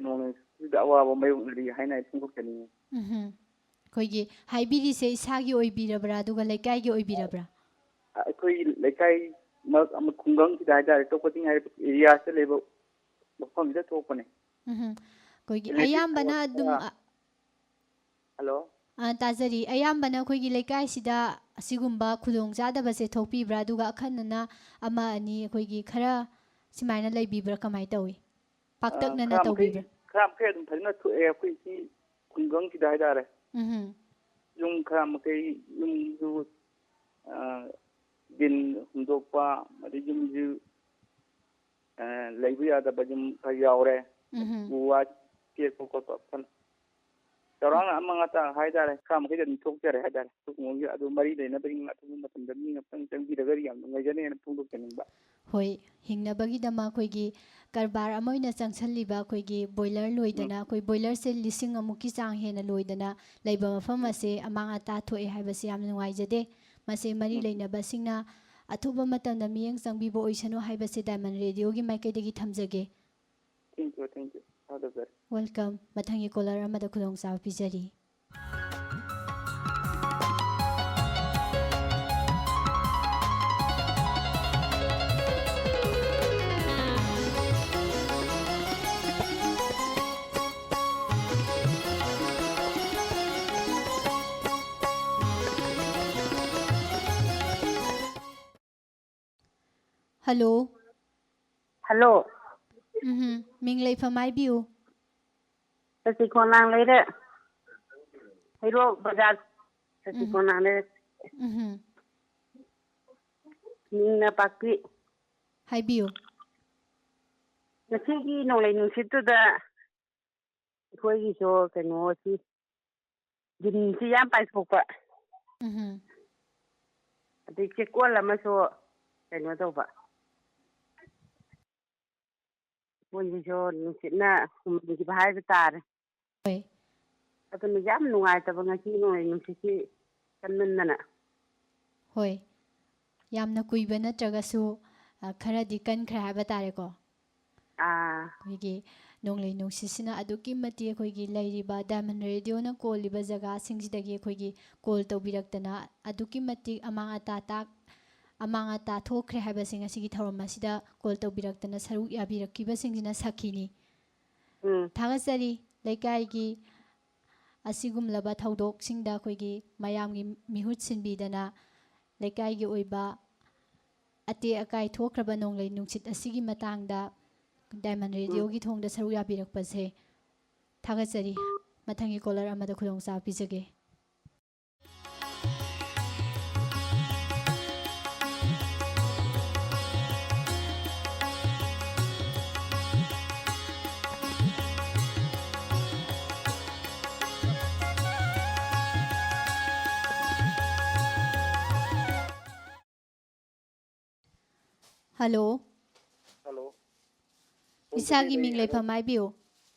ꯅꯣꯡ ꯅꯨꯡꯁꯤꯠ ꯑꯁꯤꯗ ꯑꯋꯥꯕ ꯃꯥꯌꯣꯛꯅꯔꯤ ꯍꯥꯏꯅ ꯑꯩ ꯐꯣꯡꯗꯣꯛꯆꯅꯤꯡꯉꯤ꯫ ꯎꯝꯍꯨꯝ꯫ ꯑꯩꯈꯣꯏꯒꯤ ꯍꯥꯏꯕꯤꯔꯤꯁꯦ ꯏꯁꯥꯒꯤ ꯑꯣꯏꯕꯤꯔꯕ꯭ꯔꯥ, ꯑꯗꯨꯒ ꯂꯩꯀꯥꯏꯒꯤ ꯑꯣꯏꯕꯤꯔꯕ꯭ꯔꯥ? ꯑꯩꯈꯣꯏꯒꯤ ꯂꯩꯀꯥꯏ ꯃꯔꯛ ꯑꯃ, ꯈꯨꯡꯒꯪꯁꯤꯗ ꯍꯥꯏꯇꯥꯔꯦ, ꯇꯣꯞ ꯀꯛꯆꯤꯡ ꯍꯥꯏꯔꯤꯕ ꯑꯦꯔꯤꯌꯥꯁꯤꯗ ꯂꯩꯕ ꯃꯐꯝꯁꯤꯗ ꯊꯣꯛꯄꯅꯦ꯫ ꯎꯝꯍꯨꯝ꯫ ꯑꯩꯈꯣꯏꯒꯤ ꯏꯂꯦꯛꯇ꯭ꯔꯤꯛ ꯑꯌꯥꯝꯕꯅ ꯊꯕꯛ ꯑꯗꯨꯝ ꯈꯔ ꯑ, ꯍꯜꯂꯣ꯫ ꯑ, ꯇꯥꯖꯔꯤ꯫ ꯑꯌꯥꯝꯕꯅ ꯑꯩꯈꯣꯏꯒꯤ ꯂꯩꯀꯥꯏꯁꯤꯗ ꯑꯁꯤꯒꯨꯝꯕ ꯈꯨꯗꯣꯡꯆꯥꯗꯕꯁꯦ ꯊꯣꯛꯄꯤꯕ꯭ꯔꯥ? ꯑꯗꯨꯒ ꯑꯈꯟꯅꯅ ꯑꯃ ꯑꯅꯤ ꯑꯩꯈꯣꯏꯒꯤ ꯈꯔ ꯁꯨꯃꯥꯏꯅ ꯂꯩꯕꯤꯕ꯭ꯔꯥ? ꯀꯃꯥꯏꯅ ꯇꯧꯏ? ꯑ, ꯄꯥꯛꯇꯛꯅꯅ ꯈꯔ ꯃꯈꯩ, ꯇꯧꯕꯤꯕ꯭ꯔꯥ? ꯈꯔ ꯃꯈꯩ ꯑꯗꯨꯝ ꯐꯖꯅ ꯊꯣꯛꯑꯦ ꯑꯩꯈꯣꯏ ꯁꯤ ꯈꯨꯡꯒꯪꯁꯤꯗ ꯍꯥꯏꯇꯥꯔꯦ꯫ ꯎꯝꯍꯨꯝ꯫ ꯌꯨꯝ ꯈꯔ ꯃꯈꯩ ꯌꯨꯝꯁꯨ, ꯑ, ꯗꯤꯟ ꯍꯨꯝꯗꯣꯛꯄ, ꯑꯗꯩ ꯌꯨꯝꯁꯨ, ꯑ, ꯂꯩꯕ ꯌꯥꯗꯕ ꯌꯨꯝ ꯈꯔ ꯌꯥꯎꯔꯦ꯫ ꯎꯝꯍꯨꯝ꯫ ꯎ ꯋꯥ ꯇꯦꯛꯄ ꯈꯣꯠꯄ ꯐꯅ ꯆꯥꯎꯔꯥꯛꯅ ꯑꯃꯥꯡ ꯑꯇꯥ ꯍꯥꯏꯇꯥꯔꯦ, ꯈꯔ ꯃꯈꯩꯗꯤ ꯑꯗꯨꯝ ꯊꯣꯛꯆꯔꯦ ꯍꯥꯏꯇꯥꯔꯦ꯫ ꯑꯗꯨꯒꯨꯝꯕꯒꯤ ꯑꯗꯨ ꯃꯔꯤ ꯂꯩꯅꯕꯁꯤꯡ ꯑꯊꯨꯕ ꯃꯇꯝꯗ ꯃꯤ ꯑꯃꯇꯪ ꯆꯪꯕꯤꯔꯒꯗꯤ ꯌꯥꯝ ꯅꯨꯡꯉꯥꯏꯖꯅꯤ ꯍꯥꯏꯅ ꯐꯣꯡꯗꯣꯛꯆꯅꯤꯡꯕ꯫ ꯍꯣꯏ, ꯍꯤꯡꯅꯕꯒꯤꯗꯃꯛ ꯑꯩꯈꯣꯏꯒꯤ ꯀꯔꯕꯥꯔ ꯑꯃ ꯑꯣꯏꯅ ꯆꯪꯁꯤꯜꯂꯤꯕ ꯑꯩꯈꯣꯏꯒꯤ ꯕꯣꯏꯂꯔ ꯎꯝ꯫ ꯂꯣꯏꯗꯅ, ꯑꯩꯈꯣꯏ ꯕꯣꯏꯂꯔꯁꯦ ꯂꯤꯁꯤꯡ ꯑꯃꯨꯛꯀꯤ ꯆꯥꯡ ꯍꯦꯟꯅ ꯂꯣꯏꯗꯅ ꯂꯩꯕ ꯃꯐꯝ ꯎꯝ꯫ ꯑꯁꯦ ꯑꯃꯥꯡ ꯑꯇꯥ ꯊꯣꯛꯑꯦ ꯍꯥꯏꯕꯁꯦ ꯌꯥꯝꯅ ꯅꯨꯡꯉꯥꯏꯖꯗꯦ꯫ ꯃꯁꯦ ꯃꯔꯤ ꯎꯝ꯫ ꯂꯩꯅꯕꯁꯤꯡꯅ ꯑꯊꯨꯕ ꯃꯇꯝꯗ ꯃꯤꯠꯌꯦꯡ ꯆꯪꯕꯤꯕ ꯑꯣꯏꯁꯅꯨ ꯍꯥꯏꯕꯁꯦ ꯗꯥꯏꯃꯟ ꯔꯦꯗꯤꯑꯣꯒꯤ ꯃꯥꯏꯀꯩꯗꯒꯤ ꯊꯝꯖꯒꯦ꯫ Thank you, thank you. ꯊꯥꯒꯠꯆꯔꯤ꯫ Welcome꯫ ꯃꯊꯪꯒꯤ ꯀꯣꯂꯔ ꯑꯃꯗ ꯈꯨꯗꯣꯡꯆꯥꯕ ꯄꯤꯖꯔꯤ꯫ ꯍꯜꯂꯣ꯫ ꯍꯜꯂꯣ꯫ ꯎꯝꯍꯨꯝ꯫ ꯃꯤꯡ ꯂꯩꯐꯝ ꯍꯥꯏꯕꯤꯌꯨ꯫ ꯑꯁꯤ ꯈꯣꯡꯅꯥꯡ ꯂꯩꯔꯦ꯫ ꯍꯩꯔꯣꯛ ꯕꯖꯥꯔ꯫ ꯁꯁꯤꯀꯣꯅꯥꯅꯦ꯫ ꯎꯝ꯫ ꯃꯤꯡꯅ ꯄꯥꯛꯄꯤ꯫ ꯍꯥꯏꯕꯤꯌꯨ꯫ ꯉꯁꯤꯒꯤ ꯅꯣꯡꯂꯩ ꯅꯨꯡꯁꯤꯠꯇꯨꯗ ꯑꯩꯈꯣꯏꯒꯤꯁꯨ ꯀꯩꯅꯣꯁꯤ, ꯗꯤꯟꯁꯤ ꯌꯥꯝ ꯄꯥꯏꯊꯣꯛꯄ꯫ ꯎꯝ꯫ ꯑꯗꯩ ꯆꯦꯛꯀꯣꯜ ꯑꯃꯁꯨ ꯀꯩꯅꯣ ꯇꯧꯕ꯫ ꯑꯩꯈꯣꯏꯒꯤꯁꯨ ꯅꯨꯡꯁꯤꯠꯅ ꯍꯨꯝꯈꯤꯕ ꯍꯥꯏꯕ ꯇꯥꯔꯦ꯫ ꯍꯣꯏ꯫ ꯑꯗꯨꯅ ꯌꯥꯝ ꯅꯨꯡꯉꯥꯏꯇꯕ ꯉꯁꯤ ꯅꯣꯡꯂꯩ ꯅꯨꯡꯁꯤꯠꯁꯤ ꯀꯟꯃꯟꯗꯅ꯫ ꯍꯣꯏ꯫ ꯌꯥꯝꯅ ꯀꯨꯏꯕ ꯅꯠꯇ꯭ꯔꯒꯁꯨ, ꯑ, ꯈꯔꯗꯤ ꯀꯟꯈ꯭ꯔꯦ ꯍꯥꯏꯕ ꯇꯥꯔꯦꯀꯣ꯫ ꯑꯥ꯫ ꯑꯩꯈꯣꯏꯒꯤ ꯅꯣꯡꯂꯩ ꯅꯨꯡꯁꯤꯠꯁꯤꯅ ꯑꯗꯨꯛꯀꯤ ꯃꯇꯤꯛ ꯑꯩꯈꯣꯏꯒꯤ ꯂꯩꯔꯤꯕ Diamond Radioꯅ ꯀꯣꯜꯂꯤꯕ ꯖꯒꯥꯁꯤꯡꯁꯤꯗꯒꯤ ꯑꯩꯈꯣꯏꯒꯤ call ꯇꯧꯕꯤꯔꯛꯇꯅ ꯑꯗꯨꯛꯀꯤ ꯃꯇꯤꯛ ꯑꯃꯥꯡ ꯑꯇꯥ ꯇꯥꯛ-, ꯑꯃꯥꯡ ꯑꯇꯥ ꯊꯣꯛꯈ꯭ꯔꯦ ꯍꯥꯏꯕꯁꯦ ꯉꯁꯤꯒꯤ ꯊꯧꯔꯝ ꯑꯁꯤꯗ call ꯇꯧꯕꯤꯔꯛꯇꯅ ꯁꯔꯨꯛ ꯌꯥꯕꯤꯔꯛꯈꯤꯕꯁꯤꯡꯁꯤꯅ ꯁꯥꯈꯤꯅꯤ꯫ ꯎꯝ꯫ ꯊꯥꯒꯠꯆꯔꯤ꯫ ꯂꯩꯀꯥꯏꯒꯤ ꯑꯁꯤꯒꯨꯝꯂꯕ ꯊꯧꯗꯣꯛꯁꯤꯡꯗ ꯑꯩꯈꯣꯏꯒꯤ ꯃꯌꯥꯝꯒꯤ ꯃꯤꯍꯨꯠ ꯁꯤꯟꯕꯤꯗꯅ ꯂꯩꯀꯥꯏꯒꯤ ꯑꯣꯏꯕ ꯑꯇꯦꯛ ꯑꯀꯥꯏ ꯊꯣꯛꯈ꯭ꯔꯕ ꯅꯣꯡꯂꯩ ꯅꯨꯡꯁꯤꯠ ꯑꯁꯤꯒꯤ ꯃꯇꯥꯡꯗ Diamond ꯎꯝ꯫ Radioꯒꯤ ꯊꯣꯡꯗ ꯁꯔꯨꯛ ꯌꯥꯕꯤꯔꯛꯄꯁꯦ ꯊꯥꯒꯠꯆꯔꯤ꯫ ꯃꯊꯪꯒꯤ caller ꯑꯃꯗ ꯈꯨꯗꯣꯡꯆꯥꯕ ꯄꯤꯖꯒꯦ꯫ Hello꯫ Hello꯫ ꯏꯁꯥꯒꯤ ꯃꯤꯡ ꯂꯩꯐꯝ ꯍꯥꯏꯕꯤꯌꯨ꯫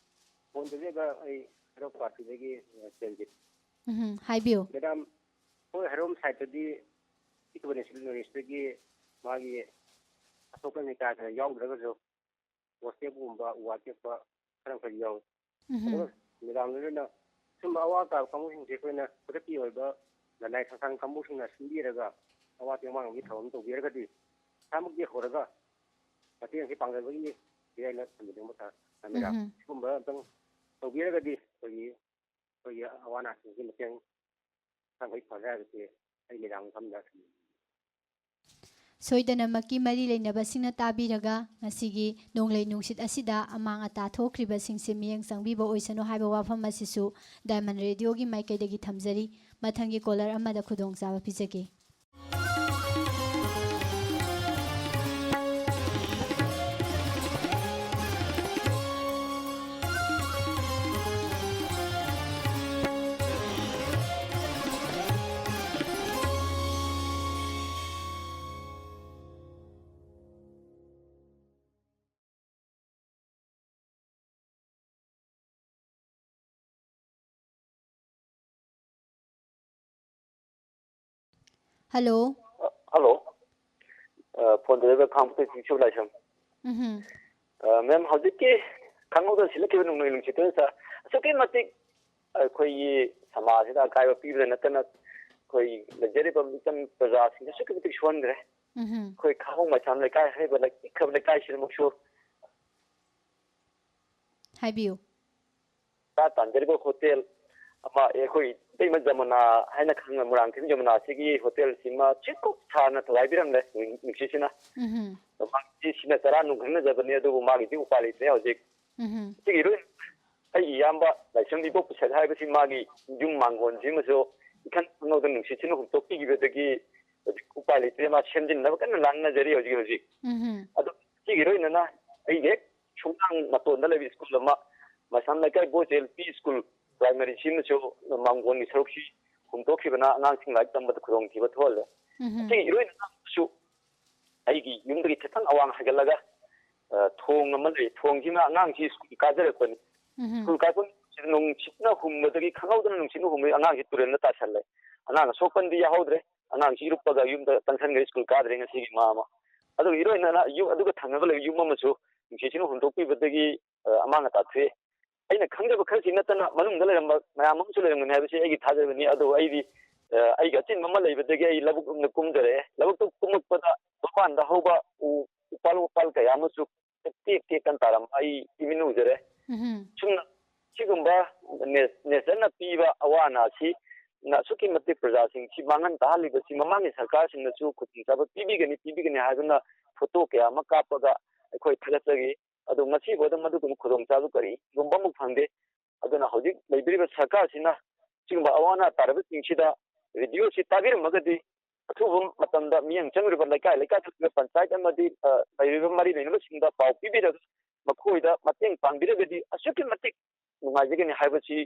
ꯐꯣꯟ ꯇꯧꯖꯔꯤꯕ ꯑꯩ ꯍꯩꯔꯣꯛ ꯄꯥꯔꯇꯤꯗꯒꯤ, ꯑ, ꯆꯦꯟꯖꯤꯠ꯫ ꯎꯝ, ꯍꯥꯏꯕꯤꯌꯨ꯫ ꯃꯦꯗꯥꯝ, ꯑꯩꯈꯣꯏ ꯍꯩꯔꯣꯝ ꯁꯥꯏꯠꯇꯗꯤ ꯏꯀꯣ ꯅꯦꯁꯅꯦꯜ ꯅꯣꯂꯦꯖꯇꯒꯤ ꯃꯥꯒꯤ ꯑꯁꯣꯛ ꯑꯄꯟ ꯀꯥ ꯍꯦꯟꯅ ꯌꯥꯎꯗ꯭ꯔꯒꯁꯨ, ꯄꯣꯁ ꯇꯦꯛꯄꯒꯨꯝꯕ, ꯎ ꯋꯥ ꯇꯦꯛꯄ ꯈꯔ ꯃꯈꯩ ꯌꯥꯎꯏ꯫ ꯎꯝ꯫ ꯑꯗꯨꯒ ꯃꯦꯗꯥꯝꯗꯨꯅ ꯁꯨꯝꯕ ꯑꯋꯥ ꯇꯥꯕ ꯀꯥꯡꯕꯨꯁꯤꯡꯁꯦ ꯑꯩꯈꯣꯏꯅ ꯈꯨꯗꯛꯀꯤ ꯑꯣꯏꯕ ꯂꯅꯥꯏ ꯁꯪꯁꯊꯥꯟ ꯀꯥꯡꯕꯨꯁꯤꯡꯅ ꯁꯤꯟꯕꯤꯔꯒ ꯑꯋꯥ ꯇꯦꯡꯕꯥꯡ ꯑꯃꯒꯤ ꯊꯧꯔꯝ ꯇꯧꯕꯤꯔꯒꯗꯤ ꯏꯁꯥꯃꯛꯇꯤ ꯍꯧꯔꯒ ꯃꯇꯦꯡ ꯑꯁꯤ ꯄꯥꯡꯖꯕꯒꯤ ꯍꯥꯏꯅ ꯊꯝꯖꯅꯤꯡꯕ ꯃꯦꯗꯥꯝ꯫ ꯎꯝ꯫ ꯁꯤꯒꯨꯝꯕ ꯑꯝꯇꯪ ꯇꯧꯕꯤꯔꯒꯗꯤ ꯑꯩꯈꯣꯏꯒꯤ, ꯑꯩꯈꯣꯏꯒꯤ ꯑꯋꯥ ꯑꯅꯥꯁꯤꯡꯒꯤ ꯃꯇꯦꯡ ꯈꯔ ꯃꯈꯩ ꯐꯪꯒꯦ ꯍꯥꯏꯕꯁꯤ ꯑꯩ ꯃꯦꯗꯥꯝꯒꯤ ꯃꯐꯝꯗ ꯊꯝꯖꯅꯤꯡꯉꯤ꯫ ꯁꯣꯏꯗꯅꯃꯛꯀꯤ ꯃꯔꯤ ꯂꯩꯅꯕꯁꯤꯡꯅ ꯇꯥꯕꯤꯔꯒ ꯉꯁꯤꯒꯤ ꯅꯣꯡꯂꯩ ꯅꯨꯡꯁꯤꯠ ꯑꯁꯤꯗ ꯑꯃꯥꯡ ꯑꯇꯥ ꯊꯣꯛꯈ꯭ꯔꯤꯕꯁꯤꯡꯁꯦ ꯃꯤꯠꯌꯦꯡ ꯆꯪꯕꯤꯕ ꯑꯣꯏꯁꯅꯨ ꯍꯥꯏꯕ ꯋꯥꯐꯝ ꯑꯁꯤꯁꯨ Diamond Radioꯒꯤ ꯃꯥꯏꯀꯩꯗꯒꯤ ꯊꯝꯖꯔꯤ꯫ ꯃꯊꯪꯒꯤ ꯀꯣꯂꯔ ꯑꯃꯗ ꯈꯨꯗꯣꯡꯆꯥꯕ ꯄꯤꯖꯒꯦ꯫ ꯍꯜꯂꯣ꯫ ꯑ, ꯍꯜꯂꯣ꯫ ꯑ, ꯐꯣꯟ ꯇꯧꯖꯔꯤꯕ ꯈꯥꯉꯕꯣꯛꯇꯒꯤ ꯆꯤꯡꯁꯨ ꯂꯥꯏꯁ꯭ꯔꯝ꯫ ꯎꯝꯍꯨꯝ꯫ ꯑ, ꯃꯦꯝ, ꯍꯧꯖꯤꯛꯀꯤ ꯈꯪꯍꯧꯗꯅ ꯁꯤꯜꯂꯛꯈꯤꯕ ꯅꯣꯡꯂꯩ ꯅꯨꯡꯁꯤꯠꯇꯨꯅ ꯁꯥ-, ꯑꯁꯨꯛꯀꯤ ꯃꯇꯤꯛ ꯑꯩꯈꯣꯏꯒꯤ ꯁꯃꯥꯖꯁꯤꯗ ꯑꯀꯥꯏꯕ ꯄꯤꯕꯗ ꯅꯠꯇꯅ ꯑꯩꯈꯣꯏ ꯂꯩꯖꯔꯤꯕ ꯃꯤꯆꯝ ꯄ꯭ꯔꯖꯥꯁꯤꯡꯗ ꯑꯁꯨꯛꯀꯤ ꯃꯇꯤꯛ ꯁꯣꯛꯍꯟꯈ꯭ꯔꯦ꯫ ꯎꯝꯍꯨꯝ꯫ ꯑꯩꯈꯣꯏ ꯈꯥꯉꯕꯣꯛ ꯃꯩꯁꯥꯝ ꯂꯩꯀꯥꯏ ꯍꯥꯏꯔꯤꯕ ꯂꯩ-, ꯄꯤꯛꯈ꯭ꯔꯕ ꯂꯩꯀꯥꯏꯁꯤꯗꯃꯛꯁꯨ ꯍꯥꯏꯕꯤꯌꯨ꯫ ꯆꯥ ꯇꯥꯟꯖꯔꯤꯕ ꯍꯣꯇꯦꯜ ꯑꯃ, ꯑꯩꯈꯣꯏ ꯏꯇꯩꯃ ꯖꯃꯨꯅꯥ ꯍꯥꯏꯅ ꯈꯪꯅ, ꯃꯣꯏꯔꯥꯡꯊꯦꯝ ꯖꯃꯨꯅꯥꯁꯤꯒꯤ ꯍꯣꯇꯦꯜꯁꯤꯃ ꯆꯤꯛ ꯀꯨꯞ ꯁꯥꯅ ꯊꯨꯒꯥꯏꯕꯤꯔꯝꯂꯦ ꯅꯨꯡꯁꯤꯠꯁꯤꯅ꯫ ꯎꯝꯍꯨꯝ꯫ ꯃꯥꯒꯤ ꯁꯤꯅ ꯆꯔꯥ ꯅꯨꯡ ꯈꯪꯅꯖꯕꯅꯤ, ꯑꯗꯨꯕꯨ ꯃꯥꯒꯤꯗꯤ ꯎꯄꯥꯏ ꯂꯩꯇ꯭ꯔꯦ ꯍꯧꯖꯤꯛ꯫ ꯎꯝꯍꯨꯝ꯫ ꯁꯤꯒꯤ ꯏꯔꯣꯏ-, ꯑꯩꯒꯤ ꯏꯌꯥꯝꯕ ꯂꯥꯏꯁ꯭ꯔꯝ ꯏꯕꯣꯛ ꯄꯤꯁꯛ ꯍꯥꯏꯕꯁꯤ ꯃꯥꯒꯤ ꯌꯨꯝ ꯃꯥꯡꯒꯣꯟꯁꯤꯃꯁꯨ ꯏꯈꯪ ꯈꯪꯍꯧꯗꯅ ꯅꯨꯡꯁꯤꯠꯁꯤꯅ ꯍꯨꯝꯇꯣꯛꯄꯤꯈꯤꯕꯗꯒꯤ ꯍꯧꯖꯤꯛ ꯎꯄꯥꯏ ꯂꯩꯇ꯭ꯔꯦ꯫ ꯃꯥ ꯁꯦꯝꯖꯤꯟꯅꯕ ꯀꯟꯅ ꯂꯥꯡꯅꯖꯔꯤ ꯍꯧꯖꯤꯛ ꯍꯧꯖꯤꯛ꯫ ꯎꯝꯍꯨꯝ꯫ ꯑꯗꯣ ꯁꯤꯒꯤ ꯏꯔꯣꯏꯅꯅ ꯑꯩꯒꯤ ꯍꯦꯛ ꯁꯨꯃꯥꯡ ꯃꯇꯣꯟꯗ ꯂꯩꯕ ꯁ꯭ꯀꯨꯜ ꯑꯃ, ꯃꯩꯁꯥꯝ ꯂꯩꯀꯥꯏ ꯕꯣꯏꯁ ꯑꯦꯜ ꯄꯤ ꯁ꯭ꯀꯨꯜ ꯄ꯭ꯔꯥꯏꯃꯥꯔꯤꯁꯤꯃꯁꯨ ꯃꯥꯡꯒꯣꯟꯒꯤ ꯁꯔꯨꯛꯁꯤ ꯍꯨꯝꯇꯣꯛꯈꯤꯕꯅ ꯑꯉꯥꯡꯁꯤꯡ ꯂꯥꯏꯔꯤꯛ ꯇꯝꯕꯗ ꯈꯨꯗꯣꯡꯊꯤꯕ ꯊꯣꯛꯍꯜꯂꯦ꯫ ꯎꯝꯍꯨꯝ꯫ ꯁꯤꯒꯤ ꯏꯔꯣꯏꯅꯅꯁꯨ ꯑꯩꯒꯤ ꯌꯨꯝꯗꯒꯤ ꯈꯤꯇꯪ ꯑꯋꯥꯡ ꯍꯥꯏꯒꯠꯂꯒ, ꯑ, ꯊꯣꯡ ꯑꯃ ꯂꯩ꯫ ꯊꯣꯡꯁꯤꯅ ꯑꯉꯥꯡꯁꯤ ꯁ꯭ꯀꯨꯜ ꯀꯥꯖꯔꯛꯄꯅꯤ꯫ ꯎꯝꯍꯨꯝ꯫ ꯁ꯭ꯀꯨꯜ ꯀꯥꯔꯛꯄ ꯅꯨꯃꯤꯠꯁꯤꯗ ꯅꯨꯡꯁꯤꯠꯅ ꯍꯨꯝꯕꯗꯒꯤ ꯈꯪꯍꯧꯗꯅ ꯅꯨꯡꯁꯤꯠꯅ ꯍꯨꯝꯕꯗꯒꯤ ꯑꯉꯥꯡꯁꯤ ꯇꯨꯔꯦꯜꯗ ꯇꯥꯁꯜꯂꯦ꯫ ꯑꯉꯥꯡ ꯑꯁꯣꯛꯄꯟꯗꯤ ꯌꯥꯎꯍꯧꯗ꯭ꯔꯦ꯫ ꯑꯉꯥꯡꯁꯤ ꯏꯔꯨꯞꯄꯒ ꯌꯨꯝꯗ ꯆꯪꯁꯟꯈ꯭ꯔꯦ, ꯁ꯭ꯀꯨꯜ ꯀꯥꯗ꯭ꯔꯦ ꯉꯁꯤꯒꯤ ꯃꯥ ꯑꯃ꯫ ꯑꯗꯨꯒ ꯏꯔꯣꯏꯅꯅ ꯌꯨꯝ ꯑꯗꯨꯒ ꯊꯪꯅꯕ ꯂꯩꯕ ꯌꯨꯝ ꯑꯃꯁꯨ ꯅꯨꯡꯁꯤꯠꯁꯤꯅ ꯍꯨꯝꯗꯣꯛꯄꯤꯕꯗꯒꯤ, ꯑ, ꯑꯃꯥꯡ ꯑꯇꯥ ꯊꯣꯛꯑꯦ꯫ ꯑꯩꯅ ꯈꯪꯖꯕ ꯈꯔꯁꯤ ꯅꯠꯇꯅ ꯃꯅꯨꯡꯗ ꯂꯩꯔꯝꯕ ꯃꯌꯥꯝ ꯑꯃꯁꯨ ꯂꯩꯔꯝꯒꯅꯤ ꯍꯥꯏꯕꯁꯤ ꯑꯩꯒꯤ ꯊꯥꯖꯕꯅꯤ꯫ ꯑꯗꯨ ꯑꯩꯗꯤ, ꯑ, ꯑꯩꯒꯤ ꯑꯆꯤꯟꯕ ꯑꯃ ꯂꯩꯕꯗꯒꯤ ꯑꯩ ꯂꯧꯕꯨꯛ ꯂꯣꯝꯗ ꯀꯨꯝꯖꯔꯛꯑꯦ꯫ ꯂꯧꯕꯨꯛꯇ ꯀꯨꯝꯃꯛꯄꯗ ꯃꯄꯥꯟꯗ ꯍꯧꯕ ꯎ, ꯎꯄꯥꯜ ꯋꯥꯄꯥꯜ ꯀꯌꯥ ꯑꯃꯁꯨ ꯇꯦꯛ ꯇꯦꯛꯇꯅ ꯇꯥꯔꯝꯕ ꯑꯩ ꯏꯃꯤꯠꯅ ꯎꯖꯔꯦ꯫ ꯎꯝꯍꯨꯝ꯫ ꯁꯨꯝꯅ ꯁꯤꯒꯨꯝꯕ ꯅꯦ-, ꯅꯦꯆꯔꯅ ꯄꯤꯕ ꯑꯋꯥ ꯑꯅꯥ ꯑꯁꯤꯅ ꯑꯁꯨꯛꯀꯤ ꯃꯇꯤꯛ ꯄ꯭ꯔꯖꯥꯁꯤꯡꯁꯤ ꯃꯥꯡꯍꯟ ꯇꯥꯍꯜꯂꯤꯕꯁꯤ ꯃꯃꯥꯡꯒꯤ ꯁꯔꯀꯥꯔꯁꯤꯡꯅꯁꯨ ꯈꯨꯗꯣꯡꯆꯥꯕ ꯄꯤꯕꯤꯒꯅꯤ, ꯄꯤꯕꯤꯒꯅꯤ ꯍꯥꯏꯗꯨꯅ ꯐꯣꯇꯣ ꯀꯌꯥ ꯑꯃ ꯀꯥꯞꯄꯒ ꯑꯩꯈꯣꯏ ꯊꯥꯒꯠꯆꯔꯤ꯫ ꯑꯗꯨ ꯉꯁꯤ ꯐꯥꯎꯗ ꯃꯗꯨꯒꯨꯝꯕ ꯈꯨꯗꯣꯡꯆꯥꯕ ꯀꯔꯤꯒꯨꯝꯕ ꯑꯃ ꯐꯪꯗꯦ꯫ ꯑꯗꯨꯅ ꯍꯧꯖꯤꯛ ꯂꯩꯕꯤꯔꯤꯕ ꯁꯔꯀꯥꯔꯁꯤꯅ ꯁꯤꯒꯨꯝꯕ ꯑꯋꯥ ꯑꯅꯥ ꯇꯥꯔꯕꯁꯤꯡꯁꯤꯗ ꯔꯦꯗꯤꯑꯣꯁꯤ ꯇꯥꯕꯤꯔꯝꯃꯒꯗꯤ, ꯑꯊꯨꯕ ꯃꯇꯝꯗ ꯃꯤꯠꯌꯦꯡ ꯆꯪꯂꯤꯕ ꯂꯩꯀꯥꯏ ꯂꯩꯀꯥꯏꯗ ꯂꯩꯕ ꯄꯟꯆꯥꯌꯠ ꯑꯃꯗꯤ, ꯑ, ꯂꯩꯔꯤꯕ ꯃꯔꯤ ꯂꯩꯅꯕꯁꯤꯡꯗ ꯄꯥꯎ ꯄꯤꯕꯤꯔꯒ ꯃꯈꯣꯏꯗ ꯃꯇꯦꯡ ꯄꯥꯡꯕꯤꯔꯒꯗꯤ ꯑꯁꯨꯛꯀꯤ ꯃꯇꯤꯛ ꯅꯨꯡꯉꯥꯏꯖꯒꯅꯤ ꯍꯥꯏꯕꯁꯤ,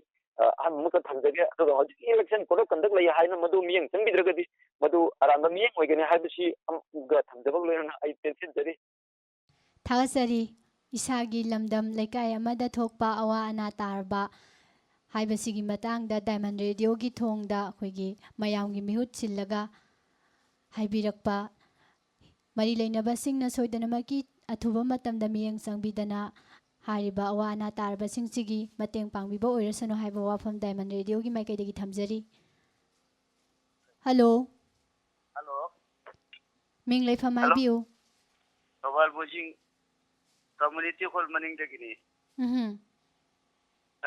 ꯑ, ꯑꯍꯥꯟꯕꯃꯛꯇ ꯊꯝꯖꯒꯦ꯫ ꯑꯗꯨꯒ ꯍꯧꯖꯤꯛꯀꯤ election code of conduct ꯂꯩ ꯍꯥꯏꯅ ꯃꯗꯨ ꯃꯤꯠꯌꯦꯡ ꯆꯪꯕꯤꯗ꯭ꯔꯒꯗꯤ ꯃꯗꯨ ꯑꯔꯥꯟꯕ ꯃꯤꯠꯌꯦꯡ ꯑꯣꯏꯒꯅꯤ ꯍꯥꯏꯕꯁꯤ ꯑꯃꯒ ꯊꯝꯖꯕꯒ ꯂꯣꯏꯅꯅ ꯑꯩ ꯇꯦꯟꯁꯤꯟꯖꯔꯤ꯫ ꯊꯥꯒꯠꯆꯔꯤ꯫ ꯏꯁꯥꯒꯤ ꯂꯝꯗꯝ ꯂꯩꯀꯥꯏ ꯑꯃꯗ ꯊꯣꯛꯄ ꯑꯋꯥ ꯑꯅꯥ ꯇꯥꯔꯕ ꯍꯥꯏꯕꯁꯤꯒꯤ ꯃꯇꯥꯡꯗ ꯗꯥꯏꯃꯟ ꯔꯦꯗꯤꯑꯣꯒꯤ ꯊꯣꯡꯗ ꯑꯩꯈꯣꯏꯒꯤ ꯃꯌꯥꯝꯒꯤ ꯃꯤꯍꯨꯠ ꯁꯤꯜꯂꯒ ꯍꯥꯏꯕꯤꯔꯛꯄ ꯃꯔꯤ ꯂꯩꯅꯕꯁꯤꯡꯅ ꯁꯣꯏꯗꯅꯃꯛꯀꯤ ꯑꯊꯨꯕ ꯃꯇꯝꯗ ꯃꯤꯠꯌꯦꯡ ꯆꯪꯕꯤꯗꯅ ꯍꯥꯏꯔꯤꯕ ꯑꯋꯥ ꯑꯅꯥ ꯇꯥꯔꯕꯁꯤꯡꯁꯤꯒꯤ ꯃꯇꯦꯡ ꯄꯥꯡꯕꯤꯕ ꯑꯣꯏꯔꯁꯅꯨ ꯍꯥꯏꯕ ꯋꯥꯐꯝ ꯗꯥꯏꯃꯟ ꯔꯦꯗꯤꯑꯣꯒꯤ ꯃꯥꯏꯀꯩꯗꯒꯤ ꯊꯝꯖꯔꯤ꯫ ꯍꯜꯂꯣ꯫ ꯍꯜꯂꯣ꯫ ꯃꯤꯡ ꯂꯩꯐꯝ ꯍꯜꯂꯣ꯫ ꯍꯥꯏꯕꯤꯌꯨ꯫ ꯊꯧꯕꯥꯜ ꯕꯣꯏꯖꯤꯡ ꯀꯝꯃꯨꯅꯤꯇꯤ ꯍꯣꯜ ꯃꯅꯤꯡꯗꯒꯤꯅꯤ꯫ ꯎꯝꯍꯨꯝ꯫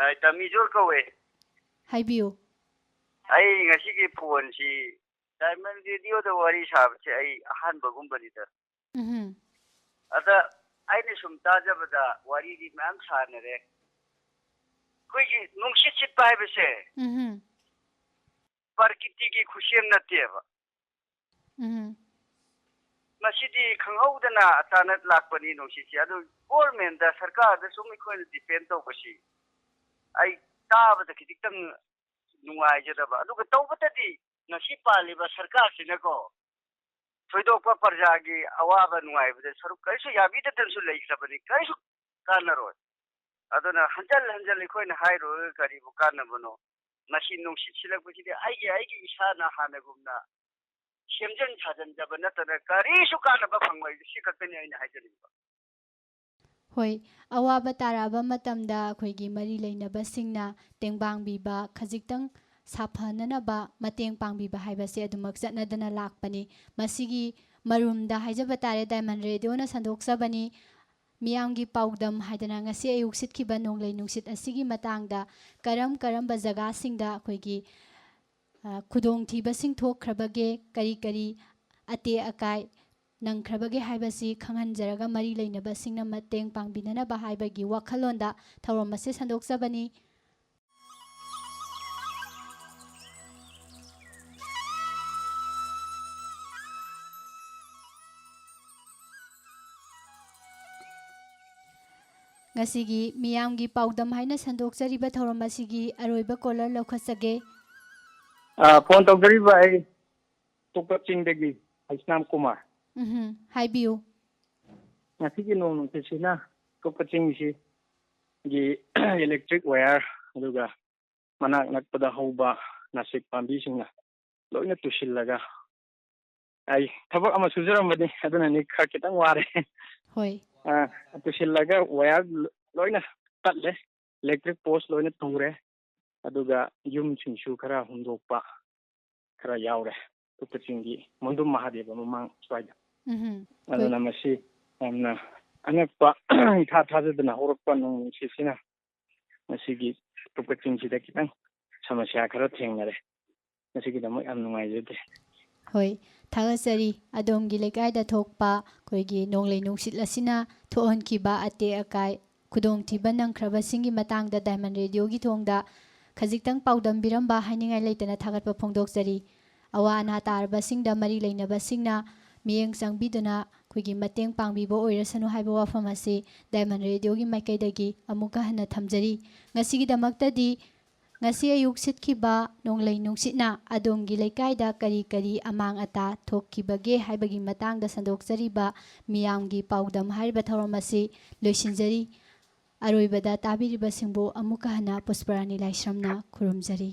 ꯑ, ꯇꯃꯤꯖꯣꯔ ꯀꯧꯋꯦ꯫ ꯍꯥꯏꯕꯤꯌꯨ꯫ ꯑꯩ ꯉꯁꯤꯒꯤ ꯐꯣꯟꯁꯤ ꯗꯥꯏꯃꯟ ꯔꯦꯗꯤꯑꯣꯗ ꯋꯥꯔꯤ ꯁꯥꯕꯁꯦ ꯑꯩ ꯑꯍꯥꯟꯕꯒꯨꯝꯕꯅꯤꯗ꯫ ꯎꯝꯍꯨꯝ꯫ ꯑꯗ ꯑꯩꯅ ꯁꯨꯝ ꯇꯥꯖꯕꯗ ꯋꯥꯔꯤꯗꯤ ꯃꯌꯥꯝ ꯁꯥꯟꯅꯔꯦ꯫ ꯑꯩꯈꯣꯏꯒꯤ ꯅꯨꯡꯁꯤꯠ ꯁꯤꯠꯄ ꯍꯥꯏꯕꯁꯦ ꯎꯝꯍꯨꯝ꯫ ꯄ꯭ꯔꯀꯤꯇꯤꯒꯤ ꯈꯨꯠꯁꯦꯝ ꯅꯠꯇꯦꯕ꯫ ꯎꯝꯍꯨꯝ꯫ ꯃꯁꯤꯗꯤ ꯈꯪꯍꯧꯗꯅ ꯑꯆꯥꯅꯛ ꯂꯥꯛꯄꯅꯤ ꯅꯨꯡꯁꯤꯠꯁꯤ꯫ ꯑꯗꯨ ꯒꯣꯔꯃꯦꯟꯗ, ꯁꯔꯀꯥꯔꯗ ꯁꯨꯝ ꯑꯩꯈꯣꯏꯅ ꯗꯤꯄꯦꯟ ꯇꯧꯕꯁꯤ ꯑꯩ ꯇꯥꯕꯗ ꯈꯤꯖꯤꯛꯇꯪ ꯅꯨꯡꯉꯥꯏꯖꯗꯕ꯫ ꯑꯗꯨꯒ ꯇꯧꯕꯇꯗꯤ ꯉꯁꯤ ꯄꯥꯜꯂꯤꯕ ꯁꯔꯀꯥꯔꯁꯤꯅꯀꯣ, ꯊꯣꯏꯗꯣꯛꯄ ꯄ꯭ꯔꯖꯥꯒꯤ ꯑꯋꯥꯕ ꯅꯨꯡꯉꯥꯏꯕꯗ ꯁꯔꯨꯛ ꯀꯔꯤꯁꯨ ꯌꯥꯕꯤꯗꯗꯅꯁꯨ ꯂꯩꯈ꯭ꯔꯕꯅꯤ꯫ ꯀꯔꯤꯁꯨ ꯀꯥꯟꯅꯔꯣꯏ꯫ ꯑꯗꯨꯅ ꯍꯟꯖꯜ ꯍꯟꯖꯜ ꯑꯩꯈꯣꯏꯅ ꯍꯥꯏꯔꯨꯔꯒ ꯀꯔꯤꯕꯨ ꯀꯥꯟꯅꯕꯅꯣ? ꯃꯁꯤ ꯅꯨꯡꯁꯤꯠ ꯁꯤꯜꯂꯛꯄꯁꯤꯗꯤ ꯑꯩꯒꯤ, ꯑꯩꯒꯤ ꯏꯁꯥꯅ ꯍꯥꯟꯅꯒꯨꯝꯅ ꯁꯦꯝꯖꯤꯟ ꯁꯥꯖꯤꯟꯖꯕ ꯅꯠꯇꯅ ꯀꯔꯤꯁꯨ ꯀꯥꯟꯅꯕ ꯐꯪꯂꯣꯏ꯫ ꯁꯤ ꯈꯛꯇꯅꯤ ꯑꯩꯅ ꯍꯥꯏꯖꯅꯤꯡꯕ꯫ ꯍꯣꯏ, ꯑꯋꯥꯕ ꯇꯥꯔꯛꯑꯕ ꯃꯇꯝꯗ ꯑꯩꯈꯣꯏꯒꯤ ꯃꯔꯤ ꯂꯩꯅꯕꯁꯤꯡꯅ ꯇꯦꯡꯕꯥꯡꯕꯤꯕ, ꯈꯖꯤꯛꯇꯪ ꯁꯥꯐꯅꯅꯕ ꯃꯇꯦꯡ ꯄꯥꯡꯕꯤꯕ ꯍꯥꯏꯕꯁꯦ ꯑꯗꯨꯃꯛ ꯆꯠꯅꯗꯅ ꯂꯥꯛꯄꯅꯤ꯫ ꯃꯁꯤꯒꯤ ꯃꯔꯨꯝꯗ ꯍꯥꯏꯖꯕ ꯇꯥꯔꯦ, ꯗꯥꯏꯃꯟ ꯔꯦꯗꯤꯑꯣꯅ ꯁꯟꯗꯣꯛꯆꯕꯅꯤ꯫ ꯃꯤꯌꯥꯝꯒꯤ ꯄꯥꯎꯗꯝ ꯍꯥꯏꯗꯅ ꯉꯁꯤ ꯑꯌꯨꯛ ꯁꯤꯠꯈꯤꯕ ꯅꯣꯡꯂꯩ ꯅꯨꯡꯁꯤꯠ ꯑꯁꯤꯒꯤ ꯃꯇꯥꯡꯗ ꯀꯔꯝ ꯀꯔꯝꯕ ꯖꯒꯥꯁꯤꯡꯗ ꯑꯩꯈꯣꯏꯒꯤ, ꯑ, ꯈꯨꯗꯣꯡꯊꯤꯕꯁꯤꯡ ꯊꯣꯛꯈ꯭ꯔꯕꯒꯦ, ꯀꯔꯤ ꯀꯔꯤ ꯑꯇꯦꯛ ꯑꯀꯥꯏ ꯅꯪꯈ꯭ꯔꯕꯒꯦ ꯍꯥꯏꯕꯁꯤ ꯈꯪꯍꯟꯖꯔꯒ ꯃꯔꯤ ꯂꯩꯅꯕꯁꯤꯡꯅ ꯃꯇꯦꯡ ꯄꯥꯡꯕꯤꯅꯅꯕ ꯍꯥꯏꯕꯒꯤ ꯋꯥꯈꯜꯂꯣꯟꯗ ꯊꯧꯔꯝ ꯑꯁꯤ ꯁꯟꯗꯣꯛꯆꯕꯅꯤ꯫ ꯉꯁꯤꯒꯤ ꯃꯤꯌꯥꯝꯒꯤ ꯄꯥꯎꯗꯝ ꯍꯥꯏꯅ ꯁꯟꯗꯣꯛꯆꯔꯤꯕ ꯊꯧꯔꯝ ꯑꯁꯤꯒꯤ ꯑꯔꯣꯏꯕ caller ꯂꯧꯈꯠꯆꯒꯦ꯫ ꯑ, ꯐꯣꯟ ꯇꯧꯖꯔꯤꯕ ꯑꯩ ꯇꯣꯛꯄ ꯆꯤꯡꯗꯒꯤ ꯍꯩꯁꯅꯥꯝ ꯀꯨꯃꯥꯔ꯫ ꯎꯝꯍꯨꯝ, ꯍꯥꯏꯕꯤꯌꯨ꯫ ꯉꯁꯤꯒꯤ ꯅꯣꯡ ꯅꯨꯡꯁꯤꯠꯁꯤꯅ ꯇꯣꯛꯄ ꯆꯤꯡꯁꯤꯒꯤ electric wire, ꯑꯗꯨꯒ ꯃꯅꯥꯛ ꯅꯛꯄꯗ ꯍꯧꯕ ꯅꯥꯁꯤꯛ ꯄꯥꯝꯕꯤꯁꯤꯡꯅ ꯂꯣꯏꯅ ꯇꯨꯁꯤꯜꯂꯒ, ꯑꯩ ꯊꯕꯛ ꯑꯃ ꯁꯨꯖꯔꯝꯕꯅꯤ, ꯑꯗꯨꯅꯅꯤ ꯈꯔ ꯈꯤꯇꯪ ꯋꯥꯔꯦ꯫ ꯍꯣꯏ꯫ ꯑ, ꯇꯨꯁꯤꯜꯂꯒ wire ꯂꯣꯏꯅ ꯇꯠꯂꯦ, electric post ꯂꯣꯏꯅ ꯇꯨꯔꯦ, ꯑꯗꯨꯒ ꯌꯨꯝꯁꯤꯡꯁꯨ ꯈꯔ ꯍꯨꯝꯗꯣꯛꯄ ꯈꯔ ꯌꯥꯎꯔꯦ, ꯇꯣꯛꯄ ꯆꯤꯡꯒꯤ ꯃꯣꯟꯗꯨꯝ ꯃꯍꯥꯗꯦꯕ ꯃꯃꯥꯡ ꯁ꯭ꯋꯥꯏꯗ꯫ ꯎꯝꯍꯨꯝ, ꯑꯗꯨꯅ ꯃꯁꯤ ꯌꯥꯝꯅ ꯑꯉꯛꯄ, ꯏꯊꯥ ꯊꯥꯖꯗꯅ ꯍꯧꯔꯛꯄ ꯅꯣꯡ ꯅꯨꯡꯁꯤꯠꯁꯤꯅ ꯉꯁꯤꯒꯤ ꯇꯣꯛꯄ ꯆꯤꯡꯁꯤꯗ ꯈꯤꯇꯪ ꯁꯃꯁ꯭ꯌꯥ ꯈꯔ ꯊꯦꯡꯅꯔꯦ꯫ ꯉꯁꯤꯒꯤꯗꯃꯛ ꯌꯥꯝ ꯅꯨꯡꯉꯥꯏꯖꯗꯦ꯫ ꯍꯣꯏ, ꯊꯥꯒꯠꯆꯔꯤ꯫ ꯑꯗꯣꯝꯒꯤ ꯂꯩꯀꯥꯏꯗ ꯊꯣꯛꯄ ꯑꯩꯈꯣꯏꯒꯤ ꯅꯣꯡꯂꯩ ꯅꯨꯡꯁꯤꯠ ꯑꯁꯤꯅ ꯊꯣꯛꯍꯟꯈꯤꯕ ꯑꯇꯦꯛ ꯑꯀꯥꯏ, ꯈꯨꯗꯣꯡꯊꯤꯕ ꯅꯪꯈ꯭ꯔꯕꯁꯤꯡꯒꯤ ꯃꯇꯥꯡꯗ Diamond Radio ꯒꯤ ꯊꯣꯡꯗ ꯈꯖꯤꯛꯇꯪ ꯄꯥꯎꯗꯝꯕꯤꯔꯝꯕ ꯍꯥꯏꯅꯤꯡꯉꯥꯏ ꯂꯩꯇꯅ ꯊꯥꯒꯠꯄ ꯐꯣꯡꯗꯣꯛꯆꯔꯤ꯫ ꯑꯋꯥ ꯑꯅꯥ ꯇꯥꯔꯕꯁꯤꯡꯗ ꯃꯔꯤ ꯂꯩꯅꯕꯁꯤꯡꯅ ꯃꯤꯠꯌꯦꯡ ꯆꯪꯕꯤꯗꯨꯅ ꯑꯩꯈꯣꯏꯒꯤ ꯃꯇꯦꯡ ꯄꯥꯡꯕꯤꯕ ꯑꯣꯏꯔꯁꯅꯨ ꯍꯥꯏꯕ ꯋꯥꯐꯝ ꯑꯁꯤ Diamond Radio ꯒꯤ ꯃꯥꯏꯀꯩꯗꯒꯤ ꯑꯃꯨꯛꯀ ꯍꯟꯅ ꯊꯝꯖꯔꯤ꯫ ꯉꯁꯤꯒꯤꯗꯃꯛꯇꯗꯤ ꯉꯁꯤ ꯑꯌꯨꯛ ꯁꯤꯠꯈꯤꯕ ꯅꯣꯡꯂꯩ ꯅꯨꯡꯁꯤꯠꯅ ꯑꯗꯣꯝꯒꯤ ꯂꯩꯀꯥꯏꯗ ꯀꯔꯤ ꯀꯔꯤ ꯑꯃꯥꯡ ꯑꯇꯥ ꯊꯣꯛꯈꯤꯕꯒꯦ ꯍꯥꯏꯕꯒꯤ ꯃꯇꯥꯡꯗ ꯁꯟꯗꯣꯛꯆꯔꯤꯕ ꯃꯤꯌꯥꯝꯒꯤ ꯄꯥꯎꯗꯝ ꯍꯥꯏꯔꯤꯕ ꯊꯧꯔꯝ ꯑꯁꯤ ꯂꯣꯏꯁꯤꯟꯖꯔꯤ꯫ ꯑꯔꯣꯏꯕꯗ ꯇꯥꯕꯤꯔꯤꯕꯁꯤꯡꯕꯨ ꯑꯃꯨꯛꯀ ꯍꯟꯅ ꯄꯨꯁꯄꯔꯥꯅꯤ ꯂꯥꯏꯁ꯭ꯔꯝꯅ ꯈꯨꯔꯨꯝꯖꯔꯤ꯫